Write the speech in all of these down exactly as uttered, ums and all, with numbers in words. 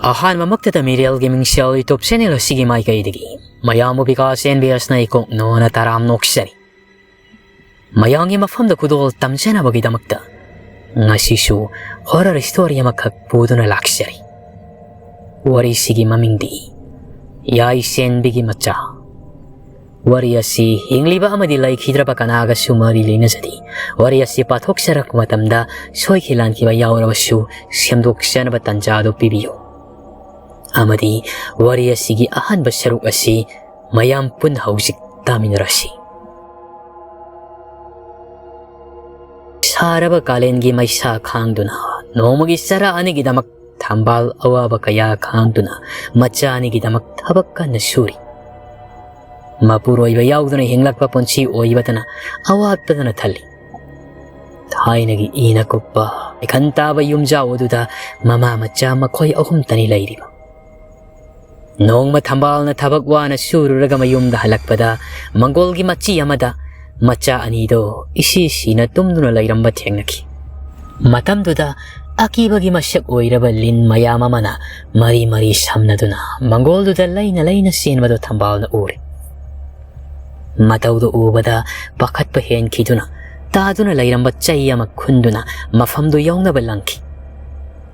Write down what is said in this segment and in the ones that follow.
ꯑꯍꯥꯟꯕꯃꯛꯇꯗ ꯃꯤꯔꯦꯜꯒꯤ ꯃꯤꯡꯁꯦꯜ YouTube channel ꯑꯁꯤꯒꯤ ꯃꯥꯏꯀꯩꯗꯒꯤ ꯃꯌꯥꯝꯕꯨ ꯕꯤꯀꯥꯁ ꯑꯦꯟ ꯕꯤ ꯑꯦꯁꯅ ꯏꯀꯣꯛ ꯅꯣꯅ ꯇꯔꯥꯝ ꯅꯣꯛꯆꯔꯤ꯫ ꯃꯌꯥꯝꯒꯤ ꯃꯐꯝꯗ ꯈꯨꯗꯣꯜ ꯇꯝꯖꯅꯕꯒꯤꯗꯃꯛꯇ ꯉꯁꯤꯁꯨ horror story ꯑꯃꯈꯛ ꯄꯨꯗꯨꯅ ꯂꯥꯛꯆꯔꯤ꯫ ꯋꯥꯔꯤꯁꯤꯒꯤ ꯃꯃꯤꯡꯗꯤ ꯌꯥꯏꯁꯦꯟꯕꯤꯒꯤ ꯃꯆꯥ꯫ ꯋꯥꯔꯤ ꯑꯁꯤ ꯍꯤꯡꯂꯤꯕ ꯑꯃꯗꯤ ꯂꯩꯈꯤꯗ꯭ꯔꯕ ꯀꯅꯥꯒꯁꯨ ꯃꯔꯤ ꯂꯩꯅꯖꯗꯦ꯫ ꯋꯥꯔꯤ ꯑꯁꯤ ꯄꯥꯊꯣꯛꯆꯔꯛꯄ ꯃꯇꯝꯗ ꯁꯣꯏꯈꯤ ꯂꯥꯟꯈꯤꯕ ꯌꯥꯎꯔꯕꯁꯨ ꯁꯦꯝꯗꯣꯛꯆꯅꯕ ꯇꯥꯟꯖꯥ ꯑꯗꯨ ꯄꯤꯕꯤꯌꯨ꯫ ꯑꯃꯗꯤ ꯋꯥꯔꯤ ꯑꯁꯤꯒꯤ ꯑꯍꯥꯟꯕ ꯁꯔꯨꯛ ꯑꯁꯤ ꯃꯌꯥꯝ ꯄꯨꯟꯅ ꯍꯧꯖꯤꯛ ꯇꯥꯃꯤꯟꯅꯔꯁꯤ꯫ ꯁꯥꯔꯕ ꯀꯥꯂꯦꯟꯒꯤ ꯃꯩꯁꯥ ꯈꯥꯡꯗꯨꯅ, ꯅꯣꯡꯃꯒꯤ ꯆꯔꯥ ꯑꯅꯤꯒꯤꯗꯃꯛ ꯊꯝꯕꯥꯜ ꯑꯋꯥꯕ ꯀꯌꯥ ꯈꯥꯡꯗꯨꯅ ꯃꯆꯥ ꯑꯅꯤꯒꯤꯗꯃꯛ ꯊꯕꯛ ꯀꯟꯅ ꯁꯨꯔꯤ꯫ ꯃꯄꯨꯔꯣꯏꯕ ꯌꯥꯎꯗꯅ ꯍꯤꯡꯂꯛꯄ ꯄꯨꯟꯁꯤ ꯑꯣꯏꯕꯗꯅ ꯑꯋꯥꯠꯄꯗꯅ ꯊꯜꯂꯤ꯫ ꯊꯥꯏꯅꯒꯤ ꯏꯅ ꯀꯨꯞꯄ ꯏꯈꯟ ꯇꯥꯕ ꯌꯨꯝꯖꯥꯎ ꯑꯗꯨꯗ ꯃꯃꯥ ꯃꯆꯥ ꯃꯈꯣꯏ ꯑꯍꯨꯝꯇꯅꯤ ꯂꯩꯔꯤꯕ꯫ ꯅꯣꯡꯃ ꯊꯝꯕꯥꯜꯅ ꯊꯕꯛ ꯋꯥꯅ ꯁꯨꯔꯨꯔꯒ ꯃꯌꯨꯝꯗ ꯍꯜꯂꯛꯄꯗ ꯃꯪꯒꯣꯜꯒꯤ ꯃꯆꯤ ꯑꯃꯗ ꯃꯆꯥ ꯑꯅꯤꯗꯣ ꯏꯁꯤ ꯁꯤꯅ ꯇꯨꯝꯗꯨꯅ ꯂꯩꯔꯝꯕ ꯊꯦꯡꯅꯈꯤ꯫ ꯃꯇꯝꯗꯨꯗ ꯑꯀꯤꯕꯒꯤ ꯃꯁꯛ ꯑꯣꯏꯔꯕ ꯂꯤꯟ ꯃꯌꯥꯝ ꯑꯃꯅ ꯃꯔꯤ ꯃꯔꯤ ꯁꯝꯅꯗꯨꯅ ꯃꯪꯒꯣꯜꯗꯨꯗ ꯂꯩꯅ ꯂꯩꯅ ꯆꯦꯟꯕꯗꯨ ꯊꯝꯕꯥꯜꯅ ꯎꯔꯦ꯫ ꯃꯇꯧꯗꯨ ꯎꯕꯗ ꯄꯥꯈꯠꯄ ꯍꯦꯟꯈꯤꯗꯨꯅ ꯇꯥꯗꯨꯅ ꯂꯩꯔꯝꯕ ꯆꯩ ꯑꯃ ꯈꯨꯟꯗꯨꯅ ꯃꯐꯝꯗꯨ ꯌꯧꯅꯕ ꯂꯪꯈꯤ꯫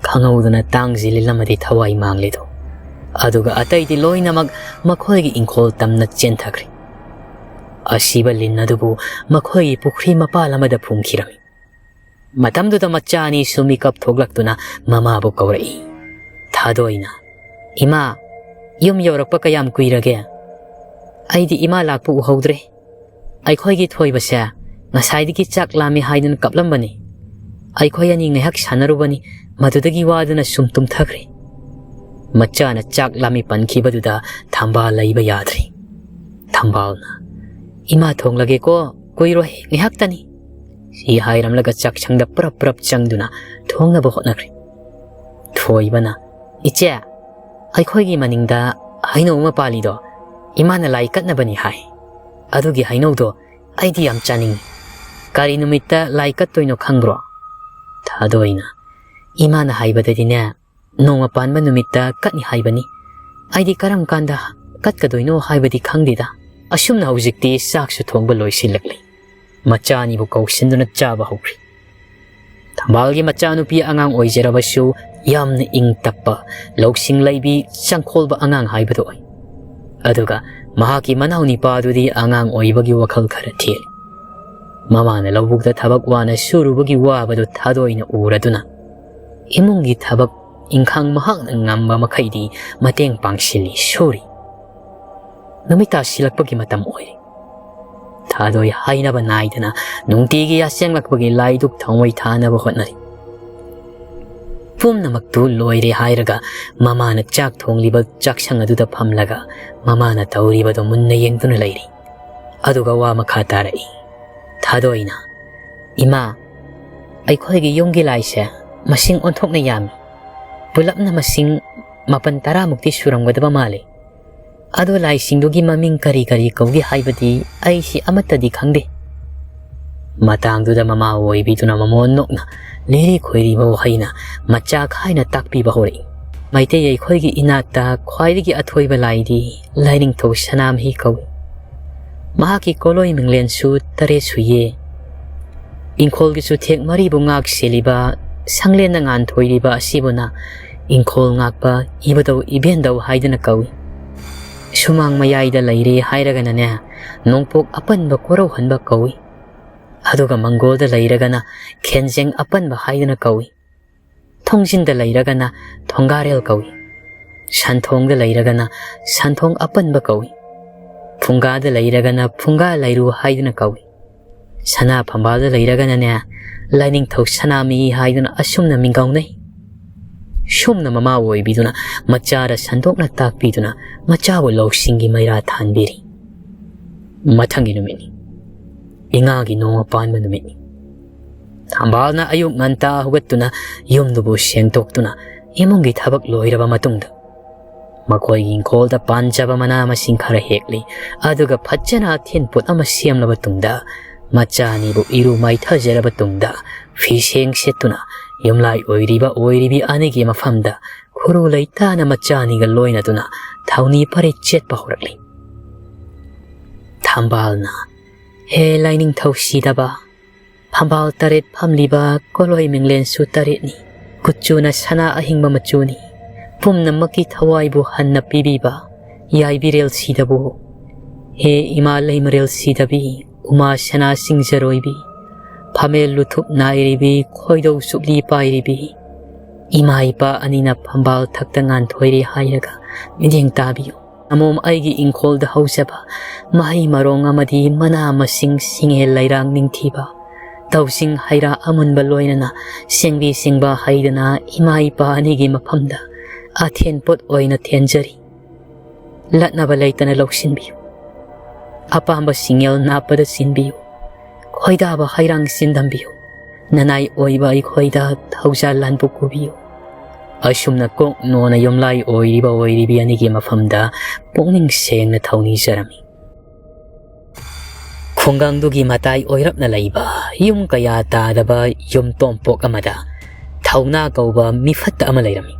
ꯈꯪꯍꯧꯗꯅ ꯇꯥꯡꯖꯤꯜ ꯂꯤꯟ ꯑꯃꯗꯤ ꯊꯋꯥꯏ ꯃꯥꯡꯂꯤꯗꯨ꯫ ꯑꯗꯨꯒ ꯑꯇꯩꯗꯤ ꯂꯣꯏꯅꯃꯛ ꯃꯈꯣꯏꯒꯤ ꯏꯪꯈꯣꯜ ꯇꯝꯅ ꯆꯦꯟꯊꯈ꯭ꯔꯦ꯫ ꯑꯁꯤꯕ ꯂꯤꯟ ꯑꯗꯨꯕꯨ ꯃꯈꯣꯏꯒꯤ ꯄꯨꯈ꯭ꯔꯤ ꯃꯄꯥꯜ ꯑꯃꯗ ꯐꯨꯝꯈꯤꯔꯝꯃꯤ꯫ ꯃꯇꯝꯗꯨꯗ ꯃꯆꯥ ꯑꯅꯤꯁꯨ ꯃꯤꯀꯞ ꯊꯣꯛꯂꯛꯇꯨꯅ ꯃꯃꯥꯕꯨ ꯀꯧꯔꯛꯏ꯫ ꯊꯥꯗꯣꯏꯅ, "ꯏꯃꯥ, ꯌꯨꯝ ꯌꯧꯔꯛꯄ ꯀꯌꯥꯝ ꯀꯨꯏꯔꯒꯦ? ꯑꯩꯗꯤ ꯏꯃꯥ ꯂꯥꯛꯄ ꯎꯍꯧꯗ꯭ꯔꯦ꯫ ꯑꯩꯈꯣꯏꯒꯤ ꯊꯣꯏꯕꯁꯦ ꯉꯁꯥꯏꯗꯒꯤ ꯆꯥꯛ ꯂꯥꯝꯃꯤ ꯍꯥꯏꯗꯨꯅ ꯀꯞꯂꯝꯕꯅꯤ꯫ ꯑꯩꯈꯣꯏ ꯑꯅꯤ ꯉꯥꯏꯍꯥꯛ ꯁꯥꯟꯅꯔꯨꯕꯅꯤ, ꯃꯗꯨꯗꯒꯤ ꯋꯥꯗꯨꯅ ꯁꯨꯝ ꯇꯨꯝꯊꯈ꯭ꯔꯦ꯫" ꯃꯆꯥꯅ ꯆꯥꯛ ꯂꯥꯝꯃꯤ ꯄꯟꯈꯤꯕꯗꯨꯗ ꯊꯝꯕꯥꯜ ꯂꯩꯕ ꯌꯥꯗ꯭ꯔꯦ꯫ ꯊꯝꯕꯥꯜꯅ, "ꯏꯃꯥ ꯊꯣꯡꯂꯒꯦꯀꯣ, ꯀꯨꯏꯔꯣꯏ, ꯉꯥꯏꯍꯥꯛꯇꯅꯤ꯫" ꯁꯤ ꯍꯥꯏꯔꯝꯂꯒ ꯆꯥꯛꯁꯪꯗ ꯄ꯭ꯔꯞ ꯄ꯭ꯔꯞ ꯆꯪꯗꯨꯅ ꯊꯣꯡꯅꯕ ꯍꯣꯠꯅꯈ꯭ꯔꯦ꯫ ꯊꯣꯏꯕꯅ, "ꯏꯆꯦ, ꯑꯩꯈꯣꯏꯒꯤ ꯃꯅꯤꯡꯗ ꯍꯩꯅꯧ ꯑꯃ ꯄꯥꯜꯂꯤꯗꯣ ꯏꯃꯥꯅ ꯂꯥꯏ ꯀꯠꯅꯕꯅꯤ ꯍꯥꯏ꯫ ꯑꯗꯨꯒꯤ ꯍꯩꯅꯧꯗꯣ ꯑꯩꯗꯤ ꯌꯥꯝ ꯆꯥꯅꯤꯡꯉꯤ꯫ ꯀꯔꯤ ꯅꯨꯃꯤꯠꯇ ꯂꯥꯏ ꯀꯠꯇꯣꯏꯅꯣ ꯈꯪꯕ꯭ꯔꯣ?" ꯊꯥꯗꯣꯏꯅ, "ꯏꯃꯥꯅ ꯍꯥꯏꯕꯗꯗꯤꯅꯦ, ꯅꯣꯡꯃ ꯄꯥꯟꯕ ꯅꯨꯃꯤꯠꯇ ꯀꯠꯅꯤ ꯍꯥꯏꯕꯅꯤ꯫ ꯑꯩꯗꯤ ꯀꯔꯝ ꯀꯥꯟꯗ ꯀꯠꯀꯗꯣꯏꯅꯣ ꯍꯥꯏꯕꯗꯤ ꯈꯪꯗꯦꯗ꯫ ꯑꯁꯨꯝꯅ ꯍꯧꯖꯤꯛꯇꯤ ꯆꯥꯛꯁꯨ ꯊꯣꯡꯕ ꯂꯣꯏꯁꯤꯜꯂꯛꯂꯦ꯫ ꯃꯆꯥ ꯑꯅꯤꯕꯨ ꯀꯧꯁꯤꯟꯗꯨꯅ ꯆꯥꯕ ꯍꯧꯈ꯭ꯔꯦ꯫ ꯊꯝꯕꯥꯜꯒꯤ ꯃꯆꯥꯅꯨꯄꯤ ꯑꯉꯥꯡ ꯑꯣꯏꯖꯔꯕꯁꯨ ꯌꯥꯝꯅ ꯏꯪ ꯇꯞꯄ, ꯂꯧꯁꯤꯡ ꯂꯩꯕꯤ, ꯆꯪꯈꯣꯜꯕ ꯑꯉꯥꯡ ꯍꯥꯏꯕꯗꯨ ꯑꯣꯏ꯫ ꯑꯗꯨꯒ ꯃꯍꯥꯛꯀꯤ ꯃꯅꯥꯎ ꯅꯤꯄꯥꯗꯨꯗꯤ ꯑꯉꯥꯡ ꯑꯣꯏꯕꯒꯤ ꯋꯥꯈꯜ ꯈꯔ ꯊꯦꯜꯂꯤ꯫ ꯃꯃꯥꯅ ꯂꯧꯕꯨꯛꯇ ꯊꯕꯛ ꯋꯥꯅ ꯁꯨꯔꯨꯕꯒꯤ ꯋꯥꯕꯗꯨ ꯊꯥꯗꯣꯏꯅ ꯎꯔꯗꯨꯅ ꯏꯃꯨꯡꯒꯤ ꯊꯕꯛ ꯏꯪꯈꯥꯡ ꯃꯍꯥꯛꯅ ꯉꯝꯕ ꯃꯈꯩꯗꯤ ꯃꯇꯦꯡ ꯄꯥꯡꯁꯤꯜꯂꯤ, ꯁꯨꯔꯤ꯫ ꯅꯨꯃꯤꯠ ꯇꯥꯁꯤꯜꯂꯛꯄꯒꯤ ꯃꯇꯝ ꯑꯣꯏꯔꯦ꯫ ꯊꯥꯗꯣꯏ ꯍꯥꯏꯅꯕ ꯅꯥꯏꯗꯅ ꯅꯨꯡꯇꯤꯒꯤ ꯌꯥꯆꯦꯡꯂꯛꯄꯒꯤ ꯂꯥꯏꯗꯨꯛ ꯊꯥꯎꯃꯩ ꯊꯥꯅꯕ ꯍꯣꯠꯅꯔꯤ꯫ ꯄꯨꯝꯅꯃꯛꯇꯨ ꯂꯣꯏꯔꯦ ꯍꯥꯏꯔꯒ ꯃꯃꯥꯅ ꯆꯥꯛ ꯊꯣꯡꯂꯤꯕ ꯆꯥꯛꯁꯪ ꯑꯗꯨꯗ ꯐꯝꯂꯒ ꯃꯃꯥꯅ ꯇꯧꯔꯤꯕꯗꯨ ꯃꯨꯟꯅ ꯌꯦꯡꯗꯨꯅ ꯂꯩꯔꯤ꯫ ꯑꯗꯨꯒ ꯋꯥ ꯃꯈꯥ ꯇꯥꯔꯛꯏ꯫ ꯊꯥꯗꯣꯏꯅ, "ꯏꯃꯥ, ꯑꯩꯈꯣꯏꯒꯤ ꯌꯨꯝꯒꯤ ꯂꯥꯏꯁꯦ ꯃꯁꯤꯡ ꯑꯣꯟꯊꯣꯛꯅ ꯌꯥꯝꯃꯤ꯫ ꯄꯨꯂꯞꯅ ꯃꯁꯤꯡ ꯃꯥꯄꯟ ꯇꯔꯥꯃꯨꯛꯇꯤ ꯁꯨꯔꯝꯒꯗꯕ ꯃꯥꯜꯂꯤ꯫ ꯑꯗꯣ ꯂꯥꯏꯁꯤꯡꯗꯨꯒꯤ ꯃꯃꯤꯡ ꯀꯔꯤ ꯀꯔꯤ ꯀꯧꯒꯦ ꯍꯥꯏꯕꯗꯤ ꯑꯩꯁꯤ ꯑꯃꯠꯇꯗꯤ ꯈꯪꯗꯦ꯫" ꯃꯇꯥꯡꯗꯨꯗ ꯃꯃꯥ ꯑꯣꯏꯕꯤꯗꯨꯅ ꯃꯃꯣꯟ ꯅꯣꯛꯅ ꯂꯤꯔꯤ ꯈꯣꯏꯔꯤꯕ ꯋꯥꯍꯩꯅ ꯃꯆꯥ ꯈꯥꯏꯅ ꯇꯥꯛꯄꯤꯕ ꯍꯧꯔꯛꯏ꯫ ꯃꯩꯇꯩ ꯑꯩꯈꯣꯏꯒꯤ ꯏꯅꯥꯠꯇ ꯈ꯭ꯋꯥꯏꯗꯒꯤ ꯑꯊꯣꯏꯕ ꯂꯥꯏꯗꯤ ꯂꯥꯏꯅꯤꯡꯊꯧ ꯁꯅꯥꯃꯍꯤ ꯀꯧꯏ꯫ ꯃꯍꯥꯛꯀꯤ ꯀꯣꯂꯣꯏ ꯃꯤꯡꯂꯦꯟꯁꯨ ꯇꯔꯦꯠ ꯁꯨꯏꯌꯦ꯫ ꯏꯪꯈꯣꯜꯒꯤ ꯆꯨꯊꯦꯛ ꯃꯔꯤꯕꯨ ꯉꯥꯛ ꯁꯦꯜꯂꯤꯕ ꯁꯪꯂꯦꯟꯗ ꯉꯥꯟꯊꯣꯏꯔꯤꯕ ꯑꯁꯤꯕꯨꯅ ꯏꯪꯈꯣꯜ ꯉꯥꯛꯄ ꯏꯕꯨꯙꯧ ꯏꯕꯦꯟꯗꯧ ꯍꯥꯏꯗꯨꯅ ꯀꯧꯏ꯫ ꯁꯨꯃꯥꯡ ꯃꯌꯥꯏꯗ ꯂꯩꯔꯦ ꯍꯥꯏꯔꯒꯅꯅꯦ, ꯅꯣꯡꯄꯣꯛ ꯑꯄꯟꯕ ꯀꯣꯔꯧꯍꯟꯕ ꯀꯧꯏ꯫ ꯑꯗꯨꯒ ꯃꯪꯒꯣꯜꯗ ꯂꯩꯔꯒꯅ ꯈꯦꯟꯖꯦꯡ ꯑꯄꯟꯕ ꯍꯥꯏꯗꯨꯅ ꯀꯧꯏ꯫ ꯊꯣꯡꯖꯤꯟꯗ ꯂꯩꯔꯒꯅ ꯊꯣꯡꯒꯥꯔꯦꯜ ꯀꯧꯏ꯫ ꯁꯟꯊꯣꯡꯗ ꯂꯩꯔꯒꯅ ꯁꯟꯊꯣꯡ ꯑꯄꯟꯕ ꯀꯧꯏ꯫ ꯐꯨꯡꯒꯥꯗ ꯂꯩꯔꯒꯅ ꯐꯨꯡꯒꯥ ꯂꯩꯔꯨ ꯍꯥꯏꯗꯨꯅ ꯀꯧꯏ꯫ ꯁꯅꯥ ꯐꯝꯕꯥꯜꯗ ꯂꯩꯔꯒꯅꯅꯦ, ꯂꯥꯏꯅꯤꯡꯊꯧ ꯁꯅꯥꯃꯍꯤ ꯍꯥꯏꯗꯨꯅ ꯑꯁꯨꯝꯅ ꯃꯤꯡꯒꯧꯅꯩ꯫ ꯁꯨꯝꯅ ꯃꯃꯥ ꯑꯣꯏꯕꯤꯗꯨꯅ ꯃꯆꯥꯗ ꯁꯟꯗꯣꯛꯅ ꯇꯥꯛꯄꯤꯗꯨꯅ ꯃꯆꯥꯕꯨ ꯂꯧꯁꯤꯡꯒꯤ ꯃꯩꯔꯥ ꯊꯥꯟꯕꯤꯔꯤ꯫ ꯃꯊꯪꯒꯤ ꯅꯨꯃꯤꯠꯅꯤ꯫ ꯏꯉꯥꯒꯤ ꯅꯣꯡꯃ ꯄꯥꯟꯕ ꯅꯨꯃꯤꯠꯅꯤ꯫ ꯊꯝꯕꯥꯜꯅ ꯑꯌꯨꯛ ꯉꯟꯇꯥ ꯍꯧꯒꯠꯇꯨꯅ ꯌꯨꯝꯗꯨꯕꯨ ꯁꯦꯡꯗꯣꯛꯇꯨꯅ ꯏꯃꯨꯡꯒꯤ ꯊꯕꯛ ꯂꯣꯏꯔꯕ ꯃꯇꯨꯡꯗ ꯃꯈꯣꯏꯒꯤ ꯏꯪꯈꯣꯜꯗ ꯄꯥꯟꯖꯕ ꯃꯅꯥ ꯃꯁꯤꯡ ꯈꯔ ꯍꯦꯛꯂꯤ꯫ ꯑꯗꯨꯒ ꯐꯖꯅ ꯑꯊꯦꯟ ꯄꯣꯠ ꯑꯃ ꯁꯦꯝꯂꯕ ꯇꯨꯡꯗ ꯃꯆꯥ ꯑꯅꯤꯕꯨ ꯏꯔꯨ ꯃꯥꯏꯊꯖꯔꯕ ꯇꯨꯡꯗ ꯐꯤꯁꯦꯡ ꯁꯦꯠꯇꯨꯅ ꯌꯨꯝꯂꯥꯏ ꯑꯣꯏꯔꯤꯕ ꯑꯣꯏꯔꯤꯕꯤ ꯑꯅꯤꯒꯤ ꯃꯐꯝꯗ ꯈꯨꯔꯨ ꯂꯩꯇꯥꯅ ꯃꯆꯥꯅꯤꯒ ꯂꯣꯏꯅꯗꯨꯅ ꯊꯧꯅꯤ ꯄꯔꯦꯠ ꯆꯦꯠꯄ ꯍꯧꯔꯛꯂꯤ꯫ ꯊꯝꯕꯥꯜꯅ, "ꯍꯦ ꯂꯥꯏꯅꯤꯡꯊꯧ ꯁꯤꯗꯕ, ꯐꯝꯕꯥꯜ ꯇꯔꯦꯠ ꯐꯝꯂꯤꯕ ꯀꯣꯂꯣꯏ ꯃꯤꯡꯂꯦꯟꯁꯨ ꯇꯔꯦꯠꯅꯤ꯫ ꯀꯨꯆꯨꯅ ꯁꯅꯥ ꯑꯍꯤꯡꯕ ꯃꯆꯨꯅꯤ꯫ ꯄꯨꯝꯅꯃꯛꯀꯤ ꯊꯋꯥꯏꯕꯨ ꯍꯟꯅ ꯄꯤꯕꯤꯕ ꯌꯥꯏꯕꯤꯔꯦꯜ ꯁꯤꯗꯕꯨ꯫ ꯍꯦ ꯏꯃꯥ ꯂꯩꯃꯔꯦꯜ ꯁꯤꯗꯕꯤ, ꯎꯃꯥ ꯁꯅꯥ ꯁꯤꯡꯖꯔꯣꯏꯕꯤ, ꯐꯝꯃꯦꯜ ꯂꯨꯊꯨꯞ ꯅꯥꯏꯔꯤꯕꯤ, ꯈꯣꯏꯗꯧ ꯆꯨꯞꯂꯤ ꯄꯥꯏꯔꯤꯕꯤ, ꯏꯃꯥ ꯏꯄꯥ ꯑꯅꯤꯅ ꯐꯝꯕꯥꯜ ꯊꯛꯇ ꯉꯥꯟꯊꯣꯏꯔꯤ ꯍꯥꯏꯔꯒ ꯃꯤꯠꯌꯦꯡ ꯇꯥꯕꯤꯌꯨ꯫ ꯑꯃꯣꯝ ꯑꯩꯒꯤ ꯏꯪꯈꯣꯜꯗ ꯍꯧꯖꯕ ꯃꯍꯩ ꯃꯔꯣꯡ ꯑꯃꯗꯤ ꯃꯅꯥ ꯃꯁꯤꯡ, ꯁꯤꯡꯉꯦ ꯂꯩꯔꯥꯡ ꯅꯤꯡꯊꯤꯕ, ꯇꯧꯁꯤꯡ ꯍꯩꯔꯥ ꯑꯃꯨꯟꯕ ꯂꯣꯏꯅꯅ ꯁꯦꯡꯕꯤ ꯁꯦꯡꯕ ꯍꯩꯗꯅ ꯏꯃꯥ ꯏꯄꯥ ꯑꯅꯤꯒꯤ ꯃꯐꯝꯗ ꯑꯊꯦꯟ ꯄꯣꯠ ꯑꯣꯏꯅ ꯊꯦꯟꯖꯔꯤ꯫ ꯂꯠꯅꯕ ꯂꯩꯇꯅ ꯂꯧꯁꯤꯟꯕꯤꯌꯨ꯫ ꯑꯄꯥꯝꯕ ꯁꯤꯡꯉꯦꯜ ꯅꯥꯞꯄꯗ ꯆꯤꯟꯕꯤꯌꯨ꯫ ꯈꯣꯏꯗꯥꯕ ꯍꯩꯔꯥꯡ ꯆꯤꯟꯗꯝꯕꯤꯌꯨ꯫ ꯅꯅꯥꯏ ꯑꯣꯏꯕ ꯑꯩꯈꯣꯏꯗ ꯊꯧꯖꯥꯜ ꯂꯥꯟꯕꯨ ꯄꯨꯕꯤꯌꯨ꯫" ꯑꯁꯨꯝꯅ ꯀꯣꯛ ꯅꯣꯟꯅ ꯌꯨꯝꯂꯥꯏ ꯑꯣꯏꯔꯤꯕ ꯑꯣꯏꯔꯤꯕꯤ ꯑꯅꯤꯒꯤ ꯃꯐꯝꯗ ꯄꯨꯛꯅꯤꯡ ꯁꯦꯡꯅ ꯊꯧꯅꯤꯖꯔꯝꯃꯤ꯫ ꯈꯨꯡꯒꯪꯗꯨꯒꯤ ꯃꯇꯥꯏ ꯑꯣꯏꯔꯞꯅ ꯂꯩꯕ ꯌꯨꯝ ꯀꯌꯥ ꯇꯥꯗꯕ ꯌꯨꯝ ꯇꯣꯝꯄꯣꯛ ꯑꯃꯗ ꯊꯧꯅꯥ ꯀꯧꯕ ꯃꯤꯐꯠꯇ ꯑꯃ ꯂꯩꯔꯝꯃꯤ꯫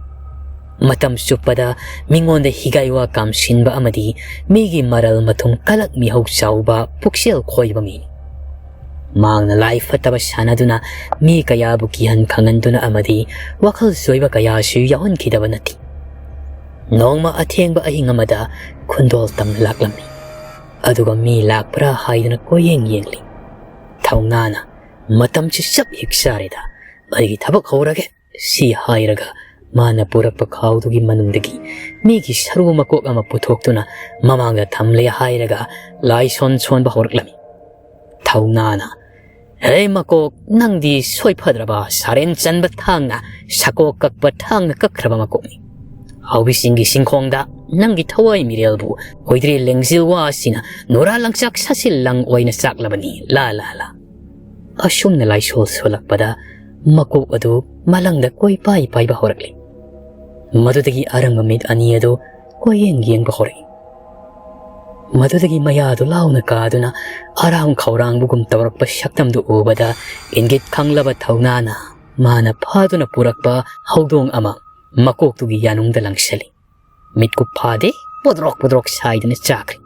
ꯃꯇꯝ ꯆꯨꯞꯄꯗ ꯃꯤꯉꯣꯟꯗ ꯍꯤꯒꯥꯏ ꯋꯥ ꯀꯥꯝꯁꯤꯟꯕ ꯑꯃꯗꯤ ꯃꯤꯒꯤ ꯃꯔꯜ ꯃꯊꯨꯝ ꯀꯂꯛ ꯃꯤꯍꯧ ꯆꯥꯎꯕ ꯄꯨꯛꯆꯦꯜ ꯈꯣꯏꯕ ꯃꯤꯅꯤ꯫ ꯃꯍꯥꯛꯅ ꯂꯥꯏ ꯐꯠꯇꯕ ꯁꯥꯟꯅꯗꯨꯅ ꯃꯤ ꯀꯌꯥꯕꯨ ꯀꯤꯍꯟ ꯈꯪꯍꯟꯗꯨꯅ ꯑꯃꯗꯤ ꯋꯥꯈꯜ ꯆꯣꯏꯕ ꯀꯌꯥꯁꯨ ꯌꯥꯎꯍꯟꯈꯤꯗꯕ ꯅꯠꯇꯦ꯫ ꯅꯣꯡꯃ ꯑꯊꯦꯡꯕ ꯑꯍꯤꯡ ꯑꯃꯗ ꯈꯨꯟꯗꯣꯜ ꯇꯝꯅ ꯂꯥꯛꯂꯝꯃꯤ꯫ ꯑꯗꯨꯒ ꯃꯤ ꯂꯥꯛꯄ꯭ꯔꯥ ꯍꯥꯏꯗꯨꯅ ꯀꯣꯏꯌꯦꯡ ꯌꯦꯡꯂꯤ꯫ ꯊꯧꯅꯥꯅ, "ꯃꯇꯝꯁꯤ ꯆꯞ ꯍꯦꯛ ꯆꯥꯔꯦꯗ, ꯑꯩꯒꯤ ꯊꯕꯛ ꯍꯧꯔꯒꯦ" ꯁꯤ ꯍꯥꯏꯔꯒ ꯃꯥꯅ ꯄꯨꯔꯛꯄ ꯈꯥꯎꯗꯨꯒꯤ ꯃꯅꯨꯡꯗꯒꯤ ꯃꯤꯒꯤ ꯁꯔꯨ ꯃꯀꯣꯛ ꯑꯃ ꯄꯨꯊꯣꯛꯇꯨꯅ ꯃꯃꯥꯡꯗ ꯊꯝꯂꯦ ꯍꯥꯏꯔꯒ ꯂꯥꯏꯁꯣꯟ ꯁꯣꯟꯕ ꯍꯧꯔꯛꯂꯝꯃꯤ꯫ ꯊꯧꯅꯥꯅ, "ꯍꯦ ꯃꯀꯣꯛ, ꯅꯪꯗꯤ ꯁꯣꯏꯐꯗ꯭ꯔꯕ ꯁꯥꯔꯦꯟ ꯆꯟꯕ ꯊꯥꯡꯅ, ꯁꯀꯣꯛ ꯀꯛꯄ ꯊꯥꯡꯅ ꯀꯛꯈ꯭ꯔꯕ ꯃꯀꯣꯛꯅꯤ꯫ ꯍꯥꯎꯕꯤꯁꯤꯡꯒꯤ ꯁꯤꯡꯈꯣꯡꯗ ꯅꯪꯒꯤ ꯊꯋꯥꯏ ꯃꯤꯔꯦꯜꯕꯨ ꯑꯣꯏꯗ꯭ꯔꯦ ꯂꯦꯡꯖꯤꯜ ꯋꯥ ꯑꯁꯤꯅ ꯅꯨꯔꯥ ꯂꯪꯆꯥꯛ ꯁꯥꯁꯤꯜ ꯂꯪ ꯑꯣꯏꯅ ꯆꯥꯛꯂꯕꯅꯤ, ꯂꯥ ꯂꯥ ꯂꯥ꯫" ꯑꯁꯨꯝꯅ ꯂꯥꯏꯁꯣꯜ ꯁꯣꯜꯂꯛꯄꯗ ꯃꯀꯣꯛ ꯑꯗꯨ ꯃꯂꯪꯗ ꯀꯣꯏꯄꯥꯏ ꯄꯥꯏꯕ ꯍꯧꯔꯛꯂꯤ꯫ ꯃꯗꯨꯗꯒꯤ ꯑꯔꯪꯕ ꯃꯤꯠ ꯑꯅꯤ ꯑꯗꯨ ꯀꯣꯏꯌꯦꯡ ꯌꯦꯡꯕ ꯍꯧꯔꯛꯏ꯫ ꯃꯗꯨꯗꯒꯤ ꯃꯌꯥꯗꯨ ꯂꯥꯎꯅ ꯀꯥꯗꯨꯅ ꯑꯔꯥꯡ ꯈꯧꯔꯥꯡꯕꯒꯨꯝ ꯇꯧꯔꯛꯄ ꯁꯛꯇꯝꯗꯨ ꯎꯕꯗ ꯏꯪꯒꯤꯠ ꯈꯪꯂꯕ ꯊꯧꯅꯥꯅ, ꯃꯥꯅ ꯐꯥꯗꯨꯅ ꯄꯨꯔꯛꯄ ꯍꯧꯗꯣꯡ ꯑꯃ ꯃꯀꯣꯛꯇꯨꯒꯤ ꯌꯥꯅꯨꯡꯗ ꯂꯪꯁꯤꯜꯂꯤ꯫ ꯃꯤꯠꯀꯨꯞ ꯐꯥꯗꯦ, ꯄꯣꯗ꯭ꯔꯣꯛ ꯄꯣꯗ꯭ꯔꯣꯛ ꯁꯥꯏꯗꯨꯅ ꯆꯥꯈ꯭ꯔꯦ꯫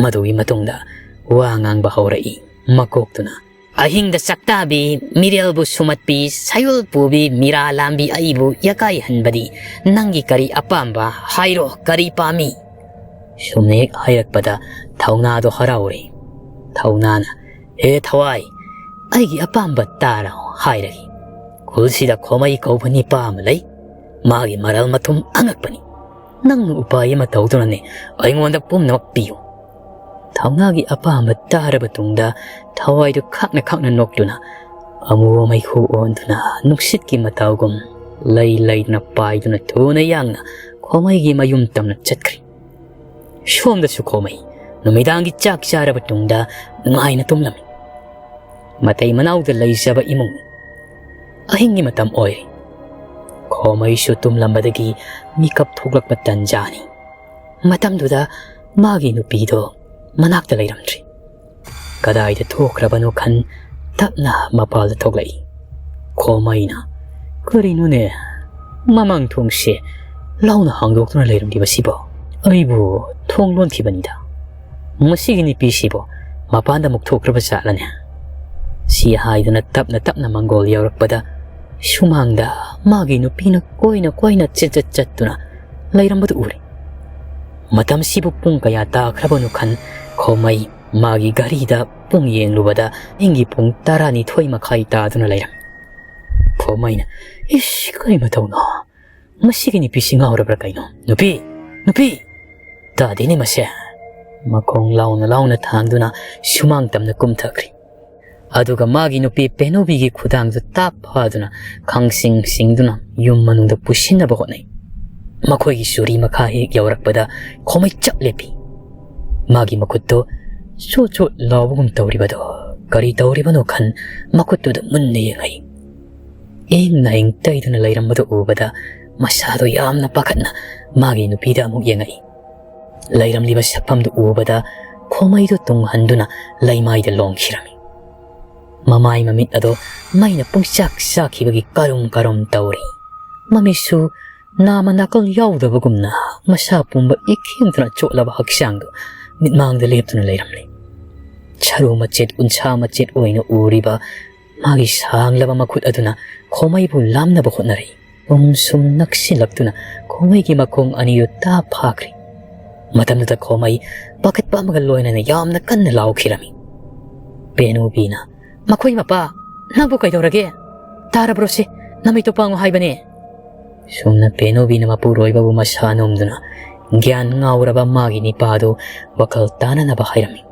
ꯃꯗꯨꯒꯤ ꯃꯇꯨꯡꯗ ꯋꯥ ꯉꯥꯡꯕ ꯍꯧꯔꯛꯏ ꯃꯀꯣꯛꯇꯨꯅ꯫ "ꯑꯍꯤꯡꯗ ꯆꯥꯛꯇꯥꯕꯤ, ꯃꯤꯔꯦꯜꯕꯨ ꯁꯨꯃꯠꯄꯤ, ꯁꯌꯣꯜ ꯄꯨꯕꯤ, ꯃꯤꯔꯥ ꯂꯥꯝꯕꯤ ꯑꯩꯕꯨ ꯌꯥꯀꯥꯏꯍꯟꯕꯗꯤ ꯅꯪꯒꯤ ꯀꯔꯤ ꯑꯄꯥꯝꯕ? ꯍꯥꯏꯔꯣ, ꯀꯔꯤ ꯄꯥꯝꯃꯤ?" ꯁꯨꯝꯅ ꯍꯦꯛ ꯍꯥꯏꯔꯛꯄꯗ ꯊꯧꯅꯥꯗꯣ ꯍꯔꯥꯎꯔꯦ꯫ ꯊꯧꯅꯥꯅ, "ꯍꯦ ꯊꯋꯥꯏ, ꯑꯩꯒꯤ ꯑꯄꯥꯝꯕ ꯇꯥꯔꯣ" ꯍꯥꯏꯔꯒꯦ꯫ "ꯈꯨꯜꯁꯤꯗ ꯈꯣꯃꯩ ꯀꯧꯕ ꯅꯤꯄꯥ ꯑꯃ ꯂꯩ꯫ ꯃꯥꯒꯤ ꯃꯔꯜ ꯃꯊꯨꯝ ꯑꯉꯛꯄꯅꯤ꯫ ꯅꯪꯅ ꯎꯄꯥꯏ ꯑꯃ ꯇꯧꯗꯨꯅꯅꯦ ꯑꯩꯉꯣꯟꯗ ꯄꯨꯝꯅꯃꯛ ꯄꯤꯌꯨ꯫" ꯊꯧꯅꯥꯒꯤ ꯑꯄꯥꯝꯕ ꯇꯥꯔꯕ ꯇꯨꯡꯗ ꯊꯋꯥꯏꯗꯨ ꯈꯥꯛꯅ ꯈꯥꯛꯅ ꯅꯣꯛꯇꯨꯅ ꯑꯃꯨꯕ ꯃꯩꯈꯨ ꯑꯣꯟꯗꯨꯅ ꯅꯨꯡꯁꯤꯠꯀꯤ ꯃꯇꯥꯎꯒꯨꯝ ꯂꯩ ꯂꯩꯗꯨꯅ ꯄꯥꯏꯗꯨꯅ ꯊꯨꯅ ꯌꯥꯡꯅ ꯈꯣꯃꯩꯒꯤ ꯃꯌꯨꯝ ꯇꯝꯅ ꯆꯠꯈ꯭ꯔꯦ꯫ ꯁꯣꯝꯗꯁꯨ ꯈꯣꯃꯩ ꯅꯨꯃꯤꯗꯥꯡꯒꯤ ꯆꯥꯛ ꯆꯥꯔꯕ ꯇꯨꯡꯗ ꯅꯨꯡꯉꯥꯏꯅ ꯇꯨꯝꯂꯝꯃꯤ꯫ ꯃꯇꯩ ꯃꯅꯥꯎꯗ ꯂꯩꯖꯕ ꯏꯃꯨꯡꯅꯤ꯫ ꯑꯍꯤꯡꯒꯤ ꯃꯇꯝ ꯑꯣꯏꯔꯦ꯫ ꯈꯣꯃꯩꯁꯨ ꯇꯨꯝꯂꯝꯕꯗꯒꯤ ꯃꯤꯀꯞ ꯊꯣꯛꯂꯛꯄ ꯇꯟꯖꯥꯅꯤ꯫ ꯃꯇꯝꯗꯨꯗ ꯃꯥꯒꯤ ꯅꯨꯄꯤꯗꯣ ꯃꯅꯥꯛꯇ ꯂꯩꯔꯝꯗ꯭ꯔꯦ꯫ ꯀꯗꯥꯏꯗ ꯊꯣꯛꯈ꯭ꯔꯕꯅꯣ ꯈꯟ ꯇꯞꯅ ꯃꯄꯥꯜꯗ ꯊꯣꯛꯂꯛꯏ꯫ ꯈꯣꯃꯩꯅ, "ꯀꯔꯤꯅꯣꯅꯦ, ꯃꯃꯥꯡ ꯊꯣꯡꯁꯦ ꯂꯥꯎꯅ ꯍꯥꯡꯗꯣꯛꯇꯨꯅ ꯂꯩꯔꯝꯂꯤꯕꯁꯤꯕꯣ? ꯑꯩꯕꯨ ꯊꯣꯡ ꯂꯣꯟꯈꯤꯕꯅꯤꯗ꯫ ꯃꯁꯤꯒꯤ ꯅꯨꯄꯤꯁꯤꯕꯨ ꯃꯄꯥꯟꯗ ꯑꯃꯨꯛ ꯊꯣꯛꯈ꯭ꯔꯕ ꯖꯥꯠꯂꯅꯦ?" ꯁꯤ ꯍꯥꯏꯗꯨꯅ ꯇꯞꯅ ꯇꯞꯅ ꯃꯥꯡꯒꯣꯜ ꯌꯧꯔꯛꯄꯗ ꯁꯨꯃꯥꯡꯗ ꯃꯥꯒꯤ ꯅꯨꯄꯤꯅ ꯀꯣꯏꯅ ꯀꯣꯏꯅ ꯆꯠ ꯆꯠ ꯆꯠꯇꯨꯅ ꯂꯩꯔꯝꯕꯗꯨ ꯎꯔꯦ꯫ ꯃꯇꯝꯁꯤꯕꯨ ꯄꯨꯡ ꯀꯌꯥ ꯇꯥꯈ꯭ꯔꯕꯅꯣ ꯈꯟ ꯈꯣꯃꯩ ꯃꯥꯒꯤ ꯘꯔꯤꯗ ꯄꯨꯡ ꯌꯦꯡꯂꯨꯕꯗ ꯑꯍꯤꯡꯒꯤ ꯄꯨꯡ ꯇꯔꯥꯅꯤꯊꯣꯏ ꯃꯈꯥꯏ ꯇꯥꯗꯨꯅ ꯂꯩꯔꯝꯃꯤ꯫ ꯈꯣꯃꯩꯅ, "ꯏꯁ, ꯀꯔꯤ ꯃꯇꯧꯅꯣ? ꯃꯁꯤꯒꯤ ꯅꯨꯄꯤꯁꯤ ꯉꯥꯎꯔꯕ꯭ꯔꯥ ꯀꯩꯅꯣ? ꯅꯨꯄꯤ! ꯅꯨꯄꯤ!" "ꯇꯥꯗꯦꯅꯦ ꯃꯁꯦ!" ꯃꯈꯣꯡ ꯂꯥꯎꯅ ꯂꯥꯎꯅ ꯊꯥꯡꯗꯨꯅ ꯁꯨꯃꯥꯡ ꯇꯝꯅ ꯀꯨꯝꯊꯈ꯭ꯔꯦ꯫ ꯑꯗꯨꯒ ꯃꯥꯒꯤ ꯅꯨꯄꯤ ꯄꯦꯅꯨꯕꯤꯒꯤ ꯈꯨꯗꯥꯡꯗꯨ ꯇꯥꯞ ꯐꯥꯗꯨꯅ ꯈꯪꯁꯤꯡ ꯁꯤꯡꯗꯨꯅ ꯌꯨꯝ ꯃꯅꯨꯡꯗ ꯄꯨꯁꯤꯟꯅꯕ ꯍꯣꯠꯅꯩ꯫ ꯃꯈꯣꯏꯒꯤ ꯆꯨꯔꯤ ꯃꯈꯥ ꯍꯦꯛ ꯌꯧꯔꯛꯄꯗ ꯈꯣꯃꯩ ꯆꯞ ꯂꯦꯞꯄꯤ꯫ ꯃꯥꯒꯤ ꯃꯈꯨꯠꯇꯣ ꯆꯣꯠ ꯆꯣꯠ ꯂꯥꯎꯕꯒꯨꯝ ꯇꯧꯔꯤꯕꯗꯣ ꯀꯔꯤ ꯇꯧꯔꯤꯕꯅꯣ ꯈꯟ ꯃꯈꯨꯠꯇꯨꯗ ꯃꯨꯟꯅ ꯌꯦꯡꯉꯛꯏ꯫ ꯏꯪ ꯅꯥꯏꯪ ꯇꯩꯗꯨꯅ ꯂꯩꯔꯝꯕꯗꯨ ꯎꯕꯗ ꯃꯁꯥꯗꯣ ꯌꯥꯝꯅ ꯄꯥꯈꯠꯅ ꯃꯥꯒꯤ ꯅꯨꯄꯤꯗ ꯑꯃꯨꯛ ꯌꯦꯡꯉꯛꯏ꯫ ꯂꯩꯔꯝꯂꯤꯕ ꯁꯛꯐꯝꯗꯨ ꯎꯕꯗ ꯈꯣꯃꯩꯗꯨ ꯇꯨꯡꯍꯟꯗꯨꯅ ꯂꯩꯃꯥꯏꯗ ꯂꯣꯡꯈꯤꯔꯝꯃꯤ꯫ ꯃꯃꯥꯏ ꯃꯃꯤꯠ ꯑꯗꯣ ꯃꯩꯅ ꯄꯨꯡꯆꯥꯛ ꯆꯥꯛꯈꯤꯕꯒꯤ ꯀꯔꯨꯝ ꯀꯔꯨꯝ ꯇꯧꯔꯤ꯫ ꯃꯃꯤꯠꯁꯨ ꯅꯥꯃ ꯅꯥꯀꯜ ꯌꯥꯎꯗꯕꯒꯨꯝꯅ ꯃꯁꯥ ꯄꯨꯝꯕ ꯏꯈꯦꯡꯗꯨꯅ ꯆꯣꯠꯂꯕ ꯍꯛꯆꯥꯡꯗꯨ ꯃꯤꯠꯃꯥꯡꯗ ꯂꯦꯞꯇꯨꯅ ꯂꯩꯔꯝꯂꯤ꯫ ꯁꯔꯨ ꯃꯆꯦꯠ ꯎꯟꯁꯥ ꯃꯆꯦꯠ ꯑꯣꯏꯅ ꯎꯔꯤꯕ ꯃꯥꯒꯤ ꯁꯥꯡꯂꯕ ꯃꯈꯨꯠ ꯑꯗꯨꯅ ꯈꯣꯃꯩꯕꯨ ꯂꯥꯝꯅꯕ ꯍꯣꯠꯅꯔꯤ꯫ ꯄꯨꯝ ꯁꯨꯝ ꯅꯛꯁꯤꯜꯂꯛꯇꯨꯅ ꯈꯣꯃꯩꯒꯤ ꯃꯈꯣꯡ ꯑꯅꯤꯗꯨ ꯇꯥ ꯐꯥꯈ꯭ꯔꯤ꯫ ꯃꯇꯝꯗꯨꯗ ꯈꯣꯃꯩ ꯄꯥꯈꯠꯄ ꯑꯃꯒ ꯂꯣꯏꯅꯅ ꯌꯥꯝꯅ ꯀꯟꯅ ꯂꯥꯎꯈꯤꯔꯝꯃꯤ꯫ ꯄꯦꯅꯨꯕꯤꯅ, "ꯃꯈꯣꯏ ꯃꯄꯥ, ꯅꯪꯕꯨ ꯀꯩꯗꯧꯔꯒꯦ? ꯇꯥꯔꯕ꯭ꯔꯣ ꯁꯤ? ꯅꯃꯤꯠꯇꯨ ꯄꯥꯡꯉꯨ ꯍꯥꯏꯕꯅꯦ!" ꯁꯨꯝꯅ ꯄꯦꯅꯨꯕꯤꯅ ꯃꯄꯨꯔꯣꯏꯕꯕꯨ ꯃꯁꯥ ꯅꯣꯝꯗꯨꯅ ꯒ꯭ꯌꯥꯟ ꯉꯥꯎꯔꯕ ꯃꯥꯒꯤ ꯅꯤꯄꯥꯗꯨ ꯋꯥꯈꯜ ꯇꯥꯅꯅꯕ ꯍꯥꯏꯔꯝꯃꯤ꯫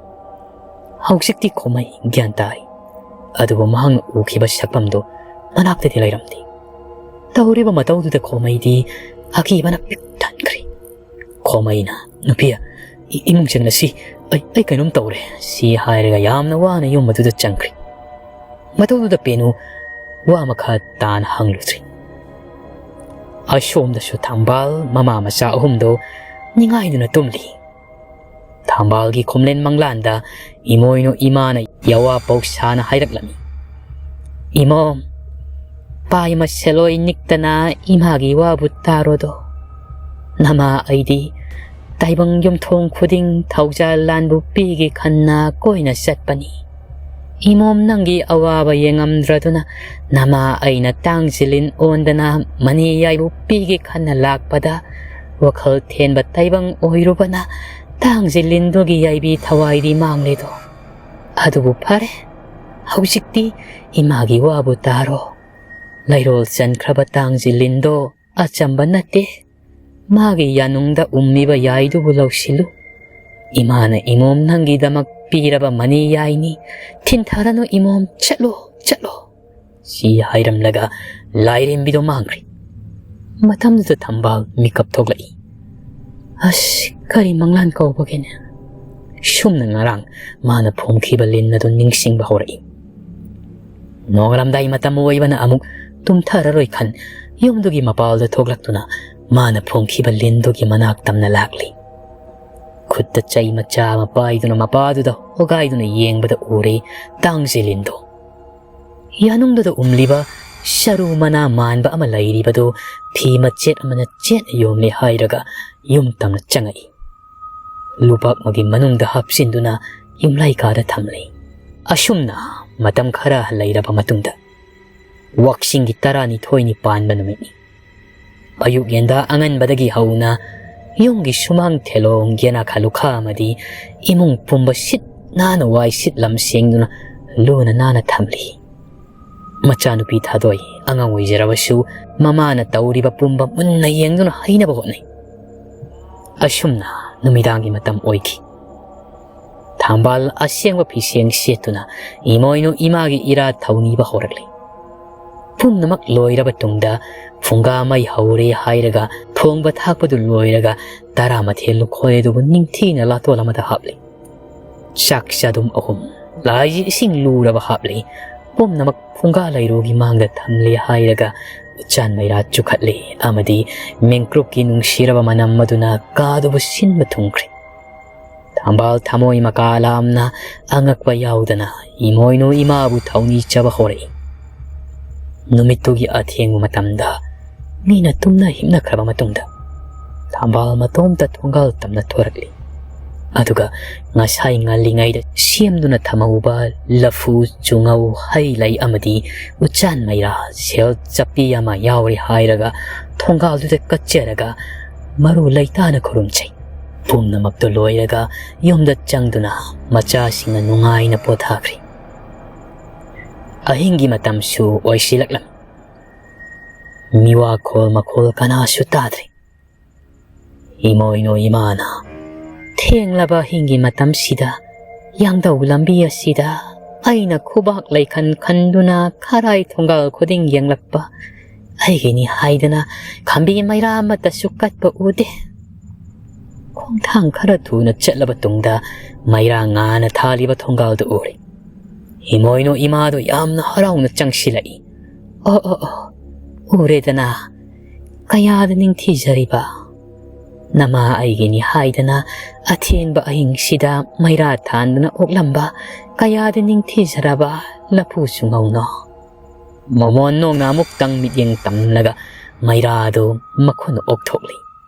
ꯍꯧꯖꯤꯛꯇꯤ ꯈꯣꯃꯩ ꯒ꯭ꯌꯥꯟ ꯇꯥꯔꯤ꯫ ꯑꯗꯨꯕꯨ ꯃꯍꯥꯛꯅ ꯎꯈꯤꯕ ꯁꯛꯐꯝꯗꯨ ꯃꯅꯥꯛꯇꯗꯤ ꯂꯩꯔꯝꯗꯦ꯫ ꯇꯧꯔꯤꯕ ꯃꯇꯧꯗꯨꯗ ꯈꯣꯃꯩꯗꯤ ꯑꯀꯤꯕꯅ ꯄꯤꯛ ꯊꯟꯈ꯭ꯔꯦ꯫ ꯈꯣꯃꯩꯅ, "ꯅꯨꯄꯤ, ꯏ-, ꯏꯃꯨꯡ ꯆꯪꯂꯁꯤ꯫ ꯑꯩ, ꯑꯩ ꯀꯩꯅꯣꯝ ꯇꯧꯔꯦ," ꯁꯤ ꯍꯥꯏꯔꯒ ꯌꯥꯝꯅ ꯋꯥꯅ ꯌꯨꯝ ꯑꯗꯨꯗ ꯆꯪꯈ꯭ꯔꯦ꯫ ꯃꯇꯧꯗꯨꯗ ꯄꯦꯅꯨ ꯋꯥ ꯃꯈꯥ ꯇꯥꯅ ꯍꯪꯂꯨꯗ꯭ꯔꯤ꯫ ꯑꯁꯣꯝꯗꯁꯨ ꯊꯝꯕꯥꯜ ꯃꯃꯥ ꯃꯆꯥ ꯑꯍꯨꯝꯗꯣ ꯅꯤꯡꯉꯥꯏꯗꯨꯅ ꯇꯨꯝꯂꯤ꯫ ꯊꯝꯕꯥꯜꯒꯤ ꯈꯣꯝꯂꯦꯟ ꯃꯪꯂꯥꯟꯗ ꯏꯃꯣꯏꯅꯨ ꯏꯃꯥꯅ ꯌꯥꯋꯥ ꯄꯧꯁꯥꯅ ꯍꯥꯏꯔꯛꯂꯝꯃꯤ, "ꯏꯃꯣꯝ, ꯄꯥꯏ ꯃꯁꯦꯂꯣꯏ ꯅꯤꯛꯇꯅ ꯏꯃꯥꯒꯤ ꯋꯥꯕꯨ ꯇꯥꯔꯣꯗꯣ꯫ ꯅꯃꯥ ꯑꯩꯗꯤ ꯇꯥꯏꯕꯪ ꯌꯨꯝꯊꯣꯡ ꯈꯨꯗꯤꯡ ꯊꯧꯖꯥꯜ ꯂꯥꯟꯕꯨ ꯄꯤꯒꯦ ꯈꯟꯅ ꯀꯣꯏꯅ ꯆꯠꯄꯅꯤ꯫ ꯏꯃꯣꯝ ꯅꯪꯒꯤ ꯑꯋꯥꯕ ꯌꯦꯡꯉꯝꯗ꯭ꯔꯗꯨꯅ ꯅꯃꯥ ꯑꯩꯅ ꯇꯥꯡ ꯖꯤꯂꯤꯟ ꯑꯣꯟꯗꯅ ꯃꯅꯤ ꯌꯥꯏꯕꯨ ꯄꯤꯒꯦ ꯈꯟꯅ ꯂꯥꯛꯄꯗ ꯋꯥꯈꯜ ꯊꯦꯟꯕ ꯇꯥꯏꯕꯪ ꯑꯣꯏꯔꯨꯕꯅ ꯇꯥꯡ ꯖꯤꯂꯤꯟꯗꯨꯒꯤ ꯌꯥꯏꯕꯤ ꯊꯋꯥꯏꯗꯤ ꯃꯥꯡꯂꯦꯗꯣ꯫ ꯑꯗꯨꯕꯨ ꯐꯔꯦ, ꯍꯧꯖꯤꯛꯇꯤ ꯏꯃꯥꯒꯤ ꯋꯥꯕꯨ ꯇꯥꯔꯣ꯫ ꯂꯩꯔꯣꯜ ꯆꯟꯈ꯭ꯔꯕ ꯇꯥꯡ ꯖꯤꯂꯤꯟꯗꯣ ꯑꯆꯝꯕ ꯅꯠꯇꯦ꯫ ꯃꯥꯒꯤ ꯌꯥꯅꯨꯡꯗ ꯎꯝꯃꯤꯕ ꯌꯥꯏꯗꯨꯕꯨ ꯂꯧꯁꯤꯜꯂꯨ꯫ ꯏꯃꯥꯅ ꯏꯃꯣꯝ ꯅꯪꯒꯤꯗꯃꯛ ꯄꯤꯔꯕ ꯃꯅꯤ ꯌꯥꯏꯅꯤ꯫ ꯊꯤꯟꯊꯔꯅꯨ ꯏꯃꯣꯝ, ꯆꯠꯂꯣ, ꯆꯠꯂꯣ," ꯁꯤ ꯍꯥꯏꯔꯝꯂꯒ ꯂꯥꯏꯔꯦꯝꯕꯤꯗꯣ ꯃꯥꯡꯈ꯭ꯔꯦ꯫ ꯃꯇꯝꯗꯨꯗ ꯊꯝꯕꯥꯜ ꯃꯤꯀꯞ ꯊꯣꯛꯂꯛꯏ꯫ "ꯑꯁ, ꯀꯔꯤ ꯃꯪꯂꯥꯟ ꯀꯧꯕꯒꯤꯅꯦ?" ꯁꯨꯝꯅ ꯉꯔꯥꯡ ꯃꯥꯅ ꯐꯨꯝꯈꯤꯕ ꯂꯤꯟ ꯑꯗꯨ ꯅꯤꯡꯁꯤꯡꯕ ꯍꯧꯔꯛꯏ꯫ ꯅꯣꯡꯉꯥꯜꯂꯝꯗꯥꯏ ꯃꯇꯝ ꯑꯣꯏꯕꯅ ꯑꯃꯨꯛ ꯇꯨꯝꯊꯔꯔꯣꯏ ꯈꯟ ꯌꯨꯝꯗꯨꯒꯤ ꯃꯄꯥꯜꯗ ꯊꯣꯛꯂꯛꯇꯨꯅ ꯃꯥꯅ ꯐꯨꯝꯈꯤꯕ ꯂꯤꯟꯗꯨꯒꯤ ꯃꯅꯥꯛ ꯇꯝꯅ ꯂꯥꯛꯂꯤ꯫ ꯈꯨꯠꯇ ꯆꯩ ꯃꯆꯥ ꯑꯃ ꯄꯥꯏꯗꯨꯅ ꯃꯄꯥꯗꯨꯗ ꯍꯣꯒꯥꯏꯗꯨꯅ ꯌꯦꯡꯕꯗ ꯎꯔꯦ ꯇꯥꯡꯖꯤꯂꯤꯟꯗꯣ꯫ ꯌꯥꯅꯨꯡꯗꯨꯗ ꯎꯝꯂꯤꯕ ꯁꯔꯨ ꯃꯅꯥ ꯃꯥꯟꯕ ꯑꯃ ꯂꯩꯔꯤꯕꯗꯨ ꯐꯤ ꯃꯆꯦꯠ ꯑꯃꯅ ꯆꯦꯠꯅ ꯌꯣꯝꯂꯦ ꯍꯥꯏꯔꯒ ꯌꯨꯝ ꯇꯝꯅ ꯆꯪꯉꯛꯏ꯫ ꯂꯨꯕꯥꯛꯃꯒꯤ ꯃꯅꯨꯡꯗ ꯍꯥꯞꯆꯤꯟꯗꯨꯅ ꯌꯨꯝꯂꯥꯏ ꯀꯥꯗ ꯊꯝꯂꯤ꯫ ꯑꯁꯨꯝꯅ ꯃꯇꯝ ꯈꯔ ꯂꯩꯔꯕ ꯃꯇꯨꯡꯗ, ꯋꯥꯛꯆꯤꯡꯒꯤ ꯇꯔꯥꯅꯤꯊꯣꯏꯅꯤ ꯄꯥꯟꯕ ꯅꯨꯃꯤꯠꯅꯤ꯫ ꯑꯌꯨꯛ ꯌꯦꯟꯗꯥ ꯑꯉꯟꯕꯗꯒꯤ ꯍꯧꯅ ꯌꯨꯝꯒꯤ ꯁꯨꯃꯥꯡ ꯊꯦꯂꯣꯡ, ꯌꯦꯅꯥꯈꯥ ꯂꯨꯈꯥ ꯑꯃꯗꯤ ꯏꯃꯨꯡ ꯄꯨꯝꯕ ꯁꯤꯠ ꯅꯥꯟꯅ ꯋꯥꯏ ꯁꯤꯠꯂꯝ ꯁꯦꯡꯗꯨꯅ ꯂꯨꯅ ꯅꯥꯟꯅ ꯊꯝꯂꯤ꯫ ꯃꯆꯥꯅꯨꯄꯤ ꯊꯥꯗꯣꯏ ꯑꯉꯥꯡ ꯑꯣꯏꯖꯔꯕꯁꯨ ꯃꯃꯥꯅ ꯇꯧꯔꯤꯕ ꯄꯨꯝꯕ ꯃꯨꯟꯅ ꯌꯦꯡꯗꯨꯅ ꯍꯩꯅꯕ ꯍꯣꯠꯅꯩ꯫ ꯑꯁꯨꯝꯅ ꯅꯨꯃꯤꯗꯥꯡꯒꯤ ꯃꯇꯝ ꯑꯣꯏꯈꯤ꯫ ꯊꯝꯕꯥꯜ ꯑꯁꯦꯡꯕ ꯐꯤꯁꯦꯡ ꯁꯦꯠꯇꯨꯅ ꯏꯃꯣꯏꯅꯨ ꯏꯃꯥꯒꯤ ꯏꯔꯥꯠ ꯊꯧꯅꯤꯕ ꯍꯧꯔꯛꯂꯤ꯫ ꯄꯨꯝꯅꯃꯛ ꯂꯣꯏꯔꯕ ꯇꯨꯡꯗ ꯐꯨꯡꯒꯥ ꯃꯩ ꯍꯧꯔꯦ ꯍꯥꯏꯔꯒ ꯊꯣꯡꯕ ꯊꯥꯛꯄꯗꯨ ꯂꯣꯏꯔꯒ ꯇꯔꯥꯃꯥꯊꯣꯏ ꯂꯨꯈꯣꯏ ꯑꯗꯨꯕꯨ ꯅꯤꯡꯊꯤꯅ ꯂꯥꯇꯣꯜ ꯑꯃꯗ ꯍꯥꯞꯂꯤ꯫ ꯆꯥꯛ ꯆꯥꯗꯨꯝ ꯑꯍꯨꯝ, ꯂꯥꯏꯒꯤ ꯏꯁꯤꯡ ꯂꯨꯔꯕ ꯍꯥꯞꯂꯤ꯫ ꯄꯨꯝꯅꯃꯛ ꯐꯨꯡꯒꯥ ꯂꯩꯔꯨꯒꯤ ꯃꯥꯡꯗ ꯊꯝꯂꯦ ꯍꯥꯏꯔꯒ ꯎꯆꯥꯟ ꯃꯩꯔꯥ ꯆꯨꯈꯠꯂꯤ ꯑꯃꯗꯤ ꯃꯦꯡꯀ꯭ꯔꯨꯞꯀꯤ ꯅꯨꯡꯁꯤꯔꯕ ꯃꯅꯝ ꯑꯗꯨꯅ ꯀꯥꯗꯨꯕꯨ ꯁꯤꯟꯕ ꯊꯨꯡꯈ꯭ꯔꯦ꯫ ꯊꯝꯕꯥꯜ ꯊꯃꯣꯏ ꯃꯀꯥ ꯂꯥꯝꯅ ꯑꯉꯛꯄ ꯌꯥꯎꯗꯅ ꯏꯃꯣꯏꯅꯨ ꯏꯃꯥꯕꯨ ꯊꯧꯅꯤ ꯆꯥꯕ ꯍꯧꯔꯛꯏ꯫ ꯅꯨꯃꯤꯠꯇꯨꯒꯤ ꯑꯊꯦꯡꯕ ꯃꯇꯝꯗ ꯃꯤꯅ ꯇꯨꯝꯅ ꯍꯤꯞꯅꯈ꯭ꯔꯕ ꯃꯇꯨꯡꯗ ꯊꯝꯕꯥꯜ ꯃꯇꯣꯝꯇ ꯊꯣꯡꯒꯥꯜ ꯇꯝꯅ ꯊꯣꯔꯛꯂꯤ꯫ ꯑꯗꯨꯒ ꯉꯁꯥꯏ ꯉꯜꯂꯤꯉꯩꯗ ꯁꯦꯝꯗꯨꯅ ꯊꯝꯍꯧꯕ ꯂꯐꯨ, ꯆꯨꯉꯧ, ꯍꯩ ꯂꯩ ꯑꯃꯗꯤ ꯎꯆꯥꯟ ꯃꯩꯔꯥ ꯁꯦꯜ ꯆꯞꯄꯤ ꯑꯃ ꯌꯥꯎꯔꯦ ꯍꯥꯏꯔꯒ ꯊꯣꯡꯒꯥꯜꯗꯨꯗ ꯀꯠꯆꯔꯒ ꯃꯔꯨ ꯂꯩꯇꯥꯅ ꯈꯨꯔꯨꯝꯖꯩ꯫ ꯄꯨꯝꯅꯃꯛꯇꯨ ꯂꯣꯏꯔꯒ ꯌꯨꯝꯗ ꯆꯪꯗꯨꯅ ꯃꯆꯥꯁꯤꯡꯅ ꯅꯨꯡꯉꯥꯏꯅ ꯄꯣꯊꯥꯈ꯭ꯔꯦ꯫ ꯑꯍꯤꯡꯒꯤ ꯃꯇꯝꯁꯨ ꯑꯣꯏꯁꯤꯜꯂꯛꯂꯝꯃꯤ꯫ ꯃꯤꯋꯥꯈꯣꯜ ꯃꯈꯣꯜ ꯀꯅꯥꯁꯨ ꯇꯥꯗ꯭ꯔꯦ꯫ ꯏꯃꯣꯏꯅꯨ ꯏꯃꯥꯅ ꯊꯦꯡꯂꯕ ꯑꯍꯤꯡꯒꯤ ꯃꯇꯝꯁꯤꯗ ꯌꯥꯡꯗꯧ ꯂꯝꯕꯤ ꯑꯁꯤꯗ ꯑꯩꯅ ꯈꯨꯕꯥꯛ ꯂꯩꯈꯟ ꯈꯟꯗꯨꯅ ꯈꯔꯥꯏ ꯊꯣꯡꯒꯥꯜ ꯈꯨꯗꯤꯡ ꯌꯦꯡꯂꯛꯄ ꯑꯩꯒꯤꯅꯤ ꯍꯥꯏꯗꯅ ꯈꯝꯕꯤ ꯃꯩꯔꯥ ꯑꯃꯠꯇꯁꯨ ꯀꯠꯄ ꯎꯗꯦ꯫ ꯈꯣꯡꯊꯥꯡ ꯈꯔ ꯊꯨꯅ ꯆꯠꯂꯕ ꯇꯨꯡꯗ ꯃꯩꯔꯥ ꯉꯥꯅ ꯊꯥꯜꯂꯤꯕ ꯊꯣꯡꯒꯥꯜꯗꯨ ꯎꯔꯦ꯫ ꯏꯃꯣꯏꯅꯨ ꯏꯃꯥꯗꯨ ꯌꯥꯝꯅ ꯍꯔꯥꯎꯅ ꯆꯪꯁꯤꯜꯂꯛꯏ꯫ "ꯑꯣ, ꯑꯣ, ꯑꯣ, ꯎꯔꯦꯗꯅ, ꯀꯌꯥꯗ ꯅꯤꯡꯊꯤꯖꯔꯤꯕ!" ꯅꯃꯥ ꯑꯩꯒꯤꯅꯤ ꯍꯥꯏꯗꯅ ꯑꯊꯦꯡꯕ ꯑꯍꯤꯡꯁꯤꯗ ꯃꯩꯔꯥ ꯊꯥꯟꯗꯨꯅ ꯑꯣꯛꯂꯝꯕ ꯀꯌꯥꯗꯤ ꯅꯤꯡꯊꯤꯖꯔꯕ ꯂꯐꯨꯁꯨ ꯉꯧꯅꯣ꯫ ꯃꯣꯃꯣꯟ ꯅꯣꯡꯅ ꯑꯃꯨꯛꯇꯪ ꯃꯤꯠꯌꯦꯡ ꯇꯝꯂꯒ ꯃꯩꯔꯥꯗꯨ ꯃꯈꯨꯟ ꯑꯣꯛꯊꯣꯛꯂꯤ꯫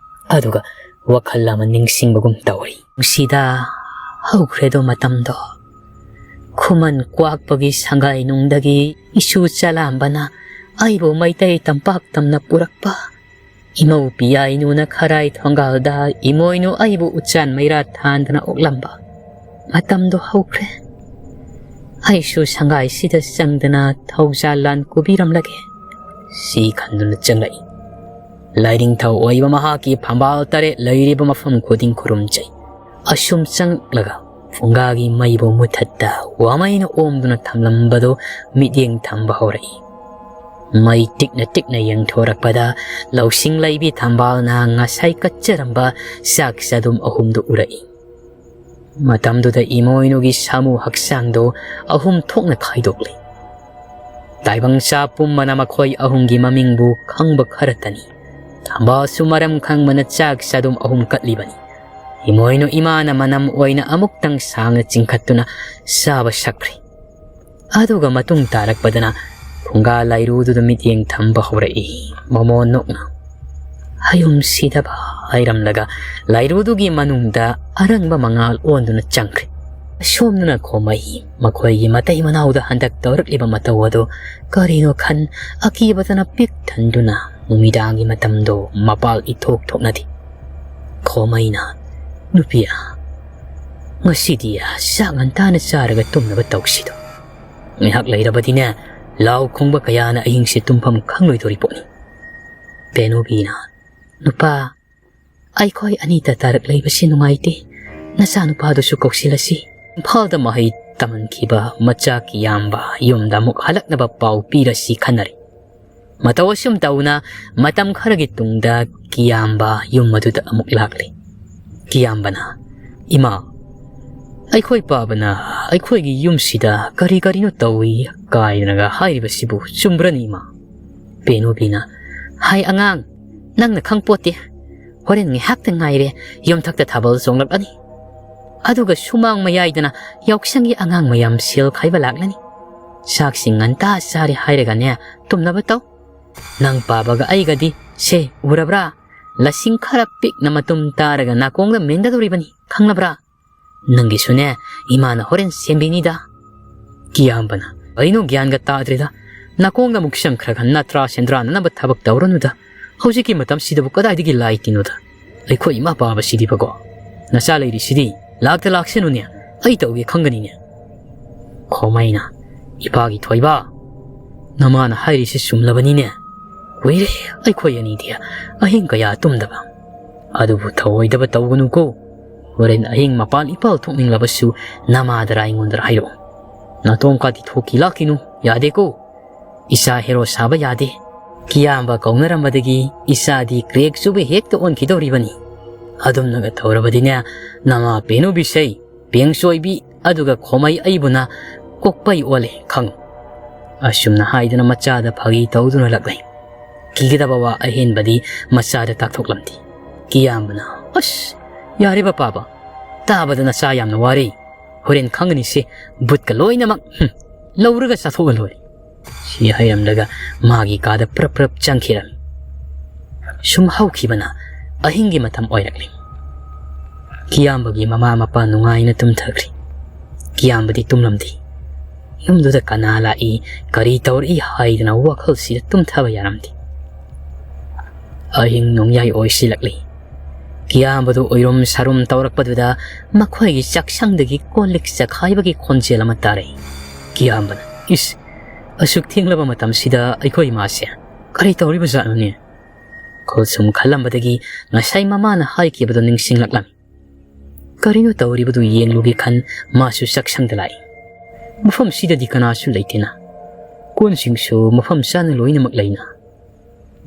ꯑꯗꯨꯒ ꯋꯥꯈꯜ ꯑꯃ ꯅꯤꯡꯁꯤꯡꯕꯒꯨꯝ ꯇꯧꯔꯤ꯫ ꯅꯨꯡꯁꯤꯗ, ꯍꯧꯈ꯭ꯔꯦꯗꯣ ꯃꯇꯝꯗꯣ꯫ ꯈꯨꯃꯟ ꯀ꯭ꯋꯥꯛꯄꯒꯤ ꯁꯪꯒꯥꯏ ꯅꯨꯡꯗꯒꯤ ꯏꯁꯨ ꯆꯂꯥꯝꯕꯅ ꯑꯩꯕꯨ ꯃꯩꯇꯩ ꯇꯝꯄꯥꯛ ꯇꯝꯅ ꯄꯨꯔꯛꯄ꯫ ꯏꯃꯧ ꯄꯤꯌꯥꯏꯅꯨꯅ ꯈꯔꯥꯏ ꯊꯣꯡꯒꯥꯜꯗ ꯏꯃꯣꯏꯅꯨ ꯑꯩꯕꯨ ꯎꯆꯥꯟ ꯃꯩꯔꯥ ꯊꯥꯟꯗꯅ ꯑꯣꯛꯂꯝꯕ꯫ ꯃꯇꯝꯗꯣ ꯍꯧꯈ꯭ꯔꯦ꯫ ꯑꯩꯁꯨ ꯁꯪꯒꯥꯏꯁꯤꯗ ꯆꯪꯗꯅ ꯊꯧꯖꯥꯜ ꯂꯥꯟ ꯀꯨꯕꯤꯔꯝꯂꯒꯦ꯫ ꯁꯤ ꯈꯟꯗꯨꯅ ꯆꯪꯂꯛꯏ꯫ ꯂꯥꯏꯅꯤꯡꯊꯧ ꯑꯣꯏꯕ ꯃꯍꯥꯛꯀꯤ ꯐꯝꯕꯥꯜ ꯇꯔꯦꯠ ꯂꯩꯔꯤꯕ ꯃꯐꯝ ꯈꯨꯗꯤꯡ ꯈꯨꯔꯨꯝꯖꯩ꯫ ꯑꯁꯨꯝ ꯆꯪꯂꯛꯂꯒ ꯐꯨꯡꯒꯥꯒꯤ ꯃꯩꯕꯨ ꯃꯨꯊꯠꯇ ꯋꯥꯃꯩꯅ ꯑꯣꯝꯗꯨꯅ ꯊꯝꯂꯝꯕꯗꯨ ꯃꯤꯠꯌꯦꯡ ꯊꯝꯕ ꯍꯧꯔꯛꯏ꯫ ꯃꯩ ꯇꯤꯛꯅ ꯇꯤꯛꯅ ꯌꯦꯡꯊꯣꯔꯛꯄꯗ ꯂꯧꯁꯤꯡ ꯂꯩꯕꯤ ꯊꯝꯕꯥꯜꯅ ꯉꯁꯥꯏ ꯀꯠꯆꯔꯝꯕ ꯆꯥꯛ ꯆꯥꯗꯨꯝ ꯑꯍꯨꯝꯗꯨ ꯎꯔꯛꯏ꯫ ꯃꯇꯝꯗꯨꯗ ꯏꯃꯣꯏꯅꯨꯒꯤ ꯁꯥꯃꯨ ꯍꯛꯆꯥꯡꯗꯨ ꯑꯍꯨꯝ ꯊꯣꯛꯅ ꯈꯥꯏꯗꯣꯛꯂꯤ꯫ ꯇꯥꯏꯕꯪ ꯆꯥ ꯄꯨꯝꯕꯅ ꯃꯈꯣꯏ ꯑꯍꯨꯝꯒꯤ ꯃꯃꯤꯡꯕꯨ ꯈꯪꯕ ꯈꯔꯇꯅꯤ꯫ ꯊꯝꯕꯥꯜꯁꯨ ꯃꯔꯝ ꯈꯪꯕꯅ ꯆꯥꯛ ꯆꯥꯗꯨꯝ ꯑꯍꯨꯝ ꯀꯠꯂꯤꯕꯅꯤ꯫ ꯏꯃꯣꯏꯅꯨ ꯏꯃꯥꯅ ꯃꯅꯝ ꯑꯣꯏꯅ ꯑꯃꯨꯛꯇꯪ ꯁꯥꯡꯅ ꯆꯤꯡꯈꯠꯇꯨꯅ ꯆꯥꯕ ꯁꯛꯈ꯭ꯔꯤ꯫ ꯑꯗꯨꯒ ꯃꯇꯨꯡ ꯇꯥꯔꯛꯄꯗꯅ ꯐꯨꯡꯒꯥ ꯂꯥꯏꯔꯨꯗꯨꯗ ꯃꯤꯠꯌꯦꯡ ꯊꯝꯕ ꯍꯧꯔꯛꯏ ꯃꯃꯣꯟ ꯅꯣꯛꯅ꯫ ꯍꯌꯨꯝ ꯁꯤꯗꯕ ꯍꯥꯏꯔꯝꯂꯒ ꯂꯥꯏꯔꯨꯗꯨꯒꯤ ꯃꯅꯨꯡꯗ ꯑꯔꯪꯕ ꯃꯉꯥꯜ ꯑꯣꯟꯗꯨꯅ ꯆꯪꯈ꯭ꯔꯦ꯫ ꯑꯁꯣꯝꯗꯅ ꯈꯣꯃꯩ ꯃꯈꯣꯏꯒꯤ ꯃꯇꯩ ꯃꯅꯥꯎꯗ ꯍꯟꯗꯛ ꯇꯧꯔꯛꯂꯤꯕ ꯃꯇꯧ ꯑꯗꯨ ꯀꯔꯤꯅꯣ ꯈꯟ ꯑꯀꯤꯕꯗꯅ ꯄꯤꯛ ꯊꯟꯗꯨꯅ ꯅꯨꯃꯤꯗꯥꯡꯒꯤ ꯃꯇꯝꯗꯣ ꯃꯄꯥꯜ ꯏꯊꯣꯛ ꯊꯣꯛꯅꯗꯦ꯫ ꯈꯣꯃꯩꯅ, "ꯅꯨꯄꯤ, ꯉꯁꯤꯗꯤ ꯆꯥꯛ ꯉꯟꯇꯥꯅ ꯆꯥꯔꯒ ꯇꯨꯝꯅꯕ ꯇꯧꯁꯤꯗꯣ꯫ ꯉꯥꯏꯍꯥꯛ ꯂꯩꯔꯕꯗꯤꯅꯦ, ꯂꯥꯎ ꯈꯣꯡꯕ ꯀꯌꯥꯅ ꯑꯍꯤꯡꯁꯦ ꯇꯨꯝꯐꯝ ꯈꯪꯂꯣꯏꯗꯣꯔꯤ ꯄꯣꯠꯅꯤ꯫" ꯄꯦꯅꯨꯕꯤꯅ, "ꯅꯨꯄꯥ, ꯑꯩꯈꯣꯏ ꯑꯅꯤꯇ ꯇꯥꯔꯛ ꯂꯩꯕꯁꯤ ꯅꯨꯡꯉꯥꯏꯇꯦ꯫ ꯅꯆꯥꯅꯨꯄꯥꯗꯨꯁꯨ ꯀꯧꯁꯤꯜꯂꯁꯤ꯫" ꯏꯝꯐꯥꯜꯗ ꯃꯍꯩ ꯇꯝꯍꯟꯈꯤꯕ ꯃꯆꯥ ꯀꯤꯌꯥꯝꯕ ꯌꯨꯝꯗ ꯑꯃꯨꯛ ꯍꯜꯂꯛꯅꯕ ꯄꯥꯎ ꯄꯤꯔꯁꯤ ꯈꯟꯅꯔꯤ꯫ ꯃꯇꯧ ꯑꯁꯨꯝ ꯇꯧꯅ ꯃꯇꯝ ꯈꯔꯒꯤ ꯇꯨꯡꯗ ꯀꯤꯌꯥꯝꯕ ꯌꯨꯝ ꯑꯗꯨꯗ ꯑꯃꯨꯛ ꯂꯥꯛꯂꯤ꯫ ꯀꯤꯌꯥꯝꯕꯅ, "ꯏꯃꯥ, ꯑꯩꯈꯣꯏ ꯄꯥꯕꯅ ꯑꯩꯈꯣꯏꯒꯤ ꯌꯨꯝꯁꯤꯗ ꯀꯔꯤ ꯀꯔꯤꯅꯣ ꯇꯧꯏ ꯀꯥꯏꯅꯒ ꯍꯥꯏꯔꯤꯕꯁꯤꯕꯨ ꯆꯨꯝꯕ꯭ꯔꯅꯤ, ꯏꯃꯥ?" ꯄꯦꯅꯨꯕꯤꯅ, "ꯍꯥꯏ ꯑꯉꯥꯡ, ꯅꯪꯅ ꯈꯪꯄꯣꯠꯇꯦ꯫ ꯍꯣꯔꯦꯟ ꯉꯥꯏꯍꯥꯛꯇ ꯉꯥꯏꯔꯦ, ꯌꯨꯝꯊꯛꯇ ꯊꯥꯕꯜ ꯆꯣꯡꯂꯛꯂꯅꯤ꯫ ꯑꯗꯨꯒ ꯁꯨꯃꯥꯡ ꯃꯌꯥꯏꯗꯅ ꯌꯥꯎꯁꯪꯒꯤ ꯑꯉꯥꯡ ꯃꯌꯥꯝ ꯁꯦꯜ ꯈꯥꯏꯕ ꯂꯥꯛꯂꯅꯤ꯫ ꯆꯥꯛꯁꯤꯡ ꯉꯟꯇꯥ ꯆꯥꯔꯦ ꯍꯥꯏꯔꯒꯅꯦ, ꯇꯨꯝꯅꯕ ꯇꯧ꯫ ꯅꯪ ꯄꯥꯕꯒ ꯑꯩꯒꯗꯤ, ꯁꯦ, ꯎꯔꯕ꯭ꯔꯥ? ꯂꯁꯤꯡ ꯈꯔ ꯄꯤꯛꯅ ꯃꯇꯨꯝ ꯇꯥꯔꯒ ꯅꯥꯀꯣꯡꯗ ꯃꯦꯟꯒꯗꯧꯔꯤꯕꯅꯤ, ꯈꯪꯂꯕ꯭ꯔꯥ? ꯅꯪꯒꯤꯁꯨꯅꯦ, ꯏꯃꯥꯅ ꯍꯣꯔꯦꯟ ꯁꯦꯝꯕꯤꯅꯤꯗ꯫ ꯀꯤꯌꯥꯝꯕꯅ, "ꯀꯩꯅꯣ, ꯒ꯭ꯌꯥꯟꯒ ꯇꯥꯗ꯭ꯔꯦꯗ꯫ ꯅꯥꯀꯣꯡꯗ ꯑꯃꯨꯛ ꯆꯪꯈ꯭ꯔꯒ ꯅꯇ꯭ꯔꯥ ꯁꯦꯟꯗ꯭ꯔꯥꯟꯅꯅꯕ ꯊꯕꯛ ꯇꯧꯔꯅꯨꯗ꯫ ꯍꯧꯖꯤꯛꯀꯤ ꯃꯇꯝꯁꯤꯗꯕꯨ ꯀꯗꯥꯏꯗꯒꯤ ꯂꯥꯏ ꯇꯤꯟꯅꯣꯗ? ꯑꯩꯈꯣꯏ ꯏꯃꯥ ꯄꯥꯕꯁꯤꯗꯤꯕꯀꯣ꯫ ꯅꯆꯥ ꯂꯩꯔꯤꯁꯤꯗꯤ, ꯂꯥꯛꯇ ꯂꯥꯛꯁꯅꯨꯅꯦ, ꯑꯩ ꯇꯧꯒꯦ ꯈꯪꯒꯅꯤꯅꯦ꯫" ꯈꯣꯃꯩꯅ, "ꯏꯄꯥꯒꯤ ꯊꯣꯏꯕ, ꯅꯃꯥꯅ ꯍꯥꯏꯔꯤꯁꯤ ꯆꯨꯝꯂꯕꯅꯤꯅꯦ꯫ ꯀꯨꯏꯔꯦ ꯑꯩꯈꯣꯏ ꯑꯅꯤꯗꯤ ꯑꯍꯤꯡ ꯀꯌꯥ ꯇꯨꯝꯗꯕ꯫ ꯑꯗꯨꯕꯨ ꯊꯧꯑꯣꯏꯗꯕ ꯇꯧꯒꯅꯨꯀꯣ꯫ ꯍꯣꯔꯦꯟ ꯑꯍꯤꯡ ꯃꯄꯥꯟ ꯏꯄꯥꯜ ꯊꯣꯛꯅꯤꯡꯂꯕꯁꯨ ꯅꯃꯥꯗꯔ ꯑꯩꯉꯣꯟꯗꯔ ꯍꯥꯏꯔꯛꯑꯣ꯫ ꯅꯥꯇꯣꯝ ꯀꯥꯇꯤ ꯊꯣꯛꯈꯤ ꯂꯥꯛꯈꯤꯅꯨ, ꯌꯥꯗꯦꯀꯣ꯫ ꯏꯆꯥ ꯍꯦꯔꯣ ꯁꯥꯕ ꯌꯥꯗꯦ꯫ ꯀꯤꯌꯥꯝꯕ ꯀꯧꯅꯔꯝꯕꯗꯒꯤ ꯏꯆꯥꯗꯤ ꯀ꯭ꯔꯦꯛ ꯆꯨꯕ ꯍꯦꯛꯇ ꯑꯣꯟꯈꯤꯗꯧꯔꯤꯕꯅꯤ꯫ ꯑꯗꯨꯝꯅꯒ ꯇꯧꯔꯕꯗꯤꯅꯦ, ꯅꯃꯥ ꯄꯦꯅꯨ ꯕꯤꯁꯩ, ꯄꯦꯡꯆꯣꯏꯕꯤ, ꯑꯗꯨꯒ ꯈꯣꯃꯩ ꯑꯩꯕꯨꯅ ꯀꯣꯛꯄꯩ ꯑꯣꯜꯂꯦ ꯈꯪꯉꯨ꯫" ꯑꯁꯨꯝꯅ ꯍꯥꯏꯗꯨꯅ ꯃꯆꯥꯗ ꯐꯥꯒꯤ ꯇꯧꯗꯨꯅ ꯂꯛꯅꯩ꯫ ꯀꯤꯒꯗꯕ ꯋꯥ ꯑꯍꯦꯟꯕꯗꯤ ꯃꯆꯥꯗ ꯇꯥꯛꯊꯣꯛꯂꯝꯗꯦ꯫ ꯀꯤꯌꯥꯝꯕꯅ, "ꯑꯁ, ꯌꯥꯔꯦ ꯄꯥꯕ, ꯇꯥꯕꯗ ꯅꯆꯥ ꯌꯥꯝꯅ ꯋꯥꯔꯦ꯫ ꯍꯣꯔꯦꯟ ꯈꯪꯒꯅꯤꯁꯦ, ꯕꯨꯠꯀ ꯂꯣꯏꯅꯃꯛ, ꯍꯨꯝ, ꯂꯧꯔꯒ ꯆꯥꯊꯣꯛꯑ ꯂꯣꯏꯔꯦ꯫" ꯁꯤ ꯍꯥꯏꯔꯝꯂꯒ ꯃꯥꯒꯤ ꯀꯥꯗ ꯄ꯭ꯔꯞ ꯄ꯭ꯔꯞ ꯆꯪꯈꯤꯔꯝꯃꯤ꯫ ꯁꯨꯝ ꯍꯧꯈꯤꯕꯅ ꯑꯍꯤꯡꯒꯤ ꯃꯇꯝ ꯑꯣꯏꯔꯛꯂꯤ꯫ ꯀꯤꯌꯥꯝꯕꯒꯤ ꯃꯃꯥ ꯃꯄꯥ ꯅꯨꯡꯉꯥꯏꯅ ꯇꯨꯝꯊꯈ꯭ꯔꯤ꯫ ꯀꯤꯌꯥꯝꯕꯗꯤ ꯇꯨꯝꯂꯝꯗꯦ꯫ ꯌꯨꯝꯗꯨꯗ ꯀꯅꯥ ꯂꯥꯛꯏ, ꯀꯔꯤ ꯇꯧꯔꯛꯏ ꯍꯥꯏꯗꯅ ꯋꯥꯈꯜꯁꯤꯗ ꯇꯨꯝꯊꯕ ꯌꯥꯔꯝꯗꯦ꯫ ꯑꯍꯤꯡ ꯅꯣꯡꯌꯥꯏ ꯑꯣꯏꯁꯤꯜꯂꯛꯂꯤ꯫ ꯀꯤꯌꯥꯝꯕꯗꯨ ꯑꯣꯏꯔꯨꯝ ꯁꯥꯔꯨꯝ ꯇꯧꯔꯛꯄꯗꯨꯗ ꯃꯈꯣꯏꯒꯤ ꯆꯥꯛꯁꯪꯗꯒꯤ ꯀꯣꯜ ꯂꯤꯛ ꯆꯈꯥꯏꯕꯒꯤ ꯈꯣꯟꯖꯦꯜ ꯑꯃ ꯇꯥꯔꯛꯏ꯫ ꯀꯤꯌꯥꯝꯕꯅ, "ꯏꯁ, ꯑꯁꯨꯛ ꯊꯦꯡꯂꯕ ꯃꯇꯝꯁꯤꯗ ꯑꯩꯈꯣꯏ ꯏꯃꯥꯁꯦ ꯀꯔꯤ ꯇꯧꯔꯤꯕ ꯖꯥꯠꯅꯣꯅꯦ?" ꯈꯨꯜ ꯁꯨꯝ ꯈꯜꯂꯝꯕꯗꯒꯤ ꯉꯁꯥꯏ ꯃꯃꯥꯅ ꯍꯥꯏꯈꯤꯕꯗꯨ ꯅꯤꯡꯁꯤꯡꯂꯛꯂꯝꯃꯤ꯫ ꯀꯔꯤꯅꯣ ꯇꯧꯔꯤꯕꯗꯨ ꯌꯦꯡꯂꯨꯒꯦ ꯈꯟ ꯃꯥꯁꯨ ꯆꯥꯛꯁꯪꯗ ꯂꯥꯛꯏ꯫ ꯃꯐꯝꯁꯤꯗꯗꯤ ꯀꯅꯥꯁꯨ ꯂꯩꯇꯦꯅ꯫ ꯀꯣꯟꯁꯤꯡꯁꯨ ꯃꯐꯝ ꯆꯥꯅ ꯂꯣꯏꯅꯃꯛ ꯂꯩꯅ꯫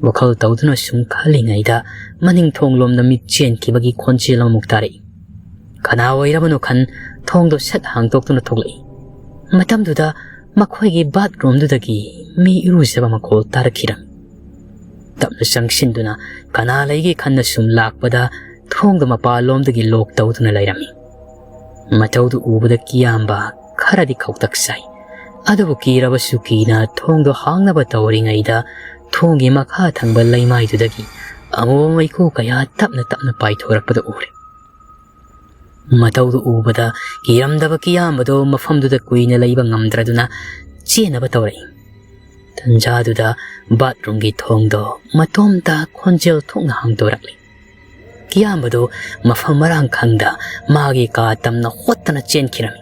ꯋꯥꯈꯜ ꯇꯧꯗꯨꯅ ꯁꯨꯝ ꯈꯜꯂꯤꯉꯩꯗ ꯃꯅꯤꯡ ꯊꯣꯡꯂꯣꯝꯗ ꯃꯤꯠ ꯆꯦꯟꯈꯤꯕꯒꯤ ꯈꯣꯟꯖꯦꯜ ꯑꯃꯃꯨꯛ ꯇꯥꯔꯛꯏ꯫ ꯀꯅꯥ ꯑꯣꯏꯔꯕꯅꯣ ꯈꯟ ꯊꯣꯡꯗꯣ ꯁꯠ ꯍꯥꯡꯗꯣꯛꯇꯨꯅ ꯊꯣꯛꯂꯛꯏ꯫ ꯃꯇꯝꯗꯨꯗ ꯃꯈꯣꯏꯒꯤ ꯕꯥꯠꯔꯨꯝꯗꯨꯗꯒꯤ ꯃꯤ ꯏꯔꯨꯖꯕ ꯃꯈꯣꯜ ꯇꯥꯔꯛꯈꯤꯔꯝꯃꯤ꯫ ꯇꯞꯅ ꯆꯪꯁꯤꯟꯗꯨꯅ ꯀꯅꯥ ꯂꯩꯒꯦ ꯈꯟꯅ ꯁꯨꯝ ꯂꯥꯛꯄꯗ ꯊꯣꯡꯗꯣ ꯃꯄꯥꯟꯂꯣꯝꯗꯒꯤ ꯂꯣꯛ ꯇꯧꯗꯨꯅ ꯂꯩꯔꯝꯃꯤ꯫ ꯃꯇꯧꯗꯨ ꯎꯕꯗ ꯀꯤꯌꯥꯝꯕ ꯈꯔꯗꯤ ꯈꯧꯇꯛ ꯆꯥꯏ꯫ ꯑꯗꯨꯕꯨ ꯀꯤꯔꯕꯁꯨ ꯀꯤꯅ ꯊꯣꯡꯗꯣ ꯍꯥꯡꯅꯕ ꯇꯧꯔꯤꯉꯩꯗ ꯊꯣꯡꯒꯤ ꯃꯈꯥ ꯊꯪꯕ ꯂꯩꯃꯥꯏꯗꯨꯗꯒꯤ ꯑꯃꯨꯕ ꯃꯩꯈꯨ ꯀꯌꯥ ꯇꯞꯅ ꯇꯞꯅ ꯄꯥꯏꯊꯣꯔꯛꯄꯗꯨ ꯎꯔꯦ꯫ ꯃꯇꯧꯗꯨ ꯎꯕꯗ ꯀꯤꯔꯝꯗꯕ ꯀꯤꯌꯥꯝꯕꯗꯣ ꯃꯐꯝꯗꯨꯗ ꯀꯨꯏꯅ ꯂꯩꯕ ꯉꯝꯗ꯭ꯔꯗꯨꯅ ꯆꯦꯟꯅꯕ ꯇꯧꯔꯛꯏ꯫ ꯇꯟꯖꯥꯗꯨꯗ ꯕꯥꯠꯔꯨꯝꯒꯤ ꯊꯣꯡꯗꯣ ꯃꯇꯣꯝꯇ ꯈꯣꯟꯖꯦꯜ ꯊꯣꯛꯅ ꯍꯥꯡꯗꯣꯔꯛꯂꯤ꯫ ꯀꯤꯌꯥꯝꯕꯗꯨ ꯃꯐꯝ ꯃꯔꯥꯡ ꯈꯪꯗ ꯃꯥꯒꯤ ꯀꯥ ꯇꯝꯅ ꯍꯣꯠꯇꯅ ꯆꯦꯟꯈꯤꯔꯝꯃꯤ꯫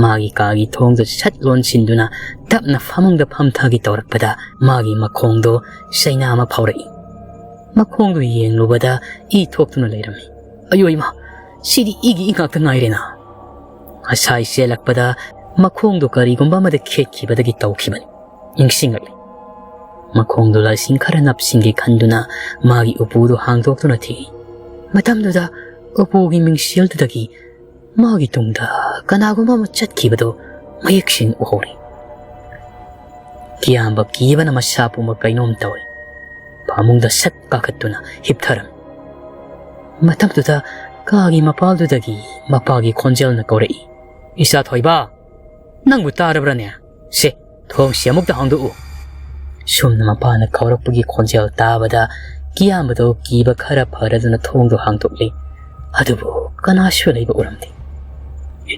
ꯃꯥꯒꯤ ꯀꯥꯒꯤ ꯊꯣꯡꯗꯨ ꯁꯠ ꯂꯣꯟꯁꯤꯟꯗꯨꯅ ꯇꯞꯅ ꯐꯃꯨꯡꯗ ꯐꯝꯊꯒꯦ ꯇꯧꯔꯛꯄꯗ ꯃꯥꯒꯤ ꯃꯈꯣꯡꯗꯣ ꯆꯩꯅꯥ ꯑꯃ ꯐꯥꯎꯔꯛꯏ꯫ ꯃꯈꯣꯡꯗꯨ ꯌꯦꯡꯂꯨꯕꯗ ꯏ ꯊꯣꯛꯇꯨꯅ ꯂꯩꯔꯝꯃꯤ꯫ "ꯑꯌꯣ ꯏꯃꯥ, ꯁꯤꯗꯤ ꯏꯒꯤ ꯏ ꯉꯥꯛꯇ ꯉꯥꯏꯔꯦꯅ!" ꯉꯁꯥꯏ ꯆꯦꯜꯂꯛꯄꯗ ꯃꯈꯣꯡꯗꯨ ꯀꯔꯤꯒꯨꯝꯕ ꯑꯃꯗ ꯈꯦꯠꯈꯤꯕꯗꯒꯤ ꯇꯧꯈꯤꯕꯅꯤ꯫ ꯅꯤꯡꯁꯤꯡꯂꯛꯂꯤ꯫ ꯃꯈꯣꯡꯗꯨ ꯂꯁꯤꯡ ꯈꯔ ꯅꯞꯁꯤꯟꯒꯦ ꯈꯟꯗꯨꯅ ꯃꯥꯒꯤ ꯎꯄꯨꯗꯨ ꯍꯥꯡꯗꯣꯛꯇꯨꯅ ꯊꯤꯔꯤ꯫ ꯃꯇꯝꯗꯨꯗ ꯎꯄꯨꯒꯤ ꯃꯤꯡꯁꯦꯜꯗꯨꯗꯒꯤ ꯃꯥꯒꯤ ꯇꯨꯡꯗ ꯀꯅꯥꯒꯨꯝꯕ ꯑꯃ ꯆꯠꯈꯤꯕꯗꯨ ꯃꯌꯦꯛ ꯁꯦꯡꯅ ꯎꯍꯧꯔꯤ꯫ ꯀꯤꯌꯥꯝꯕ ꯀꯤꯕꯅ ꯃꯁꯥ ꯄꯨꯝꯕ ꯀꯩꯅꯣꯝ ꯇꯧꯔꯤ꯫ ꯐꯃꯨꯡꯗ ꯁꯠ ꯀꯥꯈꯠꯇꯨꯅ ꯍꯤꯞꯊꯔꯝꯃꯤ꯫ ꯃꯇꯝꯗꯨꯗ ꯀꯥꯒꯤ ꯃꯄꯥꯜꯗꯨꯗꯒꯤ ꯃꯄꯥꯒꯤ ꯈꯣꯟꯖꯦꯜꯅ ꯀꯧꯔꯛꯏ, "ꯏꯆꯥ ꯊꯣꯏꯕ, ꯅꯪꯕꯨ ꯇꯥꯔꯕ꯭ꯔꯅꯦ? ꯁꯦ, ꯊꯣꯡꯁꯤ ꯑꯃꯨꯛꯇ ꯍꯥꯡꯗꯣꯛꯎ!" ꯁꯨꯝꯅ ꯃꯄꯥꯅ ꯀꯧꯔꯛꯄꯒꯤ ꯈꯣꯟꯖꯦꯜ ꯇꯥꯕꯗ ꯀꯤꯌꯥꯝꯕꯗꯣ ꯀꯤꯕ ꯈꯔ ꯐꯔꯗꯨꯅ ꯊꯣꯡꯗꯣ ꯍꯥꯡꯗꯣꯛꯂꯤ꯫ ꯑꯗꯨꯕꯨ ꯀꯅꯥꯁꯨ ꯂꯩꯕ ꯎꯔꯝꯗꯦ꯫ "ꯑꯦ,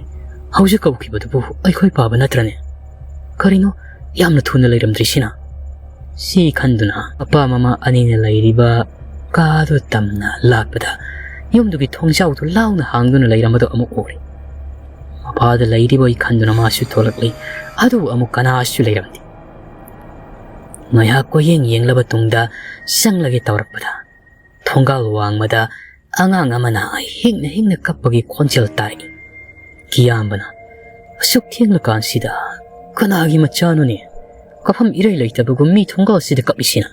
ꯍꯧꯖꯤꯛ ꯀꯧꯈꯤꯕꯗꯨꯕꯨ ꯑꯩꯈꯣꯏ ꯄꯥꯕ ꯅꯠꯇ꯭ꯔꯅꯦ? ꯀꯔꯤꯅꯣ ꯌꯥꯝꯅ ꯊꯨꯅ ꯂꯩꯔꯝꯗ꯭ꯔꯤꯁꯤꯅ?" ꯁꯤ ꯈꯟꯗꯨꯅ ꯃꯄꯥ ꯃꯃꯥ ꯑꯅꯤꯅ ꯂꯩꯔꯤꯕ ꯀꯥꯗꯨ ꯇꯝꯅ ꯂꯥꯛꯄꯗ ꯌꯨꯝꯗꯨꯒꯤ ꯊꯣꯡꯖꯥꯎꯗꯨ ꯂꯥꯎꯅ ꯍꯥꯡꯗꯨꯅ ꯂꯩꯔꯝꯕꯗꯨ ꯑꯃꯨꯛ ꯎꯔꯦ꯫ ꯃꯄꯥꯗ ꯂꯩꯔꯤꯕꯣꯏ ꯈꯟꯗꯨꯅ ꯃꯥꯁꯨ ꯊꯣꯛꯂꯛꯂꯤ꯫ ꯑꯗꯨꯕꯨ ꯑꯃꯨꯛ ꯀꯅꯥꯁꯨ ꯂꯩꯔꯝꯗꯦ꯫ ꯉꯥꯏꯍꯥꯛ ꯀꯣꯏꯌꯦꯡ ꯌꯦꯡꯂꯕ ꯇꯨꯡꯗ ꯆꯪꯂꯒꯦ ꯇꯧꯔꯛꯄꯗ ꯊꯣꯡꯒꯥꯜ ꯋꯥꯡꯃꯗ ꯑꯉꯥꯡ ꯑꯃꯅ ꯍꯤꯡꯅ ꯍꯤꯡꯅ ꯀꯞꯄꯒꯤ ꯈꯣꯟꯖꯦꯜ ꯇꯥꯔꯛꯏ꯫ ꯀꯤꯌꯥꯝꯕꯅ, "ꯑꯁꯨꯛ ꯊꯦꯡꯂꯀꯥꯟꯁꯤꯗ ꯀꯅꯥꯒꯤ ꯃꯆꯥꯅꯣꯅꯦ? ꯀꯥꯐꯝ ꯏꯔꯩ ꯂꯩꯇꯕꯒꯨꯝ ꯃꯤ ꯊꯣꯡꯒꯥꯜꯁꯤꯗ ꯀꯞꯂꯤꯁꯤꯅ?"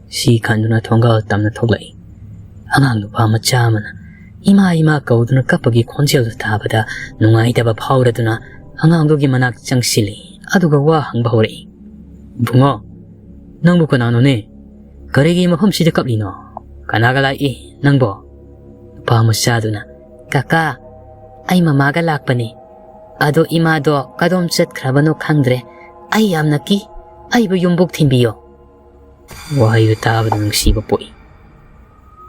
ꯁꯤ ꯈꯟꯗꯨꯅ ꯊꯣꯡꯒꯥꯜ ꯇꯝꯅ ꯊꯣꯛꯂꯛꯏ꯫ ꯑꯉꯥꯡ ꯅꯨꯄꯥ ꯃꯆꯥ ꯑꯃꯅ ꯏꯃꯥ ꯏꯃꯥ ꯀꯧꯗꯨꯅ ꯀꯞꯄꯒꯤ ꯈꯣꯟꯖꯦꯜꯗꯨ ꯇꯥꯕꯗ ꯅꯨꯡꯉꯥꯏꯇꯕ ꯐꯥꯎꯔꯗꯨꯅ ꯑꯉꯥꯡꯗꯨꯒꯤ ꯃꯅꯥꯛ ꯆꯪꯁꯤꯜꯂꯤ꯫ ꯑꯗꯨꯒ ꯋꯥ ꯍꯪꯕ ꯍꯧꯔꯛꯏ, "ꯏꯕꯨꯡꯉꯣ, ꯅꯪꯕꯨ ꯀꯅꯥꯅꯣꯅꯦ? "ꯀꯔꯤꯒꯤ ꯃꯐꯝꯁꯤꯗ ꯀꯞꯂꯤꯅꯣ? ꯀꯅꯥꯒ ꯂꯥꯛꯏ ꯅꯪꯕꯣ?" ꯅꯨꯄꯥ ꯃꯆꯥꯗꯨꯅ, "ꯀꯀꯥ, ꯑꯩ ꯃꯃꯥꯒ ꯂꯥꯛꯄꯅꯤ꯫ ꯑꯗꯣ ꯏꯃꯥꯗꯣ ꯀꯗꯣꯝ ꯆꯠꯈ꯭ꯔꯕꯅꯣ ꯈꯪꯗ꯭ꯔꯦ꯫ ꯑꯩ ꯌꯥꯝꯅ ꯀꯤ꯫ ꯑꯩꯕꯨ ꯌꯨꯝꯕꯨꯛ ꯊꯤꯟꯕꯤꯌꯣ꯫" ꯋꯥꯍꯩꯗꯨ ꯇꯥꯕꯗ ꯅꯨꯡꯁꯤꯕ ꯄꯣꯛꯏ꯫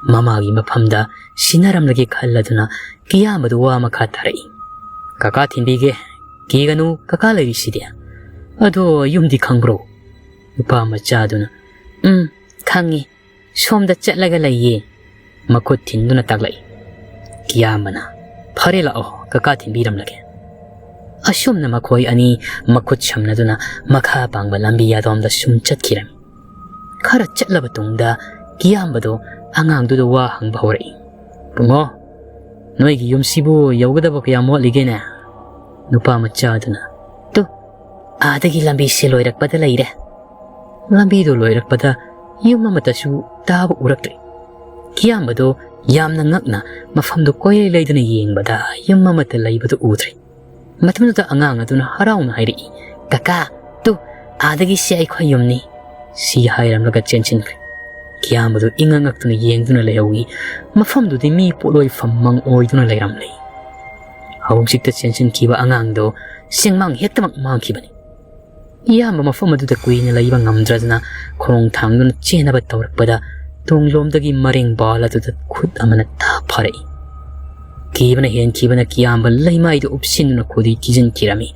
ꯃꯃꯥꯒꯤ ꯃꯐꯝꯗ ꯁꯤꯟꯅꯔꯝꯂꯒꯦ ꯈꯜꯂꯗꯨꯅ ꯀꯤꯌꯥꯝꯕꯗꯨ ꯋꯥ ꯃꯈꯥ ꯇꯥꯔꯛꯏ꯫ "ꯀꯀꯥ ꯊꯤꯟꯕꯤꯒꯦ꯫ ꯀꯤꯒꯅꯨ, ꯀꯀꯥ ꯂꯩꯔꯤꯁꯤꯗꯤ꯫ ꯑꯗꯣ ꯌꯨꯝꯗꯤ ꯈꯪꯕ꯭ꯔꯣ?" ꯅꯨꯄꯥ ꯃꯆꯥꯗꯨꯅ, "ꯎꯝ, ꯈꯪꯉꯤ꯫ ꯁꯣꯝꯗ ꯆꯠꯂꯒ ꯂꯩꯌꯦ꯫" ꯃꯈꯨꯠ ꯊꯤꯟꯗꯨꯅ ꯇꯥꯛꯂꯛꯏ꯫ ꯀꯤꯌꯥꯝꯕꯅ, "ꯐꯔꯦ, ꯂꯥꯛꯑꯣ, ꯀꯀꯥ ꯊꯤꯟꯕꯤꯔꯝꯂꯒꯦ꯫" ꯑꯁꯨꯝꯅ ꯃꯈꯣꯏ ꯑꯅꯤ ꯃꯈꯨꯠ ꯁꯝꯅꯗꯨꯅ ꯃꯈꯥ ꯄꯥꯡꯕ ꯂꯝꯕꯤ ꯑꯗꯣꯝꯗ ꯁꯨꯝ ꯆꯠꯈꯤꯔꯝꯃꯤ꯫ ꯈꯔ ꯆꯠꯂꯕ ꯇꯨꯡꯗ ꯀꯤꯌꯥꯝꯕꯗꯣ ꯑꯉꯥꯡꯗꯨꯗ ꯋꯥ ꯍꯪꯕ ꯍꯧꯔꯛꯏ꯫ "ꯕꯨꯡꯉꯣ, ꯅꯣꯏꯒꯤ ꯌꯨꯝꯁꯤꯕꯨ ꯌꯧꯒꯗꯕ ꯀꯌꯥꯝ ꯋꯥꯠꯂꯤꯒꯦꯅꯦ?" ꯅꯨꯄꯥ ꯃꯆꯥꯗꯨꯅ, "ꯇꯨ, ꯑꯥꯗꯒꯤ ꯂꯝꯕꯤꯁꯦ ꯂꯣꯏꯔꯛꯄꯗ ꯂꯩꯔꯦ꯫" ꯂꯝꯕꯤꯗꯨ ꯂꯣꯏꯔꯛꯄꯗ ꯌꯨꯝ ꯑꯃꯠꯇꯁꯨ ꯇꯥꯕ ꯎꯔꯛꯇ꯭ꯔꯦ꯫ ꯀꯤꯌꯥꯝꯕꯗꯨ ꯌꯥꯝꯅ ꯉꯛꯅ ꯃꯐꯝꯗꯨ ꯀꯣꯏꯂꯩ ꯂꯩꯗꯨꯅ ꯌꯦꯡꯕꯗ ꯌꯨꯝ ꯑꯃꯠꯇ ꯂꯩꯕꯗꯨ ꯎꯗ꯭ꯔꯦ꯫ ꯃꯇꯝꯗꯨꯗ ꯑꯉꯥꯡ ꯑꯗꯨꯅ ꯍꯔꯥꯎꯅ ꯍꯥꯏꯔꯛꯏ, "ꯀꯀꯥ, ꯇꯨ, ꯑꯥꯗꯒꯤꯁꯦ ꯑꯩꯈꯣꯏ ꯌꯨꯝꯅꯤ꯫" ꯁꯤ ꯍꯥꯏꯔꯝꯂꯒ ꯆꯦꯟꯁꯤꯟꯈ꯭ꯔꯦ꯫ ꯀꯤꯌꯥꯝꯕꯗꯨ ꯏꯉꯛ ꯉꯛꯇꯨꯅ ꯌꯦꯡꯗꯨꯅ ꯂꯩꯍꯧꯏ꯫ ꯃꯐꯝꯗꯨꯗꯤ ꯃꯤ ꯄꯣꯠꯂꯣꯏꯐꯝ ꯃꯪ ꯑꯣꯏꯗꯨꯅ ꯂꯩꯔꯝꯂꯦ꯫ ꯍꯧꯖꯤꯛꯇ ꯆꯦꯟꯁꯤꯟꯈꯤꯕ ꯑꯉꯥꯡꯗꯣ ꯆꯦꯡꯃꯥꯡ ꯍꯦꯛꯇꯃꯛ ꯃꯥꯡꯈꯤꯕꯅꯤ꯫ ꯏꯌꯥꯝꯕ ꯃꯐꯝ ꯑꯗꯨꯗ ꯀꯨꯏꯅ ꯂꯩꯕ ꯉꯝꯗ꯭ꯔꯗꯨꯅ ꯈꯣꯡ ꯊꯥꯡꯗꯨꯅ ꯆꯦꯟꯅꯕ ꯇꯧꯔꯛꯄꯗ ꯇꯨꯡꯂꯣꯝꯗꯒꯤ ꯃꯔꯦꯡ ꯕꯥꯜ ꯑꯗꯨꯗ ꯈꯨꯠ ꯑꯃꯅ ꯇꯥ ꯐꯥꯔꯛꯏ꯫ ꯀꯤꯕꯅ ꯍꯦꯟꯈꯤꯕꯅ ꯀꯤꯌꯥꯝꯕ ꯂꯩꯃꯥꯏꯗꯨ ꯎꯞꯁꯤꯟꯗꯨꯅ ꯈꯨꯗꯤ ꯀꯤꯖꯤꯟꯈꯤꯔꯝꯃꯤ꯫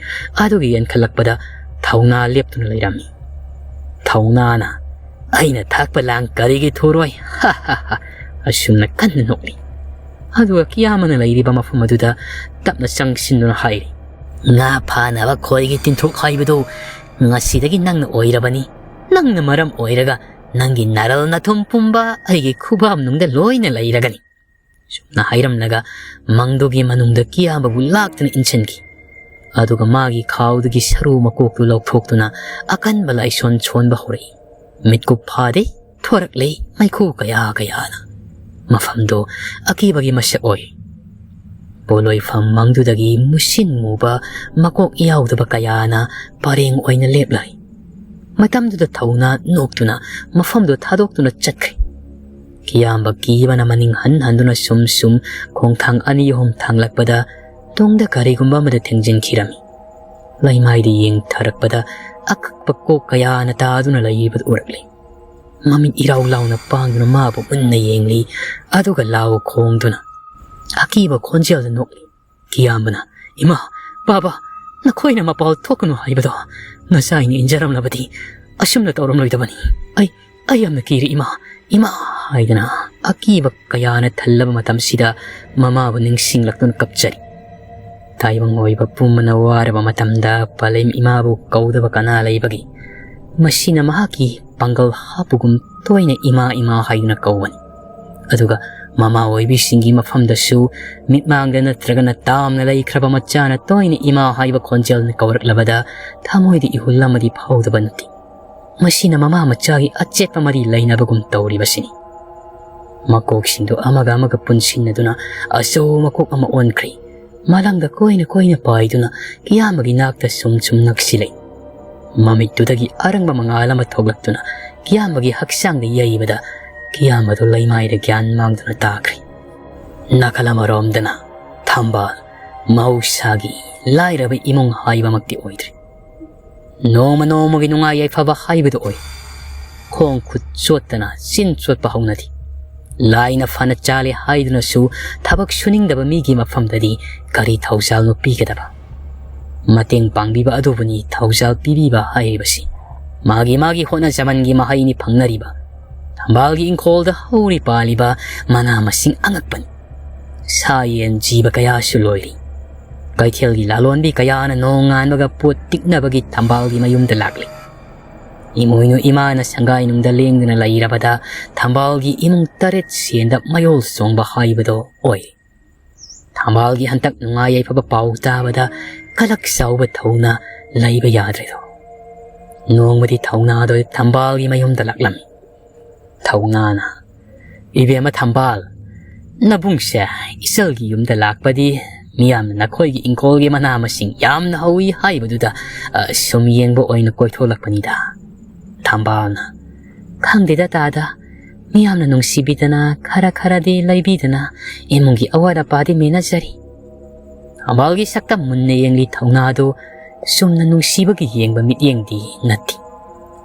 ꯑꯗꯨꯒꯤ ꯌꯦꯟꯈꯠꯂꯛꯄꯗ ꯊꯧꯅꯥ ꯂꯦꯞꯇꯨꯅ ꯂꯩꯔꯝꯃꯤ꯫ ꯊꯧꯅꯥꯅ, "ꯑꯩꯅ ꯊꯥꯛꯄ ꯂꯥꯡ ꯀꯔꯤꯒꯤ ꯊꯨꯔꯣꯏ? ꯍꯥ, ꯍꯥ, ꯍꯥ!" ꯑꯁꯨꯝꯅ ꯀꯟꯅ ꯅꯣꯛꯂꯤ꯫ ꯑꯗꯨꯒ ꯀꯤꯌꯥꯝꯕꯅ ꯂꯩꯔꯤꯕ ꯃꯐꯝ ꯑꯗꯨꯗ ꯇꯞꯅ ꯆꯪꯁꯤꯟꯗꯨꯅ ꯍꯥꯏꯔꯤ, "ꯉꯥ ꯐꯥꯅꯕ ꯈꯣꯏꯒꯤ ꯇꯤꯟꯊ꯭ꯔꯣꯛ ꯍꯥꯏꯕꯗꯨ ꯉꯁꯤꯗꯒꯤ ꯅꯪꯅ ꯑꯣꯏꯔꯕꯅꯤ꯫ ꯅꯪꯅ ꯃꯔꯝ ꯑꯣꯏꯔꯒ ꯅꯪꯒꯤ ꯅꯔꯜ ꯅꯊꯨꯝ ꯄꯨꯝꯕ ꯑꯩꯒꯤ ꯈꯨꯕꯥꯝꯅꯨꯡꯗ ꯂꯣꯏꯅ ꯂꯩꯔꯒꯅꯤ꯫" ꯁꯨꯝꯅ ꯍꯥꯏꯔꯝꯂꯒ ꯃꯪꯗꯨꯒꯤ ꯃꯅꯨꯡꯗ ꯀꯤꯌꯥꯝꯕꯕꯨ ꯂꯥꯛꯇꯨꯅ ꯏꯟꯁꯤꯟꯈꯤ꯫ ꯑꯗꯨꯒ ꯃꯥꯒꯤ ꯈꯥꯎꯗꯒꯤ ꯁꯔꯨ ꯃꯀꯣꯛꯇꯨ ꯂꯧꯊꯣꯛꯇꯨꯅ ꯑꯀꯟꯕ ꯂꯥꯏꯁꯣꯟ ꯁꯣꯟꯕ ꯍꯧꯔꯛꯏ꯫ ꯃꯤꯠꯀꯨꯞ ꯐꯥꯗꯦ ꯊꯣꯔꯛꯂꯦ ꯃꯩꯈꯨ ꯀꯌꯥ ꯀꯌꯥꯅ꯫ ꯃꯐꯝꯗꯣ ꯑꯀꯤꯕꯒꯤ ꯃꯁꯛ ꯑꯣꯏ꯫ ꯄꯣꯠꯂꯣꯏꯐꯝ ꯃꯪꯗꯨꯗꯒꯤ ꯃꯨꯁꯤꯟ ꯃꯨꯕ ꯃꯀꯣꯛ ꯌꯥꯎꯗꯕ ꯀꯌꯥꯅ ꯄꯔꯦꯡ ꯑꯣꯏꯅ ꯂꯦꯞꯂꯩ꯫ ꯃꯇꯝꯗꯨꯗ ꯊꯧꯅꯥ ꯅꯣꯛꯇꯨꯅ ꯃꯐꯝꯗꯨ ꯊꯥꯗꯣꯛꯇꯨꯅ ꯆꯠꯈ꯭ꯔꯦ꯫ ꯀꯤꯌꯥꯝꯕ ꯀꯤꯕꯅ ꯃꯅꯤꯡ ꯍꯟ ꯍꯟꯗꯨꯅ ꯁꯨꯝ ꯁꯨꯝ ꯈꯣꯡꯊꯥꯡ ꯑꯅꯤ ꯑꯍꯨꯝ ꯊꯥꯡꯂꯛꯄꯗ ꯇꯨꯡꯗ ꯀꯔꯤꯒꯨꯝꯕ ꯑꯃꯗ ꯊꯦꯡꯖꯤꯟꯈꯤꯔꯝꯃꯤ꯫ ꯂꯩꯃꯥꯏꯗ ꯌꯦꯡꯊꯔꯛꯄꯗ ꯑꯀꯛꯄ ꯀꯣꯛ ꯀꯌꯥꯅ ꯇꯥꯗꯨꯅ ꯂꯩꯔꯤꯕꯗꯨ ꯎꯔꯛꯂꯤ꯫ ꯃꯃꯤꯠ ꯏꯔꯥꯎ ꯂꯥꯎꯅ ꯄꯥꯡꯗꯨꯅ ꯃꯥꯕꯨ ꯃꯨꯟꯅ ꯌꯦꯡꯂꯤ꯫ ꯑꯗꯨꯒ ꯂꯥꯎ ꯈꯣꯡꯗꯨꯅ ꯑꯀꯤꯕ ꯈꯣꯟꯖꯦꯜꯗ ꯅꯣꯛꯂꯤ꯫ ꯀꯤꯌꯥꯝꯕꯅ, "ꯏꯃꯥ, ꯕꯥꯕꯥ, ꯅꯈꯣꯏꯅ ꯃꯄꯥꯜ ꯊꯣꯛꯀꯅꯨ ꯍꯥꯏꯕꯗꯣ ꯉꯁꯥꯏꯅ ꯏꯟꯖꯔꯝꯂꯕꯗꯤ ꯑꯁꯨꯝꯅ ꯇꯧꯔꯝꯂꯣꯏꯗꯕꯅꯤ꯫ ꯑꯩ, ꯑꯩ ꯌꯥꯝꯅ ꯀꯤꯔꯦ ꯏꯃꯥ, ꯏꯃꯥ" ꯍꯥꯏꯗꯅ ꯑꯀꯤꯕ ꯀꯌꯥꯅ ꯊꯜꯂꯕ ꯃꯇꯝꯁꯤꯗ ꯃꯃꯥꯕꯨ ꯅꯤꯡꯁꯤꯡꯂꯛꯇꯨꯅ ꯀꯞꯆꯔꯤ꯫ ꯇꯥꯏꯕꯪ ꯑꯣꯏꯕ ꯄꯨꯝꯕꯅ ꯋꯥꯔꯕ ꯃꯇꯝꯗ ꯄꯂꯦꯝ ꯏꯃꯥꯕꯨ ꯀꯧꯗꯕ ꯀꯅꯥ ꯂꯩꯕꯒꯦ? ꯃꯁꯤꯅ ꯃꯍꯥꯛꯀꯤ ꯄꯥꯡꯒꯜ ꯍꯥꯞꯄꯒꯨꯝ ꯇꯣꯏꯅ "ꯏꯃꯥ, ꯏꯃꯥ" ꯍꯥꯏꯗꯨꯅ ꯀꯧꯕꯅꯤ꯫ ꯑꯗꯨꯒ ꯃꯃꯥ ꯑꯣꯏꯕꯤꯁꯤꯡꯒꯤ ꯃꯐꯝꯗꯁꯨ ꯃꯤꯠꯃꯥꯡꯗ ꯅꯠꯇ꯭ꯔꯒꯅ ꯇꯥꯝꯅ ꯂꯩꯈ꯭ꯔꯕ ꯃꯆꯥꯅ ꯇꯣꯏꯅ "ꯏꯃꯥ" ꯍꯥꯏꯕ ꯈꯣꯟꯖꯦꯜꯅ ꯀꯧꯔꯛꯂꯕꯗ ꯊꯃꯣꯏꯗ ꯏꯍꯨꯜ ꯑꯃꯗꯤ ꯐꯥꯎꯗꯕ ꯅꯠꯇꯦ꯫ ꯃꯁꯤꯅ ꯃꯃꯥ ꯃꯆꯥꯒꯤ ꯑꯆꯦꯠꯄ ꯃꯔꯤ ꯂꯩꯅꯕꯒꯨꯝ ꯇꯧꯔꯤꯕꯁꯤꯅꯤ꯫ ꯃꯀꯣꯛꯁꯤꯡꯗꯨ ꯑꯃꯒ ꯑꯃꯒ ꯄꯨꯟꯁꯤꯟꯅꯗꯨꯅ ꯑꯆꯧꯕ ꯃꯀꯣꯛ ꯑꯃ ꯑꯣꯟꯈ꯭ꯔꯦ꯫ ꯃꯥꯂꯪꯗ ꯀꯣꯏꯅ ꯀꯣꯏꯅ ꯄꯥꯏꯗꯨꯅ ꯀꯤꯌꯥꯝꯕꯒꯤ ꯅꯥꯛꯇ ꯁꯨꯝ ꯁꯨꯝ ꯅꯛꯁꯤꯜꯂꯛꯏ꯫ ꯃꯃꯤꯠꯇꯨꯗꯒꯤ ꯑꯔꯪꯕ ꯃꯉꯥꯜ ꯑꯃ ꯊꯣꯛꯂꯛꯇꯨꯅ ꯀꯤꯌꯥꯝꯕꯒꯤ ꯍꯛꯆꯥꯡꯗ ꯌꯩꯕꯗ ꯀꯤꯌꯥꯝꯕꯗꯨ ꯂꯩꯃꯥꯏꯗ ꯒ꯭ꯌꯥꯟ ꯃꯥꯡꯗꯨꯅ ꯇꯥꯈ꯭ꯔꯦ꯫ ꯅꯥꯀꯜ ꯑꯃꯔꯣꯝꯗꯅ ꯊꯝꯕꯥꯜ ꯃꯍꯧꯁꯥꯒꯤ ꯂꯥꯏꯔꯕ ꯏꯃꯨꯡ ꯍꯥꯏꯕꯃꯛꯇꯤ ꯑꯣꯏꯗ꯭ꯔꯤ꯫ ꯅꯣꯡꯃ ꯅꯣꯡꯃꯒꯤ ꯅꯨꯡꯉꯥꯏ ꯌꯥꯏꯐꯕ ꯍꯥꯏꯕꯗꯨ ꯑꯣꯏ꯫ ꯈꯣꯡ ꯈꯨꯠ ꯆꯣꯠꯇꯅ ꯆꯤꯟ ꯆꯣꯠꯄ ꯍꯧꯅꯗꯦ꯫ ꯂꯥꯏꯅ ꯐꯅ ꯆꯥꯜꯂꯤ ꯍꯥꯏꯗꯨꯅꯁꯨ ꯊꯕꯛ ꯁꯨꯅꯤꯡꯗꯕ ꯃꯤꯒꯤ ꯃꯐꯝꯗꯗꯤ ꯀꯔꯤ ꯊꯧꯖꯥꯜꯅꯣ ꯄꯤꯒꯗꯕ? ꯃꯇꯦꯡ ꯄꯥꯡꯕꯤꯕ ꯑꯗꯨꯕꯨꯅꯤ ꯊꯧꯖꯥꯜ ꯄꯤꯕꯤꯕ ꯍꯥꯏꯔꯤꯕꯁꯤ꯫ ꯃꯥꯒꯤ ꯃꯥꯒꯤ ꯍꯣꯠꯅꯖꯃꯟꯒꯤ ꯃꯍꯩꯅꯤ ꯐꯪꯅꯔꯤꯕ꯫ ꯊꯝꯕꯥꯜꯒꯤ ꯏꯪꯈꯣꯜꯗ ꯍꯧꯔꯤ ꯄꯥꯜꯂꯤꯕ ꯃꯅꯥ ꯃꯁꯤꯡ ꯑꯉꯛꯄꯅꯤ꯫ ꯁꯥ ꯌꯦꯟ ꯖꯤꯕ ꯀꯌꯥꯁꯨ ꯂꯣꯏꯔꯤ꯫ ꯀꯩꯊꯦꯜꯒꯤ ꯂꯥꯂꯣꯟꯕꯤ ꯀꯌꯥꯅ ꯅꯣꯡꯉꯥꯟꯕꯒ ꯄꯣꯠ ꯇꯤꯛꯅꯕꯒꯤ ꯊꯝꯕꯥꯜꯒꯤ ꯃꯌꯨꯝꯗ ꯂꯥꯛꯂꯤ꯫ ꯏꯃꯣꯏꯅꯨ ꯏꯃꯥꯅ ꯁꯪꯒꯥꯏꯅꯨꯡꯗ ꯂꯦꯡꯗꯨꯅ ꯂꯩꯔꯕꯗ ꯊꯝꯕꯥꯜꯒꯤ ꯏꯃꯨꯡ ꯇꯔꯦꯠ ꯁꯦꯟꯗ ꯃꯌꯣꯜ ꯆꯣꯡꯕ ꯍꯥꯏꯕꯗꯣ ꯑꯣꯏꯔꯦ꯫ ꯊꯝꯕꯥꯜꯒꯤ ꯍꯟꯇꯛ ꯅꯨꯡꯉꯥꯏ ꯌꯥꯏꯐꯕ ꯄꯥꯎ ꯇꯥꯕꯗ ꯀꯂꯛ ꯆꯥꯎꯕ ꯊꯧꯅꯥ ꯂꯩꯕ ꯌꯥꯗ꯭ꯔꯦꯗꯣ꯫ ꯅꯣꯡꯃꯗꯤ ꯊꯧꯅꯥꯗꯣ ꯊꯝꯕꯥꯜꯒꯤ ꯃꯌꯨꯝꯗ ꯂꯥꯛꯂꯝꯃꯤ꯫ ꯊꯧꯅꯥꯅ, "ꯏꯕꯦꯝꯃ ꯊꯝꯕꯥꯜ, ꯅꯕꯨꯡꯁꯦ ꯏꯆꯜꯒꯤ ꯌꯨꯝꯗ ꯂꯥꯛꯄꯗꯤ ꯃꯤꯌꯥꯝꯅ ꯅꯈꯣꯏꯒꯤ ꯏꯪꯈꯣꯜꯒꯤ ꯃꯅꯥ ꯃꯁꯤꯡ ꯌꯥꯝꯅ ꯍꯧꯋꯤ ꯍꯥꯏꯕꯗꯨꯗ, ꯑ, ꯁꯨꯝ ꯌꯦꯡꯕ ꯑꯣꯏꯅ ꯀꯣꯏꯊꯣꯛꯂꯛꯄꯅꯤꯗ꯫ ꯊꯝꯕꯥꯜꯅ, "ꯈꯪꯗꯦꯗ ꯇꯥꯗ, ꯃꯤꯌꯥꯝꯅ ꯅꯨꯡꯁꯤꯕꯤꯗꯅ ꯈꯔ ꯈꯔꯗꯤ ꯂꯩꯕꯤꯗꯅ ꯏꯃꯨꯡꯒꯤ ꯑꯋꯥꯠ ꯑꯄꯥꯗꯤ ꯃꯦꯟꯅꯖꯔꯤ꯫" ꯊꯝꯕꯥꯜꯒꯤ ꯁꯛꯇꯝ ꯃꯨꯟꯅ ꯌꯦꯡꯂꯤ ꯊꯧꯅꯥꯗꯨ ꯆꯨꯝꯅ ꯅꯨꯡꯁꯤꯕꯒꯤ ꯌꯦꯡꯕ ꯃꯤꯠꯌꯦꯡꯗꯤ ꯅꯠꯇꯦ꯫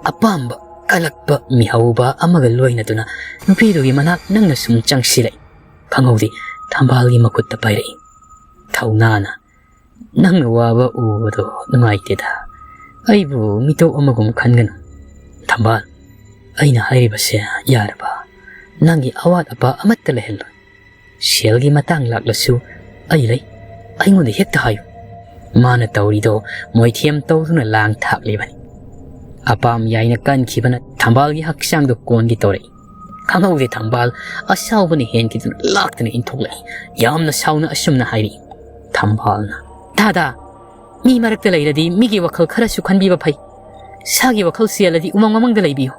ꯑꯄꯥꯝꯕ ꯀꯜꯂꯛꯄ ꯃꯤꯍꯧꯕ ꯑꯃꯒ ꯂꯣꯏꯅꯗꯨꯅ ꯅꯨꯄꯤꯗꯨꯒꯤ ꯃꯅꯥꯛ ꯅꯪꯅ ꯁꯨꯝ ꯆꯪꯁꯤꯜꯂꯛꯏ꯫ ꯈꯪꯍꯧꯗꯦ ꯊꯝꯕꯥꯜꯒꯤ ꯃꯈꯨꯠꯇ ꯄꯥꯏꯔꯛꯏ꯫ ꯊꯧꯅꯥꯅ, "ꯅꯪꯅ ꯋꯥꯕ ꯎꯕꯗꯣ ꯅꯨꯡꯉꯥꯏꯇꯦꯗ꯫ ꯑꯩꯕꯨ ꯃꯤꯇꯣꯞ ꯑꯃꯒꯨꯝ ꯈꯟꯒꯅꯨ꯫" ꯊꯝꯕꯥꯜ, "ꯑꯩꯅ ꯍꯥꯏꯔꯤꯕꯁꯦ ꯌꯥꯔꯕ? ꯅꯪꯒꯤ ꯑꯋꯥꯠ ꯑꯄꯥ ꯑꯃꯠꯇ ꯂꯩꯍꯜꯂꯣꯏ꯫ ꯁꯦꯜꯒꯤ ꯃꯇꯥꯡ ꯂꯥꯛꯂꯁꯨ ꯑꯩ ꯂꯩ꯫ ꯑꯩꯉꯣꯟꯗ ꯍꯦꯛꯇ ꯍꯥꯏꯌꯨ꯫" ꯃꯥꯅ ꯇꯧꯔꯤꯗꯣ ꯃꯣꯏꯊꯦꯝ ꯇꯧꯗꯨꯅ ꯂꯥꯡ ꯊꯥꯛꯂꯤꯕꯅꯤ꯫ ꯑꯄꯥꯝ ꯌꯥꯏꯅ ꯀꯟꯈꯤꯕꯅ ꯊꯝꯕꯥꯜꯒꯤ ꯍꯛꯆꯥꯡꯗꯣ ꯀꯣꯟꯒꯦ ꯇꯧꯔꯛꯏ꯫ ꯈꯪꯍꯧꯗꯦ ꯊꯝꯕꯥꯜ ꯑꯁꯥꯎꯕꯅ ꯍꯦꯟꯈꯤꯗꯨꯅ ꯂꯥꯛꯇꯅ ꯏꯟꯊꯣꯛꯂꯛꯏ꯫ ꯌꯥꯝꯅ ꯁꯥꯎꯅ ꯑꯁꯨꯝꯅ ꯍꯥꯏꯔꯛꯏ꯫ ꯊꯝꯕꯥꯜꯅ, "ꯇꯥꯗ, ꯃꯤ ꯃꯔꯛꯇ ꯂꯩꯔꯗꯤ ꯃꯤꯒꯤ ꯋꯥꯈꯜ ꯈꯔꯁꯨ ꯈꯟꯕꯤꯕ ꯐꯩ꯫ ꯏꯁꯥꯒꯤ ꯋꯥꯈꯜ ꯆꯦꯜꯂꯗꯤ ꯎꯃꯪ ꯋꯥꯃꯪꯗ ꯂꯩꯕꯤꯌꯨ꯫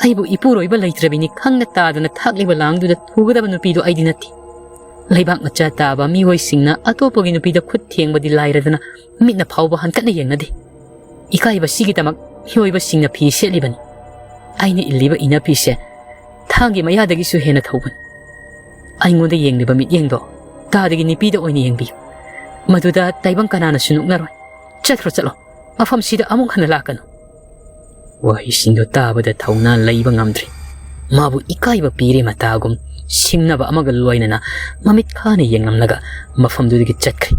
ꯑꯩꯕꯨ ꯏꯄꯨꯔꯣꯏꯕ ꯂꯩꯇ꯭ꯔꯕꯤꯅꯤ ꯈꯪꯅ ꯇꯥꯗꯅ ꯊꯥꯛꯂꯤꯕ ꯂꯥꯡꯗꯨꯗ ꯊꯨꯒꯗꯕ ꯅꯨꯄꯤꯗꯨ ꯑꯩꯗꯤ ꯅꯠꯇꯦ꯫ ꯂꯩꯕꯥꯛ ꯃꯆꯥ ꯇꯥꯕ ꯃꯤꯑꯣꯏꯁꯤꯡꯅ ꯑꯇꯣꯞꯄꯒꯤ ꯅꯨꯄꯤꯗ ꯈꯨꯠ ꯊꯦꯡꯕꯗꯤ ꯂꯥꯏꯔꯗꯅ ꯃꯤꯠꯅ ꯐꯥꯎꯕ ꯍꯟꯀꯠꯅ ꯌꯦꯡꯅꯗꯦ꯫ ꯏꯀꯥꯏꯕꯁꯤꯒꯤꯗꯃꯛ ꯃꯤꯑꯣꯏꯕꯁꯤꯡꯅ ꯐꯤ ꯁꯦꯠꯂꯤꯕꯅꯤ꯫ ꯑꯩꯅ ꯏꯜꯂꯤꯕ ꯏꯅꯐꯤꯁꯦ ꯊꯥꯡꯒꯤ ꯃꯌꯥꯗꯒꯤꯁꯨ ꯍꯦꯟꯅ ꯊꯧꯕꯅꯤ꯫ ꯑꯩꯉꯣꯟꯗ ꯌꯦꯡꯂꯤꯕ ꯃꯤꯠꯌꯦꯡꯗꯣ ꯇꯥꯗꯒꯤ ꯅꯨꯄꯤꯗ ꯑꯣꯏꯅ ꯌꯦꯡꯕꯤꯌꯨ꯫ ꯃꯗꯨꯗ ꯇꯥꯏꯕꯪ ꯀꯅꯥꯅꯁꯨ ꯅꯣꯛꯅꯔꯣꯏ꯫ ꯆꯠꯈ꯭ꯔꯣ, ꯆꯠꯂꯣ꯫ ꯃꯐꯝꯁꯤꯗ ꯑꯃꯨꯛ ꯍꯟꯅ ꯂꯥꯛꯀꯅꯨ꯫" ꯋꯥꯍꯩꯁꯤꯡꯗꯨ ꯇꯥꯕꯗ ꯊꯧꯅꯥ ꯂꯩꯕ ꯉꯝꯗ꯭ꯔꯦ꯫ ꯃꯥꯕꯨ ꯏꯀꯥꯏꯕ ꯄꯤꯔꯦ ꯃꯇꯥꯒꯨꯝ ꯁꯤꯡꯅꯕ ꯑꯃꯒ ꯂꯣꯏꯅꯅ ꯃꯃꯤꯠ ꯈꯥꯅ ꯌꯦꯡꯂꯝꯂꯒ ꯃꯐꯝꯗꯨꯗꯒꯤ ꯆꯠꯈ꯭ꯔꯦ꯫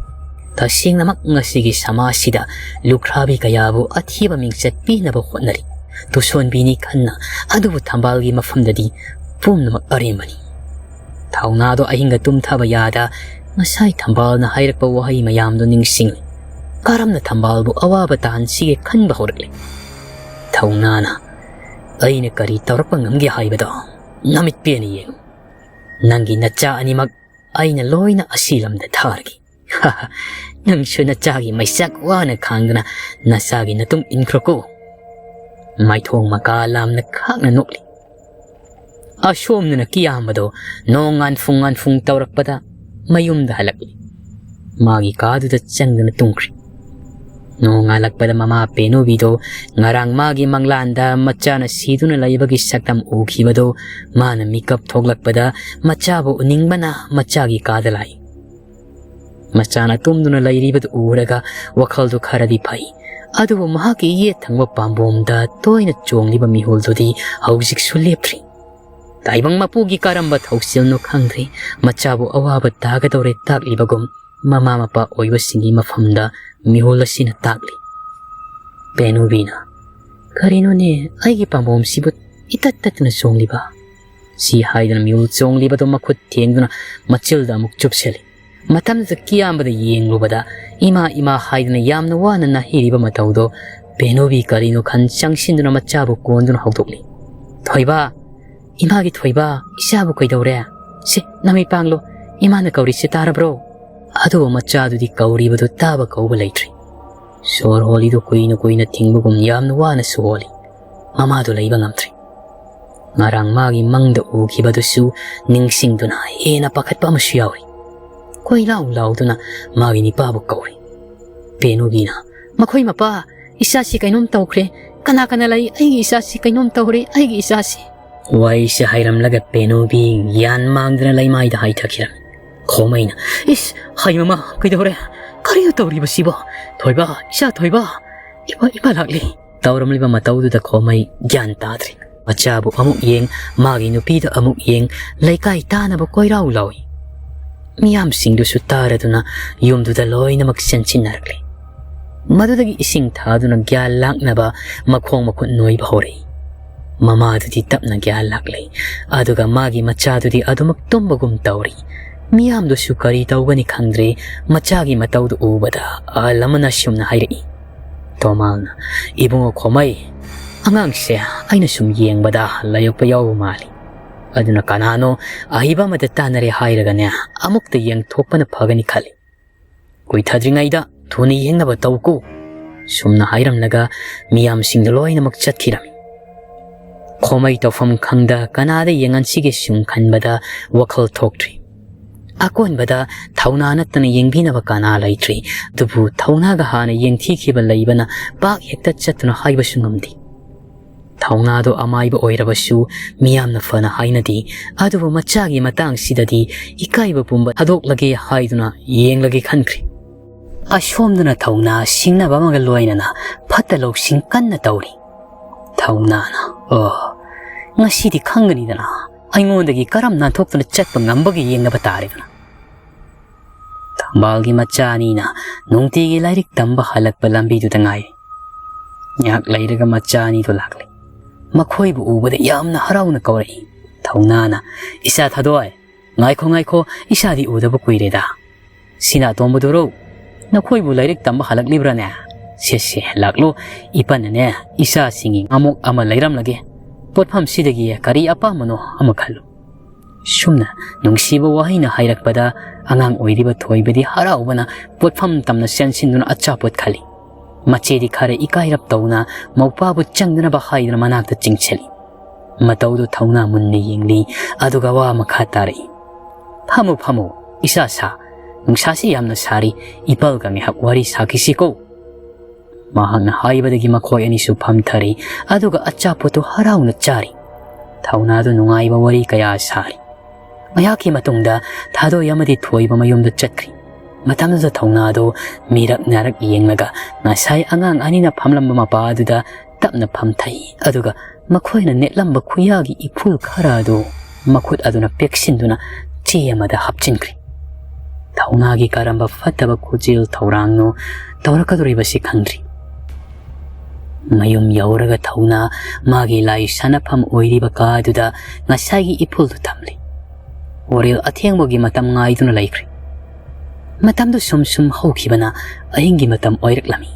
ꯇꯁꯦꯡꯅꯃꯛ ꯉꯁꯤꯒꯤ ꯁꯃꯥꯖꯁꯤꯗ ꯂꯨꯈ꯭ꯔꯥꯕꯤ ꯀꯌꯥꯕꯨ ꯑꯊꯤꯕ ꯃꯤꯡꯆꯠ ꯄꯤꯅꯕ ꯍꯣꯠꯅꯔꯤ꯫ ꯇꯨꯁꯣꯟꯕꯤꯅꯤ ꯈꯟꯅ, ꯑꯗꯨꯕꯨ ꯊꯝꯕꯥꯜꯒꯤ ꯃꯐꯝꯗꯗꯤ ꯄꯨꯝꯅꯃꯛ ꯑꯔꯦꯝꯕꯅꯤ꯫ ꯊꯧꯅꯥꯗꯣ ꯑꯍꯤꯡꯒ ꯇꯨꯝꯊꯕ ꯌꯥꯗ ꯉꯁꯥꯏ ꯊꯝꯕꯥꯜꯅ ꯍꯥꯏꯔꯛꯄ ꯋꯥꯍꯩ ꯃꯌꯥꯝꯗꯣ ꯅꯤꯡꯁꯤꯡꯂꯤ꯫ ꯀꯔꯝꯅ ꯊꯝꯕꯥꯜꯕꯨ ꯑꯋꯥꯕ ꯇꯥꯍꯟꯁꯤꯒꯦ ꯈꯟꯕ ꯍꯧꯔꯛꯂꯤ꯫ ꯊꯧꯅꯥꯅ, "ꯑꯩꯅ ꯀꯔꯤ ꯇꯧꯔꯛꯄ ꯉꯝꯒꯦ ꯍꯥꯏꯕꯗꯣ ꯅꯃꯤꯠ ꯄꯦꯟꯅ ꯌꯦꯡꯉꯨ꯫ ꯅꯪꯒꯤ ꯅꯆꯥ ꯑꯅꯤꯃꯛ ꯑꯩꯅ ꯂꯣꯏꯅ ꯑꯁꯤ ꯂꯝꯗ ꯊꯥꯔꯒꯦ꯫" "ꯅꯪꯁꯨ ꯅꯆꯥꯒꯤ ꯃꯩꯆꯥꯛ ꯋꯥꯅ ꯈꯥꯡꯗꯨꯅ ꯅꯆꯥꯒꯤ ꯅꯇꯨꯡ ꯏꯟꯈ꯭ꯔꯣꯀꯣ꯫" ꯃꯥꯏꯊꯣꯡ ꯃꯀꯥ ꯂꯥꯝꯅ ꯈꯥꯛꯅ ꯅꯣꯛꯂꯤ꯫ ꯑꯁꯣꯝꯗꯅ ꯀꯤꯌꯥꯝꯕꯗꯣ ꯅꯣꯡ ꯉꯥꯟꯐꯨꯡ ꯉꯥꯟꯐꯨꯡ ꯇꯧꯔꯛꯄꯗ ꯃꯌꯨꯝꯗ ꯍꯜꯂꯛꯂꯤ꯫ ꯃꯥꯒꯤ ꯀꯥꯗꯨꯗ ꯆꯪꯗꯨꯅ ꯇꯨꯝꯈ꯭ꯔꯦ꯫ ꯅꯣꯡꯉꯥꯜꯂꯛꯄꯗ ꯃꯃꯥ ꯄꯦꯅꯨꯕꯤꯗꯣ ꯉꯔꯥꯡ ꯃꯥꯒꯤ ꯃꯪꯂꯥꯟꯗ ꯃꯆꯥꯅ ꯁꯤꯗꯨꯅ ꯂꯩꯕꯒꯤ ꯁꯛꯇꯝ ꯎꯈꯤꯕꯗꯣ ꯃꯥꯅ ꯃꯤꯀꯞ ꯊꯣꯛꯂꯛꯄꯗ ꯃꯆꯥꯕꯨ ꯎꯅꯤꯡꯕꯅ ꯃꯆꯥꯒꯤ ꯀꯥꯗ ꯂꯥꯛꯏ꯫ ꯃꯆꯥꯅ ꯇꯨꯝꯗꯨꯅ ꯂꯩꯔꯤꯕꯗꯨ ꯎꯔꯒ ꯋꯥꯈꯜꯗꯨ ꯈꯔꯗꯤ ꯐꯩ꯫ ꯑꯗꯨꯕꯨ ꯃꯍꯥꯛꯀꯤ ꯌꯦꯠ ꯊꯪꯕ ꯄꯥꯝꯕꯣꯝꯗ ꯇꯣꯏꯅ ꯆꯣꯡꯂꯤꯕ ꯃꯤꯍꯨꯜꯗꯨꯗꯤ ꯍꯧꯖꯤꯛꯁꯨ ꯂꯦꯞꯇ꯭ꯔꯤ꯫ ꯇꯥꯏꯕꯪ ꯃꯄꯨꯒꯤ ꯀꯔꯝꯕ ꯊꯧꯁꯤꯜꯅꯣ ꯈꯪꯗ꯭ꯔꯤ, ꯃꯆꯥꯕꯨ ꯑꯋꯥꯕ ꯇꯥꯒꯗꯧꯔꯦ ꯇꯥꯛꯂꯤꯕꯒꯨꯝ ꯃꯃꯥ ꯃꯄꯥ ꯑꯣꯏꯕꯁꯤꯡꯒꯤ ꯃꯐꯝꯗ ꯃꯤꯍꯨꯜ ꯑꯁꯤꯅ ꯇꯥꯛꯂꯤ꯫ ꯄꯦꯅꯨꯕꯤꯅ, "ꯀꯔꯤꯅꯣꯅꯦ ꯑꯩꯒꯤ ꯄꯥꯝꯕꯣꯝꯁꯤꯕꯨ ꯏꯇꯠ ꯇꯠꯇꯨꯅ ꯆꯣꯡꯂꯤꯕ?" ꯁꯤ ꯍꯥꯏꯗꯨꯅ ꯃꯤꯍꯨꯜ ꯆꯣꯡꯂꯤꯕꯗꯨ ꯃꯈꯨꯠ ꯊꯦꯡꯗꯨꯅ ꯃꯆꯤꯜꯗ ꯑꯃꯨꯛ ꯆꯨꯞꯁꯤꯜꯂꯤ꯫ ꯃꯇꯝꯗꯨꯗ ꯀꯤꯌꯥꯝꯕꯗ ꯌꯦꯡꯂꯨꯕꯗ ꯏꯃꯥ ꯏꯃꯥ ꯍꯥꯏꯗꯨꯅ ꯌꯥꯝꯅ ꯋꯥꯅ ꯅꯥꯍꯩꯔꯤꯕ ꯃꯇꯧꯗꯣ ꯄꯦꯅꯨꯕꯤ ꯀꯔꯤꯅꯣ ꯈꯟ ꯆꯪꯁꯤꯟꯗꯨꯅ ꯃꯆꯥꯕꯨ ꯀꯣꯟꯗꯨꯅ ꯍꯧꯗꯣꯛꯂꯤ꯫ "ꯊꯣꯏꯕ, ꯏꯃꯥꯒꯤ ꯊꯣꯏꯕ, ꯏꯆꯥꯕꯨ ꯀꯩꯗꯧꯔꯦ? ꯁꯦ, ꯅꯃꯤꯠ ꯄꯥꯡꯂꯣ, ꯏꯃꯥꯅ ꯀꯧꯔꯤꯁꯦ ꯇꯥꯔꯕ꯭ꯔꯣ?" ꯑꯗꯨꯕꯨ ꯃꯆꯥꯗꯨꯗꯤ ꯀꯧꯔꯤꯕꯗꯨ ꯇꯥꯕ ꯀꯧꯕ ꯂꯩꯇ꯭ꯔꯤ꯫ ꯁꯣꯔ ꯍꯣꯜꯂꯤꯗꯨ ꯀꯨꯏꯅ ꯀꯨꯏꯅ ꯊꯤꯡꯕꯒꯨꯝ ꯌꯥꯝꯅ ꯋꯥꯅꯁꯨ ꯍꯣꯜꯂꯤ꯫ ꯃꯃꯥꯗꯨ ꯂꯩꯕ ꯉꯝꯗ꯭ꯔꯤ꯫ ꯉꯔꯥꯡ ꯃꯥꯒꯤ ꯃꯪꯗ ꯎꯈꯤꯕꯗꯨꯁꯨ ꯅꯤꯡꯁꯤꯡꯗꯨꯅ ꯍꯦꯟꯅ ꯄꯥꯈꯠꯄ ꯑꯃꯁꯨ ꯌꯥꯎꯔꯤ꯫ ꯀꯣꯏ ꯂꯥꯎ ꯂꯥꯎꯗꯨꯅ ꯃꯥꯒꯤ ꯅꯤꯄꯥꯕꯨ ꯀꯧꯔꯤ꯫ ꯄꯦꯅꯨꯕꯤꯅ, "ꯃꯈꯣꯏ ꯃꯄꯥ, ꯏꯆꯥꯁꯤ ꯀꯩꯅꯣꯝ ꯇꯧꯈ꯭ꯔꯦ꯫ ꯀꯅꯥ ꯀꯅꯥ ꯂꯩ? ꯑꯩꯒꯤ ꯏꯆꯥꯁꯤ ꯀꯩꯅꯣꯝ ꯇꯧꯔꯦ, ꯑꯩꯒꯤ ꯏꯆꯥꯁꯤ꯫" ꯋꯥꯔꯤꯁꯤ ꯍꯥꯏꯔꯝꯂꯒ ꯄꯦꯅꯨꯕꯤ ꯒ꯭ꯌꯥꯟ ꯃꯥꯡꯗꯨꯅ ꯂꯩꯃꯥꯏꯗ ꯍꯥꯏꯊꯈꯤꯔꯝꯃꯤ꯫ ꯈꯣꯃꯩꯅ, "ꯏꯁ, ꯍꯩ ꯃꯃꯥ, ꯀꯩꯗꯧꯔꯦ? ꯀꯔꯤꯅꯣ ꯇꯧꯔꯤꯕꯁꯤꯕꯣ? ꯊꯣꯏꯕ, ꯏꯆꯥ ꯊꯣꯏꯕ, ꯏꯃꯥ, ꯏꯃꯥ ꯂꯥꯛꯂꯤ!" ꯇꯧꯔꯝꯂꯤꯕ ꯃꯇꯧꯗꯨꯗ ꯈꯣꯃꯩ ꯒ꯭ꯌꯥꯟ ꯇꯥꯗ꯭ꯔꯦ꯫ ꯃꯆꯥꯕꯨ ꯑꯃꯨꯛ ꯌꯦꯡ, ꯃꯥꯒꯤ ꯅꯨꯄꯤꯗ ꯑꯃꯨꯛ ꯌꯦꯡ, ꯂꯩꯀꯥꯏ ꯇꯥꯅꯕ ꯀꯣꯏꯔꯥꯎ ꯂꯥꯎꯏ꯫ ꯃꯤꯌꯥꯝꯁꯤꯡꯗꯨꯁꯨ ꯇꯥꯔꯗꯨꯅ ꯌꯨꯝꯗꯨꯗ ꯂꯣꯏꯅꯃꯛ ꯆꯦꯟꯁꯤꯟꯅꯔꯛꯂꯦ꯫ ꯃꯗꯨꯗꯒꯤ ꯏꯁꯤꯡ ꯊꯥꯗꯨꯅ ꯒ꯭ꯌꯥꯟ ꯂꯥꯛꯅꯕ ꯃꯈꯣꯡ ꯃꯈꯨꯠ ꯅꯣꯏꯕ ꯍꯧꯔꯛꯏ꯫ ꯃꯃꯥꯗꯨꯗꯤ ꯇꯞꯅ ꯒ꯭ꯌꯥꯟ ꯂꯥꯛꯂꯦ, ꯑꯗꯨꯒ ꯃꯥꯒꯤ ꯃꯆꯥꯗꯨꯗꯤ ꯑꯗꯨꯃꯛ ꯇꯨꯝꯕꯒꯨꯝ ꯇꯧꯔꯤ꯫ ꯃꯤꯌꯥꯝꯗꯨꯁꯨ ꯀꯔꯤ ꯇꯧꯒꯅꯤ ꯈꯪꯗ꯭ꯔꯦ꯫ ꯃꯆꯥꯒꯤ ꯃꯇꯧꯗꯨ ꯎꯕꯗ ꯑꯍꯜ ꯑꯃꯅ ꯁꯨꯝꯅ ꯍꯥꯏꯔꯛꯏ, ꯇꯣꯃꯥꯜꯅ, "ꯏꯕꯨꯡꯉꯣ ꯈꯣꯃꯩ, ꯑꯉꯥꯡꯁꯦ ꯑꯩꯅ ꯁꯨꯝ ꯌꯦꯡꯕꯗ ꯂꯥꯏꯌꯣꯛꯄ ꯌꯥꯎꯕ ꯃꯥꯜꯂꯤ꯫ ꯑꯗꯨꯅ ꯀꯅꯥꯅꯣ ꯑꯍꯩꯕ ꯑꯃꯗ ꯇꯥꯟꯅꯔꯦ ꯍꯥꯏꯔꯒꯅꯦ, ꯑꯃꯨꯛꯇ ꯌꯦꯡꯊꯣꯛꯄꯅ ꯐꯒꯅꯤ ꯈꯜꯂꯤ꯫ ꯀꯨꯏꯊꯗ꯭ꯔꯤꯉꯩꯗ ꯊꯨꯅ ꯌꯦꯡꯅꯕ ꯇꯧꯀꯣ꯫" ꯁꯨꯝꯅ ꯍꯥꯏꯔꯝꯂꯒ ꯃꯤꯌꯥꯝꯁꯤꯡꯗꯨ ꯂꯣꯏꯅꯃꯛ ꯆꯠꯈꯤꯔꯝꯃꯤ꯫ ꯈꯣꯃꯩ ꯇꯧꯐꯝ ꯈꯪꯗ ꯀꯅꯥꯗ ꯌꯦꯡꯍꯟꯁꯤꯒꯦ ꯁꯨꯝ ꯈꯟꯕꯗ ꯋꯥꯈꯜ ꯊꯣꯛꯇ꯭ꯔꯤ꯫ ꯑꯀꯣꯟꯕꯗ ꯊꯧꯅꯥ ꯅꯠꯇꯅ ꯌꯦꯡꯕꯤꯅꯕ ꯀꯅꯥ ꯂꯩꯇ꯭ꯔꯤ꯫ ꯑꯗꯨꯕꯨ ꯊꯧꯅꯥꯒ ꯍꯥꯟꯅ ꯌꯦꯡꯊꯤꯈꯤꯕ ꯂꯩꯕꯅ ꯄꯥꯛ ꯍꯦꯛꯇ ꯆꯠꯇꯨꯅ ꯍꯥꯏꯕꯁꯨ ꯉꯝꯗꯦ꯫ ꯊꯧꯅꯥꯗꯣ ꯑꯃꯥꯏꯕ ꯑꯣꯏꯔꯕꯁꯨ ꯃꯤꯌꯥꯝꯅ ꯐꯅ ꯍꯥꯏꯅꯗꯦ꯫ ꯑꯗꯨꯕꯨ ꯃꯆꯥꯒꯤ ꯃꯇꯥꯡꯁꯤꯗꯗꯤ ꯏꯀꯥꯏꯕ ꯄꯨꯝꯕ ꯊꯥꯗꯣꯛꯂꯒꯦ ꯍꯥꯏꯗꯨꯅ ꯌꯦꯡꯂꯒꯦ ꯈꯟꯈ꯭ꯔꯦ꯫ ꯑꯁꯣꯝꯗꯅ ꯊꯧꯅꯥ ꯁꯤꯡꯅꯕ ꯑꯃꯒ ꯂꯣꯏꯅꯅ ꯐꯠꯇ ꯂꯧꯁꯤꯡ ꯀꯟꯅ ꯇꯧꯔꯤ꯫ ꯊꯧꯅꯥꯅ, "ꯑꯣ, ꯉꯁꯤꯗꯤ ꯈꯪꯒꯅꯤꯗꯅ, ꯑꯩꯉꯣꯟꯗꯒꯤ ꯀꯔꯝ ꯅꯥꯟꯊꯣꯛꯇꯨꯅ ꯆꯠꯄ ꯉꯝꯕꯒꯦ ꯌꯦꯡꯅꯕ ꯇꯥꯔꯦꯗꯅ"꯫ ꯊꯝꯕꯥꯜꯒꯤ ꯃꯆꯥ ꯑꯅꯤꯅ ꯅꯨꯡꯇꯤꯒꯤ ꯂꯥꯏꯔꯤꯛ ꯇꯝꯕ ꯍꯜꯂꯛꯄ ꯂꯝꯕꯤꯗꯨꯗ ꯉꯥꯏꯔꯤ꯫ ꯉꯥꯏꯍꯥꯛ ꯂꯩꯔꯒ ꯃꯆꯥ ꯑꯅꯤꯗꯨ ꯂꯥꯛꯂꯦ꯫ ꯃꯈꯣꯏꯕꯨ ꯎꯕꯗ ꯌꯥꯝꯅ ꯍꯔꯥꯎꯅ ꯀꯧꯔꯛꯏ꯫ ꯊꯧꯅꯥꯅ, "ꯏꯆꯥ ꯊꯥꯗꯣꯏ, ꯉꯥꯏꯈꯣ, ꯉꯥꯏꯈꯣ, ꯏꯆꯥꯗꯤ ꯎꯗꯕ ꯀꯨꯏꯔꯦꯗ꯫ ꯁꯤꯅ ꯑꯇꯣꯝꯕꯗꯨꯔꯣ? ꯅꯈꯣꯏꯕꯨ ꯂꯥꯏꯔꯤꯛ ꯇꯝꯕ ꯍꯜꯂꯛꯂꯤꯕ꯭ꯔꯥꯅꯦ? ꯁꯦ, ꯁꯦ, ꯂꯥꯛꯂꯣ, ꯏꯄꯥꯅꯅꯦ, ꯏꯆꯥꯁꯤꯡꯒꯤ ꯉꯥꯃꯣꯛ ꯑꯃ ꯂꯩꯔꯝꯂꯒꯦ꯫ ꯄꯣꯠꯐꯝꯁꯤꯗꯒꯤ ꯀꯔꯤ ꯑꯄꯥꯝꯕꯅꯣ ꯑꯃ ꯈꯜꯂꯨ"꯫ ꯁꯨꯝꯅ ꯅꯨꯡꯁꯤꯕ ꯋꯥꯍꯩꯅ ꯍꯥꯏꯔꯛꯄꯗ, ꯑꯉꯥꯡ ꯑꯣꯏꯔꯤꯕ ꯊꯣꯏꯕꯗꯤ ꯍꯔꯥꯎꯕꯅ ꯄꯣꯠꯐꯝ ꯇꯝꯅ ꯆꯦꯟꯁꯤꯟꯗꯨꯅ ꯑꯆꯥꯄꯣꯠ ꯈꯜꯂꯤ꯫ ꯃꯆꯦꯗꯤ ꯈꯔ ꯏꯀꯥꯏꯔꯞ ꯇꯧꯅ ꯃꯧꯄꯥꯕꯨ ꯆꯪꯗꯅꯕ ꯍꯥꯏꯗꯨꯅ ꯃꯅꯥꯛꯇ ꯆꯤꯡꯁꯤꯜꯂꯤ꯫ ꯃꯇꯧꯗꯨ ꯊꯧꯅꯥ ꯃꯨꯟꯅ ꯌꯦꯡꯂꯤ, ꯑꯗꯨꯒ ꯋꯥ ꯃꯈꯥ ꯇꯥꯔꯛꯏ꯫ "ꯐꯝꯃꯨ, ꯐꯝꯃꯨ, ꯏꯆꯥ ꯁꯥ, ꯅꯨꯡꯁꯥꯁꯤ ꯌꯥꯝꯅ ꯁꯥꯔꯤ, ꯏꯄꯥꯒ ꯉꯥꯏꯍꯥꯛ ꯋꯥꯔꯤ ꯁꯥꯈꯤꯁꯤꯀꯣ"꯫ ꯃꯍꯥꯛꯅ ꯍꯥꯏꯕꯗꯒꯤ ꯃꯈꯣꯏ ꯑꯅꯤꯁꯨ ꯐꯝꯊꯔꯤ, ꯑꯗꯨꯒ ꯑꯆꯥꯄꯣꯠꯇꯨ ꯍꯔꯥꯎꯅ ꯆꯥꯔꯤ꯫ ꯊꯧꯅꯥꯗꯨ ꯅꯨꯡꯉꯥꯏꯕ ꯋꯥꯔꯤ ꯀꯌꯥ ꯁꯥꯔꯤ꯫ ꯉꯥꯏꯍꯥꯛꯀꯤ ꯃꯇꯨꯡꯗ ꯊꯥꯗꯣꯏ ꯑꯃꯗꯤ ꯊꯣꯏꯕ ꯃꯌꯨꯝꯗ ꯆꯠꯈ꯭ꯔꯤ꯫ ꯃꯇꯝꯗꯨꯗ ꯊꯧꯅꯥꯗꯨ ꯃꯤꯔꯛ ꯅꯥꯔꯛ ꯌꯦꯡꯂꯒ ꯉꯁꯥꯏ ꯑꯉꯥꯡ ꯑꯅꯤꯅ ꯐꯝꯂꯝꯕ ꯃꯄꯥ ꯑꯗꯨꯗ ꯇꯞꯅ ꯐꯝꯊꯩ, ꯑꯗꯨꯒ ꯃꯈꯣꯏꯅ ꯅꯦꯠꯂꯝꯕ ꯈꯨꯌꯥꯒꯤ ꯏꯐꯨꯜ ꯈꯔ ꯑꯗꯨ ꯃꯈꯨꯠ ꯑꯗꯨꯅ ꯄꯦꯛꯁꯤꯟꯗꯨꯅ ꯆꯦ ꯑꯃꯗ ꯍꯥꯞꯆꯤꯟꯈ꯭ꯔꯦ꯫ ꯊꯧꯅꯥꯒꯤ ꯀꯔꯝꯕ ꯐꯠꯇꯕ ꯈꯨꯖꯦꯜ ꯊꯧꯔꯥꯡꯅꯣ ꯇꯧꯔꯛꯀꯗꯧꯔꯤꯕꯁꯤ ꯈꯪꯗ꯭ꯔꯤ꯫ ꯃꯌꯨꯝ ꯌꯧꯔꯒ ꯊꯧꯅꯥ ꯃꯥꯒꯤ ꯂꯥꯏ ꯁꯥꯟꯅꯐꯝ ꯑꯣꯏꯔꯤꯕ ꯀꯥ ꯑꯗꯨꯗ ꯉꯁꯥꯏꯒꯤ ꯏꯐꯨꯜꯗꯨ ꯊꯝꯂꯤ꯫ ꯍꯣꯔꯦꯜ ꯑꯊꯦꯡꯕꯒꯤ ꯃꯇꯝ ꯉꯥꯏꯗꯨꯅ ꯂꯩꯈ꯭ꯔꯦ꯫ ꯃꯇꯝꯗꯨ ꯁꯨꯝ ꯁꯨꯝ ꯍꯧꯈꯤꯕꯅ ꯑꯍꯤꯡꯒꯤ ꯃꯇꯝ ꯑꯣꯏꯔꯛꯂꯝꯃꯤ꯫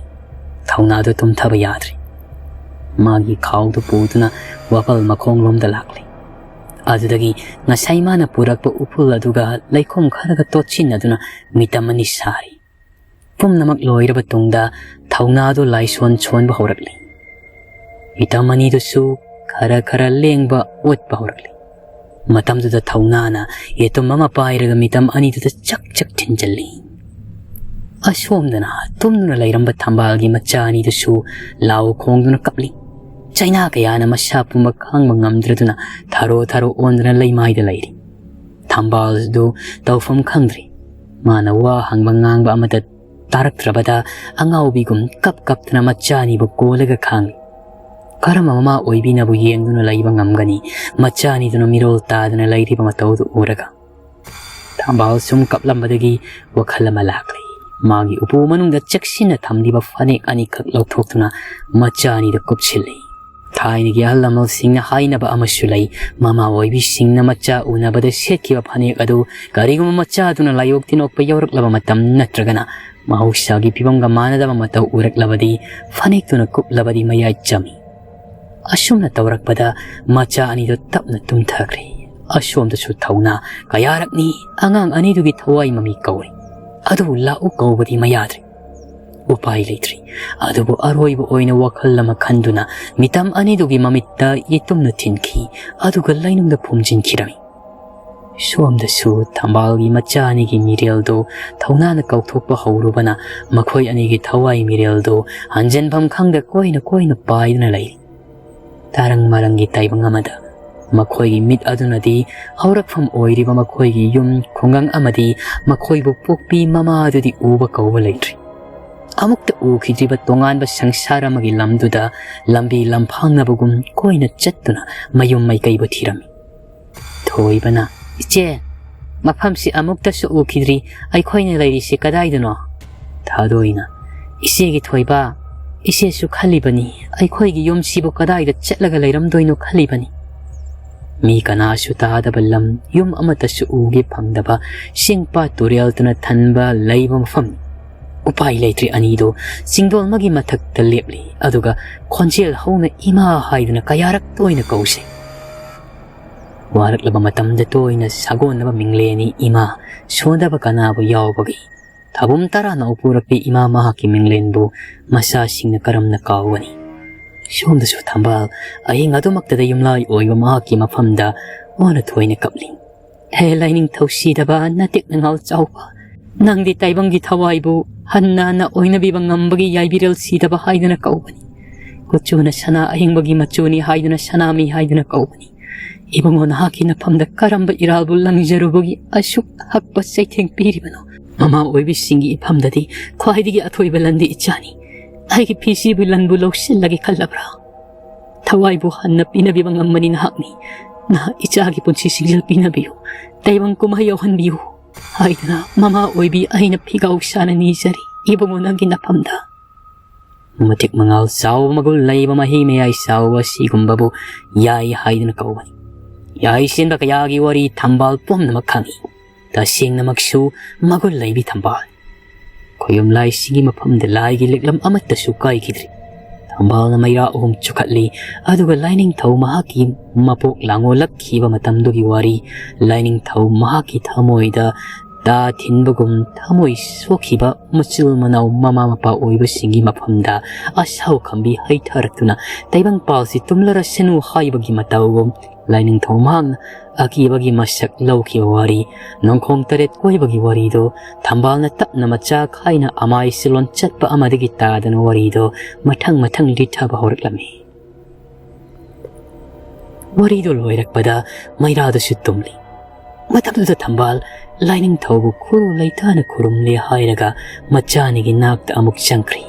ꯊꯧꯅꯥꯗꯨ ꯇꯨꯝꯊꯕ ꯌꯥꯗ꯭ꯔꯦ꯫ ꯃꯥꯒꯤ ꯈꯥꯎꯗꯨ ꯄꯨꯗꯨꯅ ꯋꯥꯄꯜ ꯃꯈꯣꯡꯂꯣꯝꯗ ꯂꯥꯛꯂꯦ꯫ ꯑꯗꯨꯗꯒꯤ ꯉꯁꯥꯏ ꯃꯥꯅ ꯄꯨꯔꯛꯄ ꯎꯐꯨꯜ ꯑꯗꯨꯒ ꯂꯩꯈꯣꯝ ꯈꯔꯒ ꯇꯣꯠꯁꯤꯟꯅꯗꯨꯅ ꯃꯤꯇꯝ ꯑꯅꯤ ꯁꯥꯔꯤ꯫ ꯄꯨꯝꯅꯃꯛ ꯂꯣꯏꯔꯕ ꯇꯨꯡꯗ ꯊꯧꯅꯥꯗꯨ ꯂꯥꯏꯁꯣꯟ ꯁꯣꯟꯕ ꯍꯧꯔꯛꯂꯤ꯫ ꯃꯤꯇꯝ ꯑꯅꯤꯗꯨꯁꯨ ꯈꯔ ꯈꯔ ꯂꯦꯡꯕ ꯑꯣꯠꯄ ꯍꯧꯔꯛꯂꯤ꯫ ꯃꯇꯝꯗꯨꯗ ꯊꯧꯅꯥꯅ ꯌꯦꯇꯨꯝ ꯑꯃ ꯄꯥꯏꯔꯒ ꯃꯤꯇꯝ ꯑꯅꯤꯗꯨꯗ ꯆꯛ ꯆꯛ ꯊꯤꯟꯖꯜꯂꯤ꯫ ꯑꯁꯣꯝꯗꯅ ꯇꯨꯝꯗꯨꯅ ꯂꯩꯔꯝꯕ ꯊꯝꯕꯥꯜꯒꯤ ꯃꯆꯥ ꯑꯅꯤꯗꯨꯁꯨ ꯂꯥꯎ ꯈꯣꯡꯗꯨꯅ ꯀꯞꯂꯤ꯫ ꯆꯩꯅꯥ ꯀꯌꯥꯅ ꯃꯁꯥ ꯄꯨꯝꯕ ꯈꯥꯡꯕ ꯉꯝꯗ꯭ꯔꯗꯨꯅ ꯊꯥꯔꯣ ꯊꯥꯔꯣ ꯑꯣꯟꯗꯨꯅ ꯂꯩꯃꯥꯏꯗ ꯂꯩꯔꯤ꯫ ꯊꯝꯕꯥꯜꯗꯨ ꯇꯧꯐꯝ ꯈꯪꯗ꯭ꯔꯤ꯫ ꯃꯥꯅ ꯋꯥ ꯍꯪꯕ ꯉꯥꯡꯕ ꯑꯃꯠꯇ ꯇꯥꯔꯛꯇ꯭ꯔꯕꯗ ꯑꯉꯥꯎꯕꯤꯒꯨꯝ ꯀꯞ ꯀꯞꯇꯅ ꯃꯆꯥ ꯑꯅꯤꯕꯨ ꯀꯣꯜꯂꯒ ꯈꯥꯡꯂꯤ꯫ ꯀꯔꯝꯕ ꯃꯃꯥ ꯑꯣꯏꯕꯤꯅꯕꯨ ꯌꯦꯡꯗꯨꯅ ꯂꯩꯕ ꯉꯝꯒꯅꯤ? ꯃꯆꯥ ꯑꯅꯤꯗꯨꯅ ꯃꯤꯔꯣꯜ ꯇꯥꯗꯅ ꯂꯩꯔꯤꯕ ꯃꯇꯧꯗꯨ ꯎꯔꯒ꯫ ꯊꯝꯕꯥꯜ ꯁꯨꯝ ꯀꯞꯂꯝꯕꯗꯒꯤ ꯋꯥꯈꯜ ꯑꯃ ꯂꯥꯛꯂꯤ꯫ ꯃꯥꯒꯤ ꯎꯄꯨ ꯃꯅꯨꯡꯗ ꯆꯦꯛꯁꯤꯟꯅ ꯊꯝꯂꯤꯕ ꯐꯅꯦꯛ ꯑꯅꯤꯈꯛ ꯂꯧꯊꯣꯛꯇꯨꯅ ꯃꯆꯥ ꯑꯅꯤꯗ ꯀꯨꯞꯁꯤꯜꯂꯤ꯫ ꯊꯥꯏꯅꯒꯤ ꯑꯍꯜ ꯂꯃꯟꯁꯤꯡꯅ ꯍꯥꯏꯅꯕ ꯑꯃꯁꯨ ꯂꯩ, ꯃꯃꯥ ꯑꯣꯏꯕꯤꯁꯤꯡꯅ ꯃꯆꯥ ꯎꯅꯕꯗ ꯁꯦꯠꯈꯤꯕ ꯐꯅꯦꯛ ꯑꯗꯨ ꯀꯔꯤꯒꯨꯝꯕ ꯃꯆꯥꯗꯨꯅ ꯂꯥꯏꯑꯣꯛ ꯇꯤꯟꯑꯣꯛꯄ ꯌꯥꯎꯔꯛꯂꯕ ꯃꯇꯝ ꯅꯠꯇ꯭ꯔꯒꯅ ꯃꯍꯧꯁꯥꯒꯤ ꯐꯤꯕꯝꯒ ꯃꯥꯟꯅꯗꯕ ꯃꯇꯧ ꯎꯔꯛꯂꯕꯗꯤ ꯐꯅꯦꯛꯇꯨꯅ ꯀꯨꯞꯂꯕꯗꯤ ꯃꯌꯥꯏ ꯆꯝꯃꯤ꯫ ꯑꯁꯨꯝꯅ ꯇꯧꯔꯛꯄꯗ ꯃꯆꯥ ꯑꯅꯤꯗꯨ ꯇꯞꯅ ꯇꯨꯝꯊꯈ꯭ꯔꯦ꯫ ꯑꯁꯣꯝꯗꯁꯨ ꯊꯧꯅꯥ ꯀꯌꯥꯔꯛꯅꯤ ꯑꯉꯥꯡ ꯑꯅꯤꯗꯨꯒꯤ ꯊꯋꯥꯏ ꯃꯃꯤ ꯀꯧꯔꯤ꯫ ꯑꯗꯨꯕꯨ ꯂꯥꯛꯎ ꯀꯧꯕꯗꯤ ꯃꯌꯥꯗ꯭ꯔꯦ꯫ ꯎꯄꯥꯏ ꯂꯩꯇ꯭ꯔꯤ꯫ ꯑꯗꯨꯕꯨ ꯑꯔꯣꯏꯕ ꯑꯣꯏꯅ ꯋꯥꯈꯜ ꯑꯃ ꯈꯟꯗꯨꯅ ꯃꯤꯇꯝ ꯑꯅꯤꯗꯨꯒꯤ ꯃꯃꯤꯠꯇ ꯌꯦꯇꯨꯝꯅ ꯊꯤꯟꯈꯤ, ꯑꯗꯨꯒ ꯂꯩꯅꯨꯡꯗ ꯐꯨꯝꯖꯤꯟꯈꯤꯔꯝꯃꯤ꯫ ꯁꯣꯝꯗꯁꯨ ꯊꯝꯕꯥꯜꯒꯤ ꯃꯆꯥ ꯑꯅꯤꯒꯤ ꯃꯤꯔꯦꯜꯗꯨ ꯊꯧꯅꯥꯅ ꯀꯥꯎꯊꯣꯛꯄ ꯍꯧꯔꯨꯕꯅ ꯃꯈꯣꯏ ꯑꯅꯤꯒꯤ ꯊꯋꯥꯏ ꯃꯤꯔꯦꯜꯗꯨ ꯍꯟꯖꯤꯟꯐꯝ ꯈꯪꯗ ꯀꯣꯏꯅ ꯀꯣꯏꯅ ꯄꯥꯏꯗꯨꯅ ꯂꯩꯔꯤ꯫ ꯇꯥꯔꯪ ꯃꯥꯔꯪꯒꯤ ꯇꯥꯏꯕꯪ ꯑꯃꯗ ꯃꯈꯣꯏꯒꯤ ꯃꯤꯠ ꯑꯗꯨꯅꯗꯤ ꯍꯧꯔꯛꯐꯝ ꯑꯣꯏꯔꯤꯕ ꯃꯈꯣꯏꯒꯤ ꯌꯨꯝ ꯈꯨꯡꯒꯪ ꯑꯃꯗꯤ ꯃꯈꯣꯏꯕꯨ ꯄꯣꯛꯄꯤ ꯃꯃꯥ ꯑꯗꯨꯗꯤ ꯎꯕ ꯀꯧꯕ ꯂꯩꯇ꯭ꯔꯤ꯫ ꯑꯃꯨꯛꯇ ꯎꯈꯤꯗ꯭ꯔꯤꯕ ꯇꯣꯉꯥꯟꯕ ꯁꯪꯁꯥꯔ ꯑꯃꯒꯤ ꯂꯝꯗꯨꯗ ꯂꯝꯕꯤ ꯂꯝꯐꯥꯡꯅꯕꯒꯨꯝ ꯀꯣꯏꯅ ꯆꯠꯇꯨꯅ ꯃꯌꯨꯝ ꯃꯥꯏꯀꯩꯕꯨ ꯊꯤꯔꯝꯃꯤ꯫ ꯊꯣꯏꯕꯅ, "ꯏꯆꯦ, ꯃꯐꯝꯁꯤ ꯑꯃꯨꯛꯇꯁꯨ ꯎꯈꯤꯗ꯭ꯔꯤ꯫ ꯑꯩꯈꯣꯏꯅ ꯂꯩꯔꯤꯁꯤ ꯀꯗꯥꯏꯗꯅꯣ?" ꯊꯥꯗꯣꯏꯅ, "ꯏꯆꯦꯒꯤ ꯊꯣꯏꯕ, ꯏꯆꯦꯁꯨ ꯈꯜꯂꯤꯕꯅꯤ, ꯑꯩꯈꯣꯏꯒꯤ ꯌꯨꯝꯁꯤꯕꯨ ꯀꯗꯥꯏꯗ ꯆꯠꯂꯒ ꯂꯩꯔꯝꯗꯣꯏꯅꯣ ꯈꯜꯂꯤꯕꯅꯤ꯫ ꯃꯤ ꯀꯅꯥꯁꯨ ꯇꯥꯗꯕ ꯂꯝ, ꯌꯨꯝ ꯑꯃꯠꯇꯁꯨ ꯎꯒꯦ ꯐꯪꯗꯕ, ꯆꯤꯡ ꯄꯥꯠ ꯇꯨꯔꯦꯜꯗꯨꯅ ꯊꯟꯕ ꯂꯩꯕ ꯃꯐꯝꯅꯤ꯫" ꯎꯄꯥꯏ ꯂꯩꯇ꯭ꯔꯦ ꯑꯅꯤꯗꯨ ꯆꯤꯡꯗꯣꯜ ꯑꯃꯒꯤ ꯃꯊꯛꯇ ꯂꯦꯞꯂꯤ, ꯑꯗꯨꯒ ꯈꯣꯟꯖꯦꯜ ꯍꯧꯅ "ꯏꯃꯥ" ꯍꯥꯏꯗꯨꯅ ꯀꯌꯥꯔꯛ ꯇꯣꯏꯅ ꯀꯧꯁꯦ꯫ ꯋꯥꯔꯛꯂꯕ ꯃꯇꯝꯗ ꯇꯣꯏꯅ ꯁꯥꯒꯣꯟꯅꯕ ꯃꯤꯡꯂꯦꯟꯅꯤ ꯏꯃꯥ, ꯁꯣꯟꯗꯕ ꯀꯅꯥꯕꯨ ꯌꯥꯎꯕꯒꯤ꯫ ꯊꯥꯕꯨꯝ ꯇꯔꯥꯅ ꯎꯄꯨꯔꯛꯄꯤ ꯏꯃꯥ ꯃꯍꯥꯛꯀꯤ ꯃꯤꯡꯂꯦꯟꯕꯨ ꯃꯆꯥꯁꯤꯡꯅ ꯀꯔꯝꯅ ꯀꯥꯎꯒꯅꯤ? ꯁꯣꯝꯗꯁꯨ ꯊꯝꯕꯥꯜ ꯑꯍꯤꯡ ꯑꯗꯨꯃꯛꯇꯗ ꯌꯨꯝꯂꯥꯏ ꯑꯣꯏꯕ ꯃꯍꯥꯛꯀꯤ ꯃꯐꯝꯗ ꯋꯥꯅ ꯊꯣꯏꯅ ꯀꯞꯂꯤ꯫ "ꯍꯦ ꯂꯥꯏꯅꯤꯡꯊꯧ ꯁꯤꯗꯕ, ꯅꯇꯦꯛ ꯅꯉꯥꯜ ꯆꯥꯎꯕ, ꯅꯪꯗꯤ ꯇꯥꯏꯕꯪꯒꯤ ꯊꯋꯥꯏꯕꯨ ꯍꯟꯅ ꯍꯟꯅ ꯑꯣꯏꯅꯕꯤꯕ ꯉꯝꯕꯒꯤ ꯌꯥꯏꯕꯤꯔꯦꯜ ꯁꯤꯗꯕ ꯍꯥꯏꯗꯨꯅ ꯀꯧꯕꯅꯤ꯫ ꯀꯨꯆꯨꯅ ꯁꯅꯥ ꯑꯍꯤꯡꯕꯒꯤ ꯃꯆꯨꯅꯤ ꯍꯥꯏꯗꯨꯅ ꯁꯅꯥꯃꯤ ꯍꯥꯏꯗꯨꯅ ꯀꯧꯕꯅꯤ꯫ ꯏꯕꯨꯡꯉꯣ, ꯅꯍꯥꯛꯀꯤ ꯅꯐꯝꯗ ꯀꯔꯝꯕ ꯏꯔꯥꯜꯕꯨ ꯂꯪꯖꯔꯨꯕꯒꯤ ꯑꯁꯨꯛ ꯍꯛꯄ ꯆꯩꯊꯦꯡ ꯄꯤꯔꯤꯕꯅꯣ? ꯃꯃꯥ ꯑꯣꯏꯕꯤꯁꯤꯡꯒꯤ ꯏꯐꯝꯗꯗꯤ ꯈ꯭ꯋꯥꯏꯗꯒꯤ ꯑꯊꯣꯏꯕ ꯂꯟꯗꯤ ꯏꯆꯥꯅꯤ꯫ ꯑꯩꯒꯤ ꯐꯤꯁꯤꯕꯨ ꯂꯟꯕꯨ ꯂꯧꯁꯤꯜꯂꯒꯦ ꯈꯜꯂꯕ꯭ꯔꯥ? ꯊꯋꯥꯏꯕꯨ ꯍꯟꯅ ꯄꯤꯅꯕꯤꯕ ꯉꯝꯕꯅꯤ ꯅꯍꯥꯛꯅꯤ꯫ ꯅꯍꯥꯛ ꯏꯆꯥꯒꯤ ꯄꯨꯟꯁꯤ ꯁꯤꯡꯖꯤꯜ ꯄꯤꯅꯕꯤꯌꯨ, ꯇꯥꯏꯕꯪ ꯀꯨꯝꯍꯩ ꯌꯥꯎꯍꯟꯕꯤꯌꯨ" ꯍꯥꯏꯗꯨꯅ ꯃꯃꯥ ꯑꯣꯏꯕꯤ ꯑꯩꯅ ꯐꯤꯒꯥꯎ ꯁꯥꯅ ꯅꯤꯖꯔꯤ, ꯏꯕꯨꯡꯉꯣ, ꯅꯪꯒꯤ ꯅꯐꯝꯗ꯫ ꯃꯇꯤꯛ ꯃꯉꯥꯜ ꯆꯥꯎꯕ, ꯃꯒꯨꯟ ꯂꯩꯕ, ꯃꯍꯤ ꯃꯌꯥꯏ ꯆꯥꯎꯕ ꯑꯁꯤꯒꯨꯝꯕꯕꯨ ꯌꯥꯏ ꯍꯥꯏꯗꯨꯅ ꯀꯧꯕꯅꯤ꯫ ꯌꯥꯏ ꯁꯦꯟꯕ ꯀꯌꯥꯒꯤ ꯋꯥꯔꯤ ꯊꯝꯕꯥꯜ ꯄꯨꯝꯅꯃꯛ ꯈꯪꯏ꯫ ꯇꯁꯦꯡꯅꯃꯛꯁꯨ ꯃꯒꯨꯟ ꯂꯩꯕꯤ ꯊꯝꯕꯥꯜ꯫ ꯈꯣꯌꯨꯝ ꯂꯥꯏꯁꯤꯒꯤ ꯃꯐꯝꯗ ꯂꯥꯏꯒꯤ ꯂꯤꯛꯂꯝ ꯑꯃꯠꯇꯁꯨ ꯀꯥꯏꯈꯤꯗ꯭ꯔꯤ꯫ ꯊꯝꯕꯥꯜꯅ ꯃꯩꯔꯥ ꯑꯍꯨꯝ ꯆꯨꯈꯠꯂꯤ, ꯑꯗꯨꯒ ꯂꯥꯏꯅꯤꯡꯊꯧ ꯃꯍꯥꯛꯀꯤ ꯃꯄꯣꯛ ꯂꯥꯡꯑꯣꯜꯂꯛꯈꯤꯕ ꯃꯇꯝꯗꯨꯒꯤ ꯋꯥꯔꯤ, ꯂꯥꯏꯅꯤꯡꯊꯧ ꯃꯍꯥꯛꯀꯤ ꯊꯃꯣꯏꯗ ꯇꯥ ꯊꯤꯟꯕꯒꯨꯝ ꯊꯃꯣꯏ ꯁꯣꯛꯈꯤꯕ ꯃꯆꯤꯜ ꯃꯅꯥꯎ ꯃꯃꯥ ꯃꯄꯥ ꯑꯣꯏꯕꯁꯤꯡꯒꯤ ꯃꯐꯝꯗ ꯑꯁꯥꯎ ꯈꯝꯕꯤ ꯍꯩꯊꯔꯛꯇꯨꯅ ꯇꯥꯏꯕꯪ ꯄꯥꯜꯁꯤ ꯇꯨꯝꯂꯔꯁꯅꯨ ꯍꯥꯏꯕꯒꯤ ꯃꯇꯧꯒꯨꯝ, ꯂꯥꯏꯅꯤꯡꯊꯧ ꯃꯍꯥꯛꯅ ꯑꯀꯤꯕꯒꯤ ꯃꯁꯛ ꯂꯧꯈꯤꯕ ꯋꯥꯔꯤ, ꯅꯣꯡꯈꯣꯡ ꯇꯔꯦꯠ ꯀꯣꯏꯕꯒꯤ ꯋꯥꯔꯤꯗꯣ, ꯊꯝꯕꯥꯜꯅ ꯇꯞꯅ ꯃꯆꯥ ꯈꯥꯏꯅ ꯑꯃꯥꯏ ꯁꯤꯂꯣꯟ ꯆꯠꯄ ꯑꯃꯗꯒꯤ ꯇꯥꯗꯅ ꯋꯥꯔꯤꯗꯣ ꯃꯊꯪ ꯃꯊꯪ ꯂꯤꯊꯕ ꯍꯧꯔꯛꯂꯝꯃꯤ꯫ ꯋꯥꯔꯤꯗꯨ ꯂꯣꯏꯔꯛꯄꯗ ꯃꯩꯔꯥꯗꯨꯁꯨ ꯇꯨꯝꯂꯤ꯫ ꯃꯇꯝꯗꯨꯗ ꯊꯝꯕꯥꯜ ꯂꯥꯏꯅꯤꯡꯊꯧꯕꯨ ꯈꯨꯔꯨ ꯂꯩꯇꯥꯅ ꯈꯨꯔꯨꯝꯂꯦ ꯍꯥꯏꯔꯒ ꯃꯆꯥꯅꯤꯒꯤ ꯅꯥꯛꯇ ꯑꯃꯨꯛ ꯆꯪꯈ꯭ꯔꯤ꯫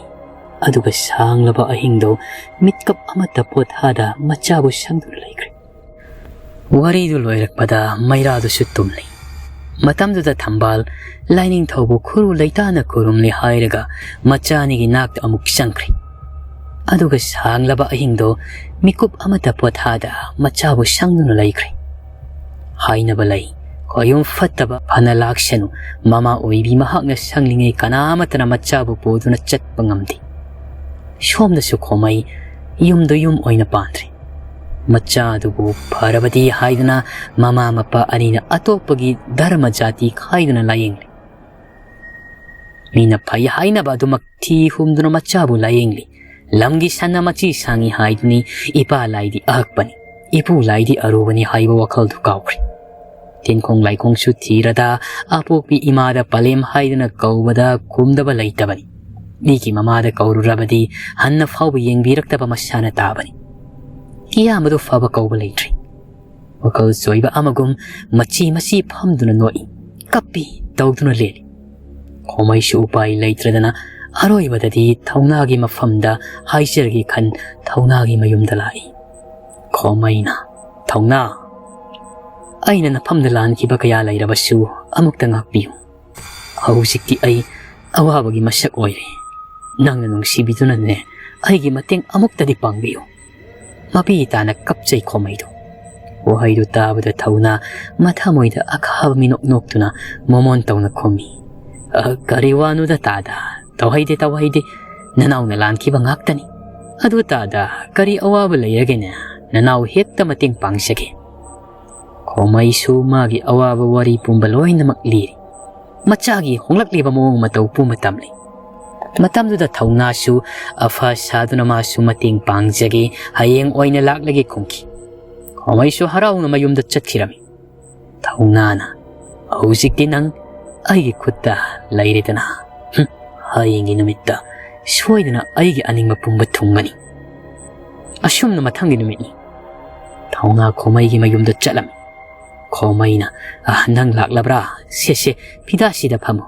ꯑꯗꯨꯒ ꯁꯥꯡꯂꯕ ꯑꯍꯤꯡꯗꯣ ꯃꯤꯠꯀꯞ ꯑꯃꯠꯇ ꯄꯣꯊꯥꯗ ꯃꯆꯥꯕꯨ ꯁꯪꯗꯨꯅ ꯂꯩꯈ꯭ꯔꯦ꯫ ꯋꯥꯔꯤꯗꯨ ꯂꯣꯏꯔꯛꯄꯗ ꯃꯩꯔꯥꯗꯨꯁꯨ ꯇꯨꯝꯂꯤ꯫ ꯃꯇꯝꯗꯨꯗ ꯊꯝꯕꯥꯜ ꯂꯥꯏꯅꯤꯡꯊꯧꯕꯨ ꯈꯨꯔꯨ ꯂꯩꯇꯥꯅ ꯈꯨꯔꯨꯝꯂꯦ ꯍꯥꯏꯔꯒ ꯃꯆꯥꯅꯤꯒꯤ ꯅꯥꯛꯇ ꯑꯃꯨꯛ ꯆꯪꯈ꯭ꯔꯤ꯫ ꯑꯗꯨꯒ ꯁꯥꯡꯂꯕ ꯑꯍꯤꯡꯗꯣ ꯃꯤꯀꯨꯞ ꯑꯃꯠꯇ ꯄꯣꯊꯥꯗ ꯃꯆꯥꯕꯨ ꯁꯪꯗꯨꯅ ꯂꯩꯈ꯭ꯔꯦ꯫ ꯍꯥꯏꯅꯕ ꯂꯩ, ꯈꯣꯌꯨꯝ ꯐꯠꯇꯕ ꯐꯅ ꯂꯥꯛꯁꯅꯨ, ꯃꯃꯥ ꯑꯣꯏꯕꯤ ꯃꯍꯥꯛꯅ ꯁꯪꯂꯤꯉꯩ ꯀꯅꯥ ꯑꯃꯠꯇꯅ ꯃꯆꯥꯕꯨ ꯄꯨꯗꯨꯅ ꯆꯠꯄ ꯉꯝꯗꯦ꯫ ꯁꯣꯝꯗꯁꯨ ꯈꯣꯃꯩ ꯌꯨꯝꯗꯨ ꯌꯨꯝ ꯑꯣꯏꯅ ꯄꯥꯟꯗ꯭ꯔꯦ꯫ ꯃꯆꯥꯗꯨꯕꯨ ꯐꯔꯕꯗꯤ ꯍꯥꯏꯗꯨꯅ ꯃꯃꯥ ꯃꯄꯥ ꯑꯅꯤꯅ ꯑꯇꯣꯞꯄꯒꯤ ꯙꯔꯃ ꯖꯥꯇꯤ ꯈꯥꯏꯗꯨꯅ ꯂꯥꯌꯦꯡꯂꯤ꯫ ꯃꯤꯅ ꯐꯩ ꯍꯥꯏꯅꯕ ꯑꯗꯨꯃꯛ ꯊꯤ ꯍꯨꯝꯗꯨꯅ ꯃꯆꯥꯕꯨ ꯂꯥꯌꯦꯡꯂꯤ꯫ "ꯂꯝꯒꯤ ꯁꯟꯅ ꯃꯆꯤ ꯁꯥꯡꯉꯤ ꯍꯥꯏꯗꯨꯅꯤ, ꯏꯄꯥ ꯂꯥꯏꯗꯤ ꯑꯍꯛꯄꯅꯤ, ꯏꯄꯨ ꯂꯥꯏꯗꯤ ꯑꯔꯨꯕꯅꯤ" ꯍꯥꯏꯕ ꯋꯥꯈꯜꯗꯨ ꯀꯥꯎꯈ꯭ꯔꯦ꯫ ꯇꯤꯟꯈꯣꯡ ꯂꯥꯏꯈꯣꯡꯁꯨ ꯊꯤꯔꯗ ꯑꯄꯣꯛꯄꯤ ꯏꯃꯥꯗ ꯄꯂꯦꯝ ꯍꯥꯏꯗꯨꯅ ꯀꯧꯕꯗ ꯈꯨꯝꯗꯕ ꯂꯩꯇꯕꯅꯤ꯫ ꯃꯤꯒꯤ ꯃꯃꯥꯗ ꯀꯧꯔꯨꯔꯕꯗꯤ ꯍꯟꯅ ꯐꯥꯎꯕ ꯌꯦꯡꯕꯤꯔꯛꯇꯕ ꯃꯁꯥꯅ ꯇꯥꯕꯅꯤ꯫ ꯀꯤꯌꯥꯝꯕꯗꯨ ꯐꯕ ꯀꯧꯕ ꯂꯩꯇ꯭ꯔꯤ꯫ ꯋꯥꯈꯜ ꯆꯣꯏꯕ ꯑꯃꯒꯨꯝ ꯃꯆꯤ ꯃꯆꯤ ꯐꯝꯗꯨꯅ ꯅꯣꯛꯏ, ꯀꯞꯄꯤ ꯇꯧꯗꯨꯅ ꯂꯦꯜꯂꯤ꯫ ꯈꯣꯃꯩꯁꯨ ꯎꯄꯥꯏ ꯂꯩꯇ꯭ꯔꯗꯅ ꯑꯔꯣꯏꯕꯗꯗꯤ ꯊꯧꯅꯥꯒꯤ ꯃꯐꯝꯗ ꯍꯥꯏꯖꯔꯒꯦ ꯈꯟ ꯊꯧꯅꯥꯒꯤ ꯃꯌꯨꯝꯗ ꯂꯥꯛꯏ꯫ ꯈꯣꯃꯩꯅ, "ꯊꯧꯅꯥ, ꯑꯩꯅ ꯅꯐꯝꯗ ꯂꯥꯟꯈꯤꯕ ꯀꯌꯥ ꯂꯩꯔꯕꯁꯨ ꯑꯃꯨꯛꯇ ꯉꯥꯛꯄꯤꯌꯨ꯫ ꯍꯧꯖꯤꯛꯇꯤ ꯑꯩ ꯑꯋꯥꯕꯒꯤ ꯃꯁꯛ ꯑꯣꯏꯔꯦ꯫ ꯅꯪꯅ ꯅꯨꯡꯁꯤꯕꯤꯗꯨꯅꯅꯦ ꯑꯩꯒꯤ ꯃꯇꯦꯡ ꯑꯃꯨꯛꯇꯗꯤ ꯄꯥꯡꯕꯤꯌꯨ"꯫ ꯃꯄꯤ ꯇꯥꯅ ꯀꯞꯆꯩ ꯈꯣꯃꯩꯗꯨ꯫ ꯋꯥꯍꯩꯗꯨ ꯇꯥꯕꯗ ꯊꯧꯅꯥ ꯃꯊꯃꯣꯏꯗ ꯑꯈꯥꯕ ꯃꯤꯅꯣꯛ ꯅꯣꯛꯇꯨꯅ ꯃꯣꯃꯣꯟ ꯇꯧꯅ ꯈꯨꯝꯃꯤ, "ꯑ, ꯀꯔꯤ ꯋꯥꯅꯣꯗ ꯇꯥꯗ? ꯇꯧꯍꯩꯗꯦ, ꯇꯧꯍꯩꯗꯦ꯫ ꯅꯅꯥꯎꯅ ꯂꯥꯟꯈꯤꯕ ꯉꯥꯛꯇꯅꯤ꯫ ꯑꯗꯨ ꯇꯥꯗ ꯀꯔꯤ ꯑꯋꯥꯕ ꯂꯩꯔꯒꯦꯅꯦ? ꯅꯅꯥꯎ ꯍꯦꯛꯇ ꯃꯇꯦꯡ ꯄꯥꯡꯖꯒꯦ"꯫ ꯈꯣꯃꯩꯁꯨ ꯃꯥꯒꯤ ꯑꯋꯥꯕ ꯋꯥꯔꯤ ꯄꯨꯝꯕ ꯂꯣꯏꯅꯃꯛ ꯂꯤꯔꯤ꯫ ꯃꯆꯥꯒꯤ ꯍꯣꯡꯂꯛꯂꯤꯕ ꯃꯑꯣꯡ ꯃꯇꯧ ꯄꯨꯝꯕ ꯇꯝꯂꯤ꯫ ꯃꯇꯝꯗꯨꯗ ꯊꯧꯅꯥꯁꯨ ꯑꯐ ꯁꯥꯗꯨꯅ ꯃꯥꯁꯨ ꯃꯇꯦꯡ ꯄꯥꯡꯖꯒꯦ, ꯍꯌꯦꯡ ꯑꯣꯏꯅ ꯂꯥꯛꯂꯒꯦ ꯈꯨꯝꯈꯤ꯫ ꯈꯣꯃꯩꯁꯨ ꯍꯔꯥꯎꯅ ꯃꯌꯨꯝꯗ ꯆꯠꯈꯤꯔꯝꯃꯤ꯫ ꯊꯧꯅꯥꯅ, "ꯍꯧꯖꯤꯛꯇꯤ ꯅꯪ ꯑꯩꯒꯤ ꯈꯨꯠꯇ ꯂꯩꯔꯦꯗꯅ꯫ ꯍꯨꯝ, ꯍꯌꯦꯡꯒꯤ ꯅꯨꯃꯤꯠꯇ ꯁꯣꯏꯗꯅ ꯑꯩꯒꯤ ꯑꯅꯤꯡꯕ ꯄꯨꯝꯕ ꯊꯨꯡꯒꯅꯤ"꯫ ꯑꯁꯨꯝꯅ ꯃꯊꯪꯒꯤ ꯅꯨꯃꯤꯠꯅꯤ꯫ ꯊꯧꯅꯥ ꯈꯣꯃꯩꯒꯤ ꯃꯌꯨꯝꯗ ꯆꯠꯂꯝꯃꯤ꯫ ꯈꯣꯃꯩꯅ, "ꯑ, ꯅꯪ ꯂꯥꯛꯂꯕ꯭ꯔꯥ? ꯁꯦ, ꯁꯦ, ꯐꯤꯗꯥꯁꯤꯗ ꯐꯝꯃꯨ"꯫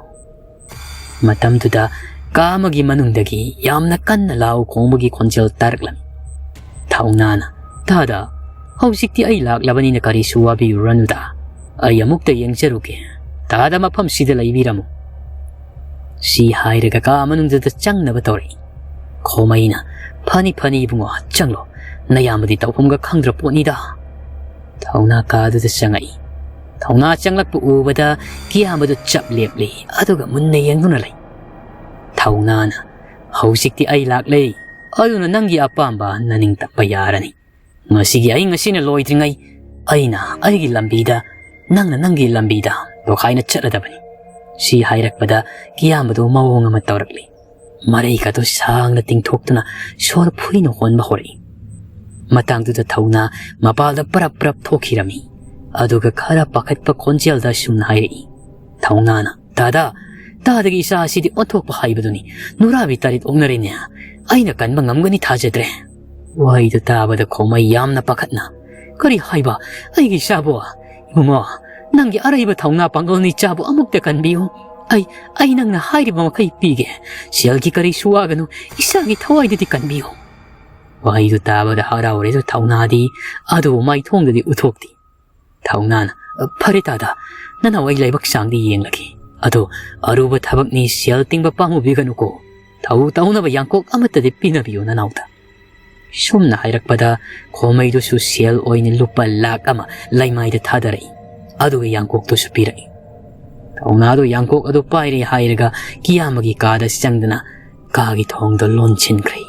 ꯃꯇꯝꯗꯨꯗ ꯀꯥ ꯑꯃꯒꯤ ꯃꯅꯨꯡꯗꯒꯤ ꯌꯥꯝꯅ ꯀꯟꯅ ꯂꯥꯎ ꯈꯣꯡꯕꯒꯤ ꯈꯣꯟꯖꯦꯜ ꯇꯥꯔꯛꯂꯝꯃꯤ꯫ ꯊꯧꯅꯥꯅ, "ꯇꯥꯗ, ꯍꯧꯖꯤꯛꯇꯤ ꯑꯩ ꯂꯥꯛꯂꯕꯅꯤꯅ ꯀꯔꯤꯁꯨ ꯋꯥꯕꯤꯔꯨꯔꯅꯨꯗ꯫ ꯑꯩ ꯑꯃꯨꯛꯇ ꯌꯦꯡꯖꯔꯨꯒꯦ꯫ ꯇꯥꯗ ꯃꯐꯝꯁꯤꯗ ꯂꯩꯕꯤꯔꯝꯃꯨ"꯫ ꯁꯤ ꯍꯥꯏꯔꯒ ꯀꯥ ꯃꯅꯨꯡꯗꯨꯗ ꯆꯪꯅꯕ ꯇꯧꯔꯛꯏ꯫ ꯈꯣꯃꯩꯅ, "ꯐꯅꯤ, ꯐꯅꯤ ꯏꯕꯨꯡꯉꯣ, ꯆꯪꯂꯣ꯫ ꯅꯌꯥꯝꯕꯗꯤ ꯇꯧꯐꯝꯒ ꯈꯪꯗ꯭ꯔ ꯄꯣꯠꯅꯤꯗ"꯫ ꯊꯧꯅꯥ ꯀꯥꯗꯨꯗ ꯆꯪꯉꯛꯏ꯫ ꯊꯧꯅꯥ ꯆꯪꯂꯛꯄ ꯎꯕꯗ ꯀꯤꯌꯥꯝꯕꯗꯨ ꯆꯞ ꯂꯦꯞꯂꯤ, ꯑꯗꯨꯒ ꯃꯨꯟꯅ ꯌꯦꯡꯗꯨꯅ ꯂꯩ꯫ ꯊꯧꯅꯥꯅ, "ꯍꯧꯖꯤꯛꯇꯤ ꯑꯩ ꯂꯥꯛꯂꯦ, ꯑꯗꯨꯅ ꯅꯪꯒꯤ ꯑꯄꯥꯝꯕ ꯅꯅꯤꯡ ꯇꯞꯄ ꯌꯥꯔꯅꯤ꯫ ꯉꯁꯤꯒꯤ ꯑꯍꯤꯡ ꯑꯁꯤꯅ ꯂꯣꯏꯗ꯭ꯔꯤꯉꯩ ꯑꯩꯅ ꯑꯩꯒꯤ ꯂꯝꯕꯤꯗ, ꯅꯪꯅ ꯅꯪꯒꯤ ꯂꯝꯕꯤꯗ ꯇꯣꯈꯥꯏꯅ ꯆꯠꯂꯗꯕꯅꯤ"꯫ ꯁꯤ ꯍꯥꯏꯔꯛꯄꯗ ꯀꯤꯌꯥꯝꯕꯗꯨ ꯃꯑꯣꯡ ꯑꯃ ꯇꯧꯔꯛꯂꯤ꯫ ꯃꯔꯩꯒꯗꯨ ꯁꯥꯡꯅ ꯇꯤꯡꯊꯣꯛꯇꯨꯅ ꯁꯣꯔ ꯐꯨꯏꯅ ꯍꯣꯟꯕ ꯍꯧꯔꯛꯏ꯫ ꯃꯇꯥꯡꯗꯨꯗ ꯊꯧꯅꯥ ꯃꯄꯥꯜꯗ ꯄꯔꯞ ꯄꯔꯞ ꯊꯣꯛꯈꯤꯔꯝꯃꯤ꯫ ꯑꯗꯨꯒ ꯈꯔ ꯄꯥꯈꯠꯄ ꯈꯣꯟꯖꯦꯜꯗ ꯑꯁꯨꯝꯅ ꯍꯥꯏꯔꯛꯏ꯫ ꯊꯧꯅꯥꯅ, "ꯇꯥꯗ, ꯇꯥꯗꯒꯤ ꯏꯆꯥ ꯑꯁꯤꯗꯤ ꯑꯣꯟꯊꯣꯛꯄ ꯍꯥꯏꯕꯗꯨꯅꯤ꯫ ꯅꯨꯔꯥꯕꯤ ꯇꯔꯦꯠ ꯑꯣꯛꯅꯔꯦꯅꯦ꯫ ꯑꯩꯅ ꯀꯟꯕ ꯉꯝꯒꯅꯤ ꯊꯥꯖꯗ꯭ꯔꯦ꯫" ꯋꯥꯍꯩꯗꯨ ꯇꯥꯕꯗ ꯈꯣꯃꯩ ꯌꯥꯝꯅ ꯄꯥꯈꯠꯅ, "ꯀꯔꯤ ꯍꯥꯏꯕ? ꯑꯩꯒꯤ ꯏꯆꯥꯕꯨ? ꯏꯕꯨꯡꯉꯣ, ꯅꯪꯒꯤ ꯑꯔꯩꯕ ꯊꯧꯅꯥ ꯄꯥꯡꯒꯜꯅ ꯏꯆꯥꯕꯨ ꯑꯃꯨꯛꯇ ꯀꯟꯕꯤꯌꯨ꯫ ꯑꯩ, ꯑꯩ ꯅꯪꯅ ꯍꯥꯏꯔꯤꯕ ꯃꯈꯩ ꯄꯤꯒꯦ꯫ ꯁꯦꯜꯒꯤ ꯀꯔꯤꯁꯨ ꯋꯥꯒꯅꯨ, ꯏꯆꯥꯒꯤ ꯊꯋꯥꯏꯗꯨꯗꯤ ꯀꯟꯕꯤꯌꯨ꯫" ꯋꯥꯍꯩꯗꯨ ꯇꯥꯕꯗ ꯍꯔꯥꯎꯔꯦꯁꯨ ꯊꯧꯅꯥꯗꯤ ꯑꯗꯨꯕꯨ ꯃꯥꯏꯊꯣꯡꯗꯗꯤ ꯎꯠꯊꯣꯛꯇꯦ꯫ ꯊꯧꯅꯥꯅ, "ꯐꯔꯦ ꯇꯥꯗ, ꯅꯅꯥꯎ ꯑꯩ ꯂꯥꯏꯕꯛ ꯆꯥꯡꯗꯤ ꯌꯦꯡꯂꯒꯦ꯫ ꯑꯗꯣ ꯑꯔꯨꯕ ꯊꯕꯛꯅꯤ, ꯁꯦꯜ ꯇꯤꯡꯕ ꯄꯥꯝꯃꯨꯕꯤꯒꯅꯨꯀꯣ꯫ ꯊꯧ ꯇꯧꯅꯕ ꯌꯥꯡꯀꯣꯛ ꯑꯃꯠꯇꯗꯤ ꯄꯤꯅꯕꯤꯌꯨ ꯅꯅꯥꯎꯗ꯫" ꯁꯨꯝꯅ ꯍꯥꯏꯔꯛꯄꯗ ꯈꯣꯃꯩꯗꯨꯁꯨ ꯁꯦꯜ ꯑꯣꯏꯅ ꯂꯨꯄꯥ ꯂꯥꯈ ꯑꯃ ꯂꯩꯃꯥꯏꯗ ꯊꯥꯗꯔꯛꯏ꯫ ꯑꯗꯨꯒ ꯌꯥꯡꯀꯣꯛꯇꯨꯁꯨ ꯄꯤꯔꯛꯏ꯫ ꯊꯧꯅꯥꯗꯨ ꯌꯥꯡꯀꯣꯛ ꯑꯗꯨ ꯄꯥꯏꯔꯦ ꯍꯥꯏꯔꯒ ꯀꯤꯌꯥꯃꯒꯤ ꯀꯥꯗ ꯆꯪꯗꯨꯅ ꯀꯥꯒꯤ ꯊꯣꯡꯗꯣ ꯂꯣꯟꯁꯤꯟꯈ꯭ꯔꯦ꯫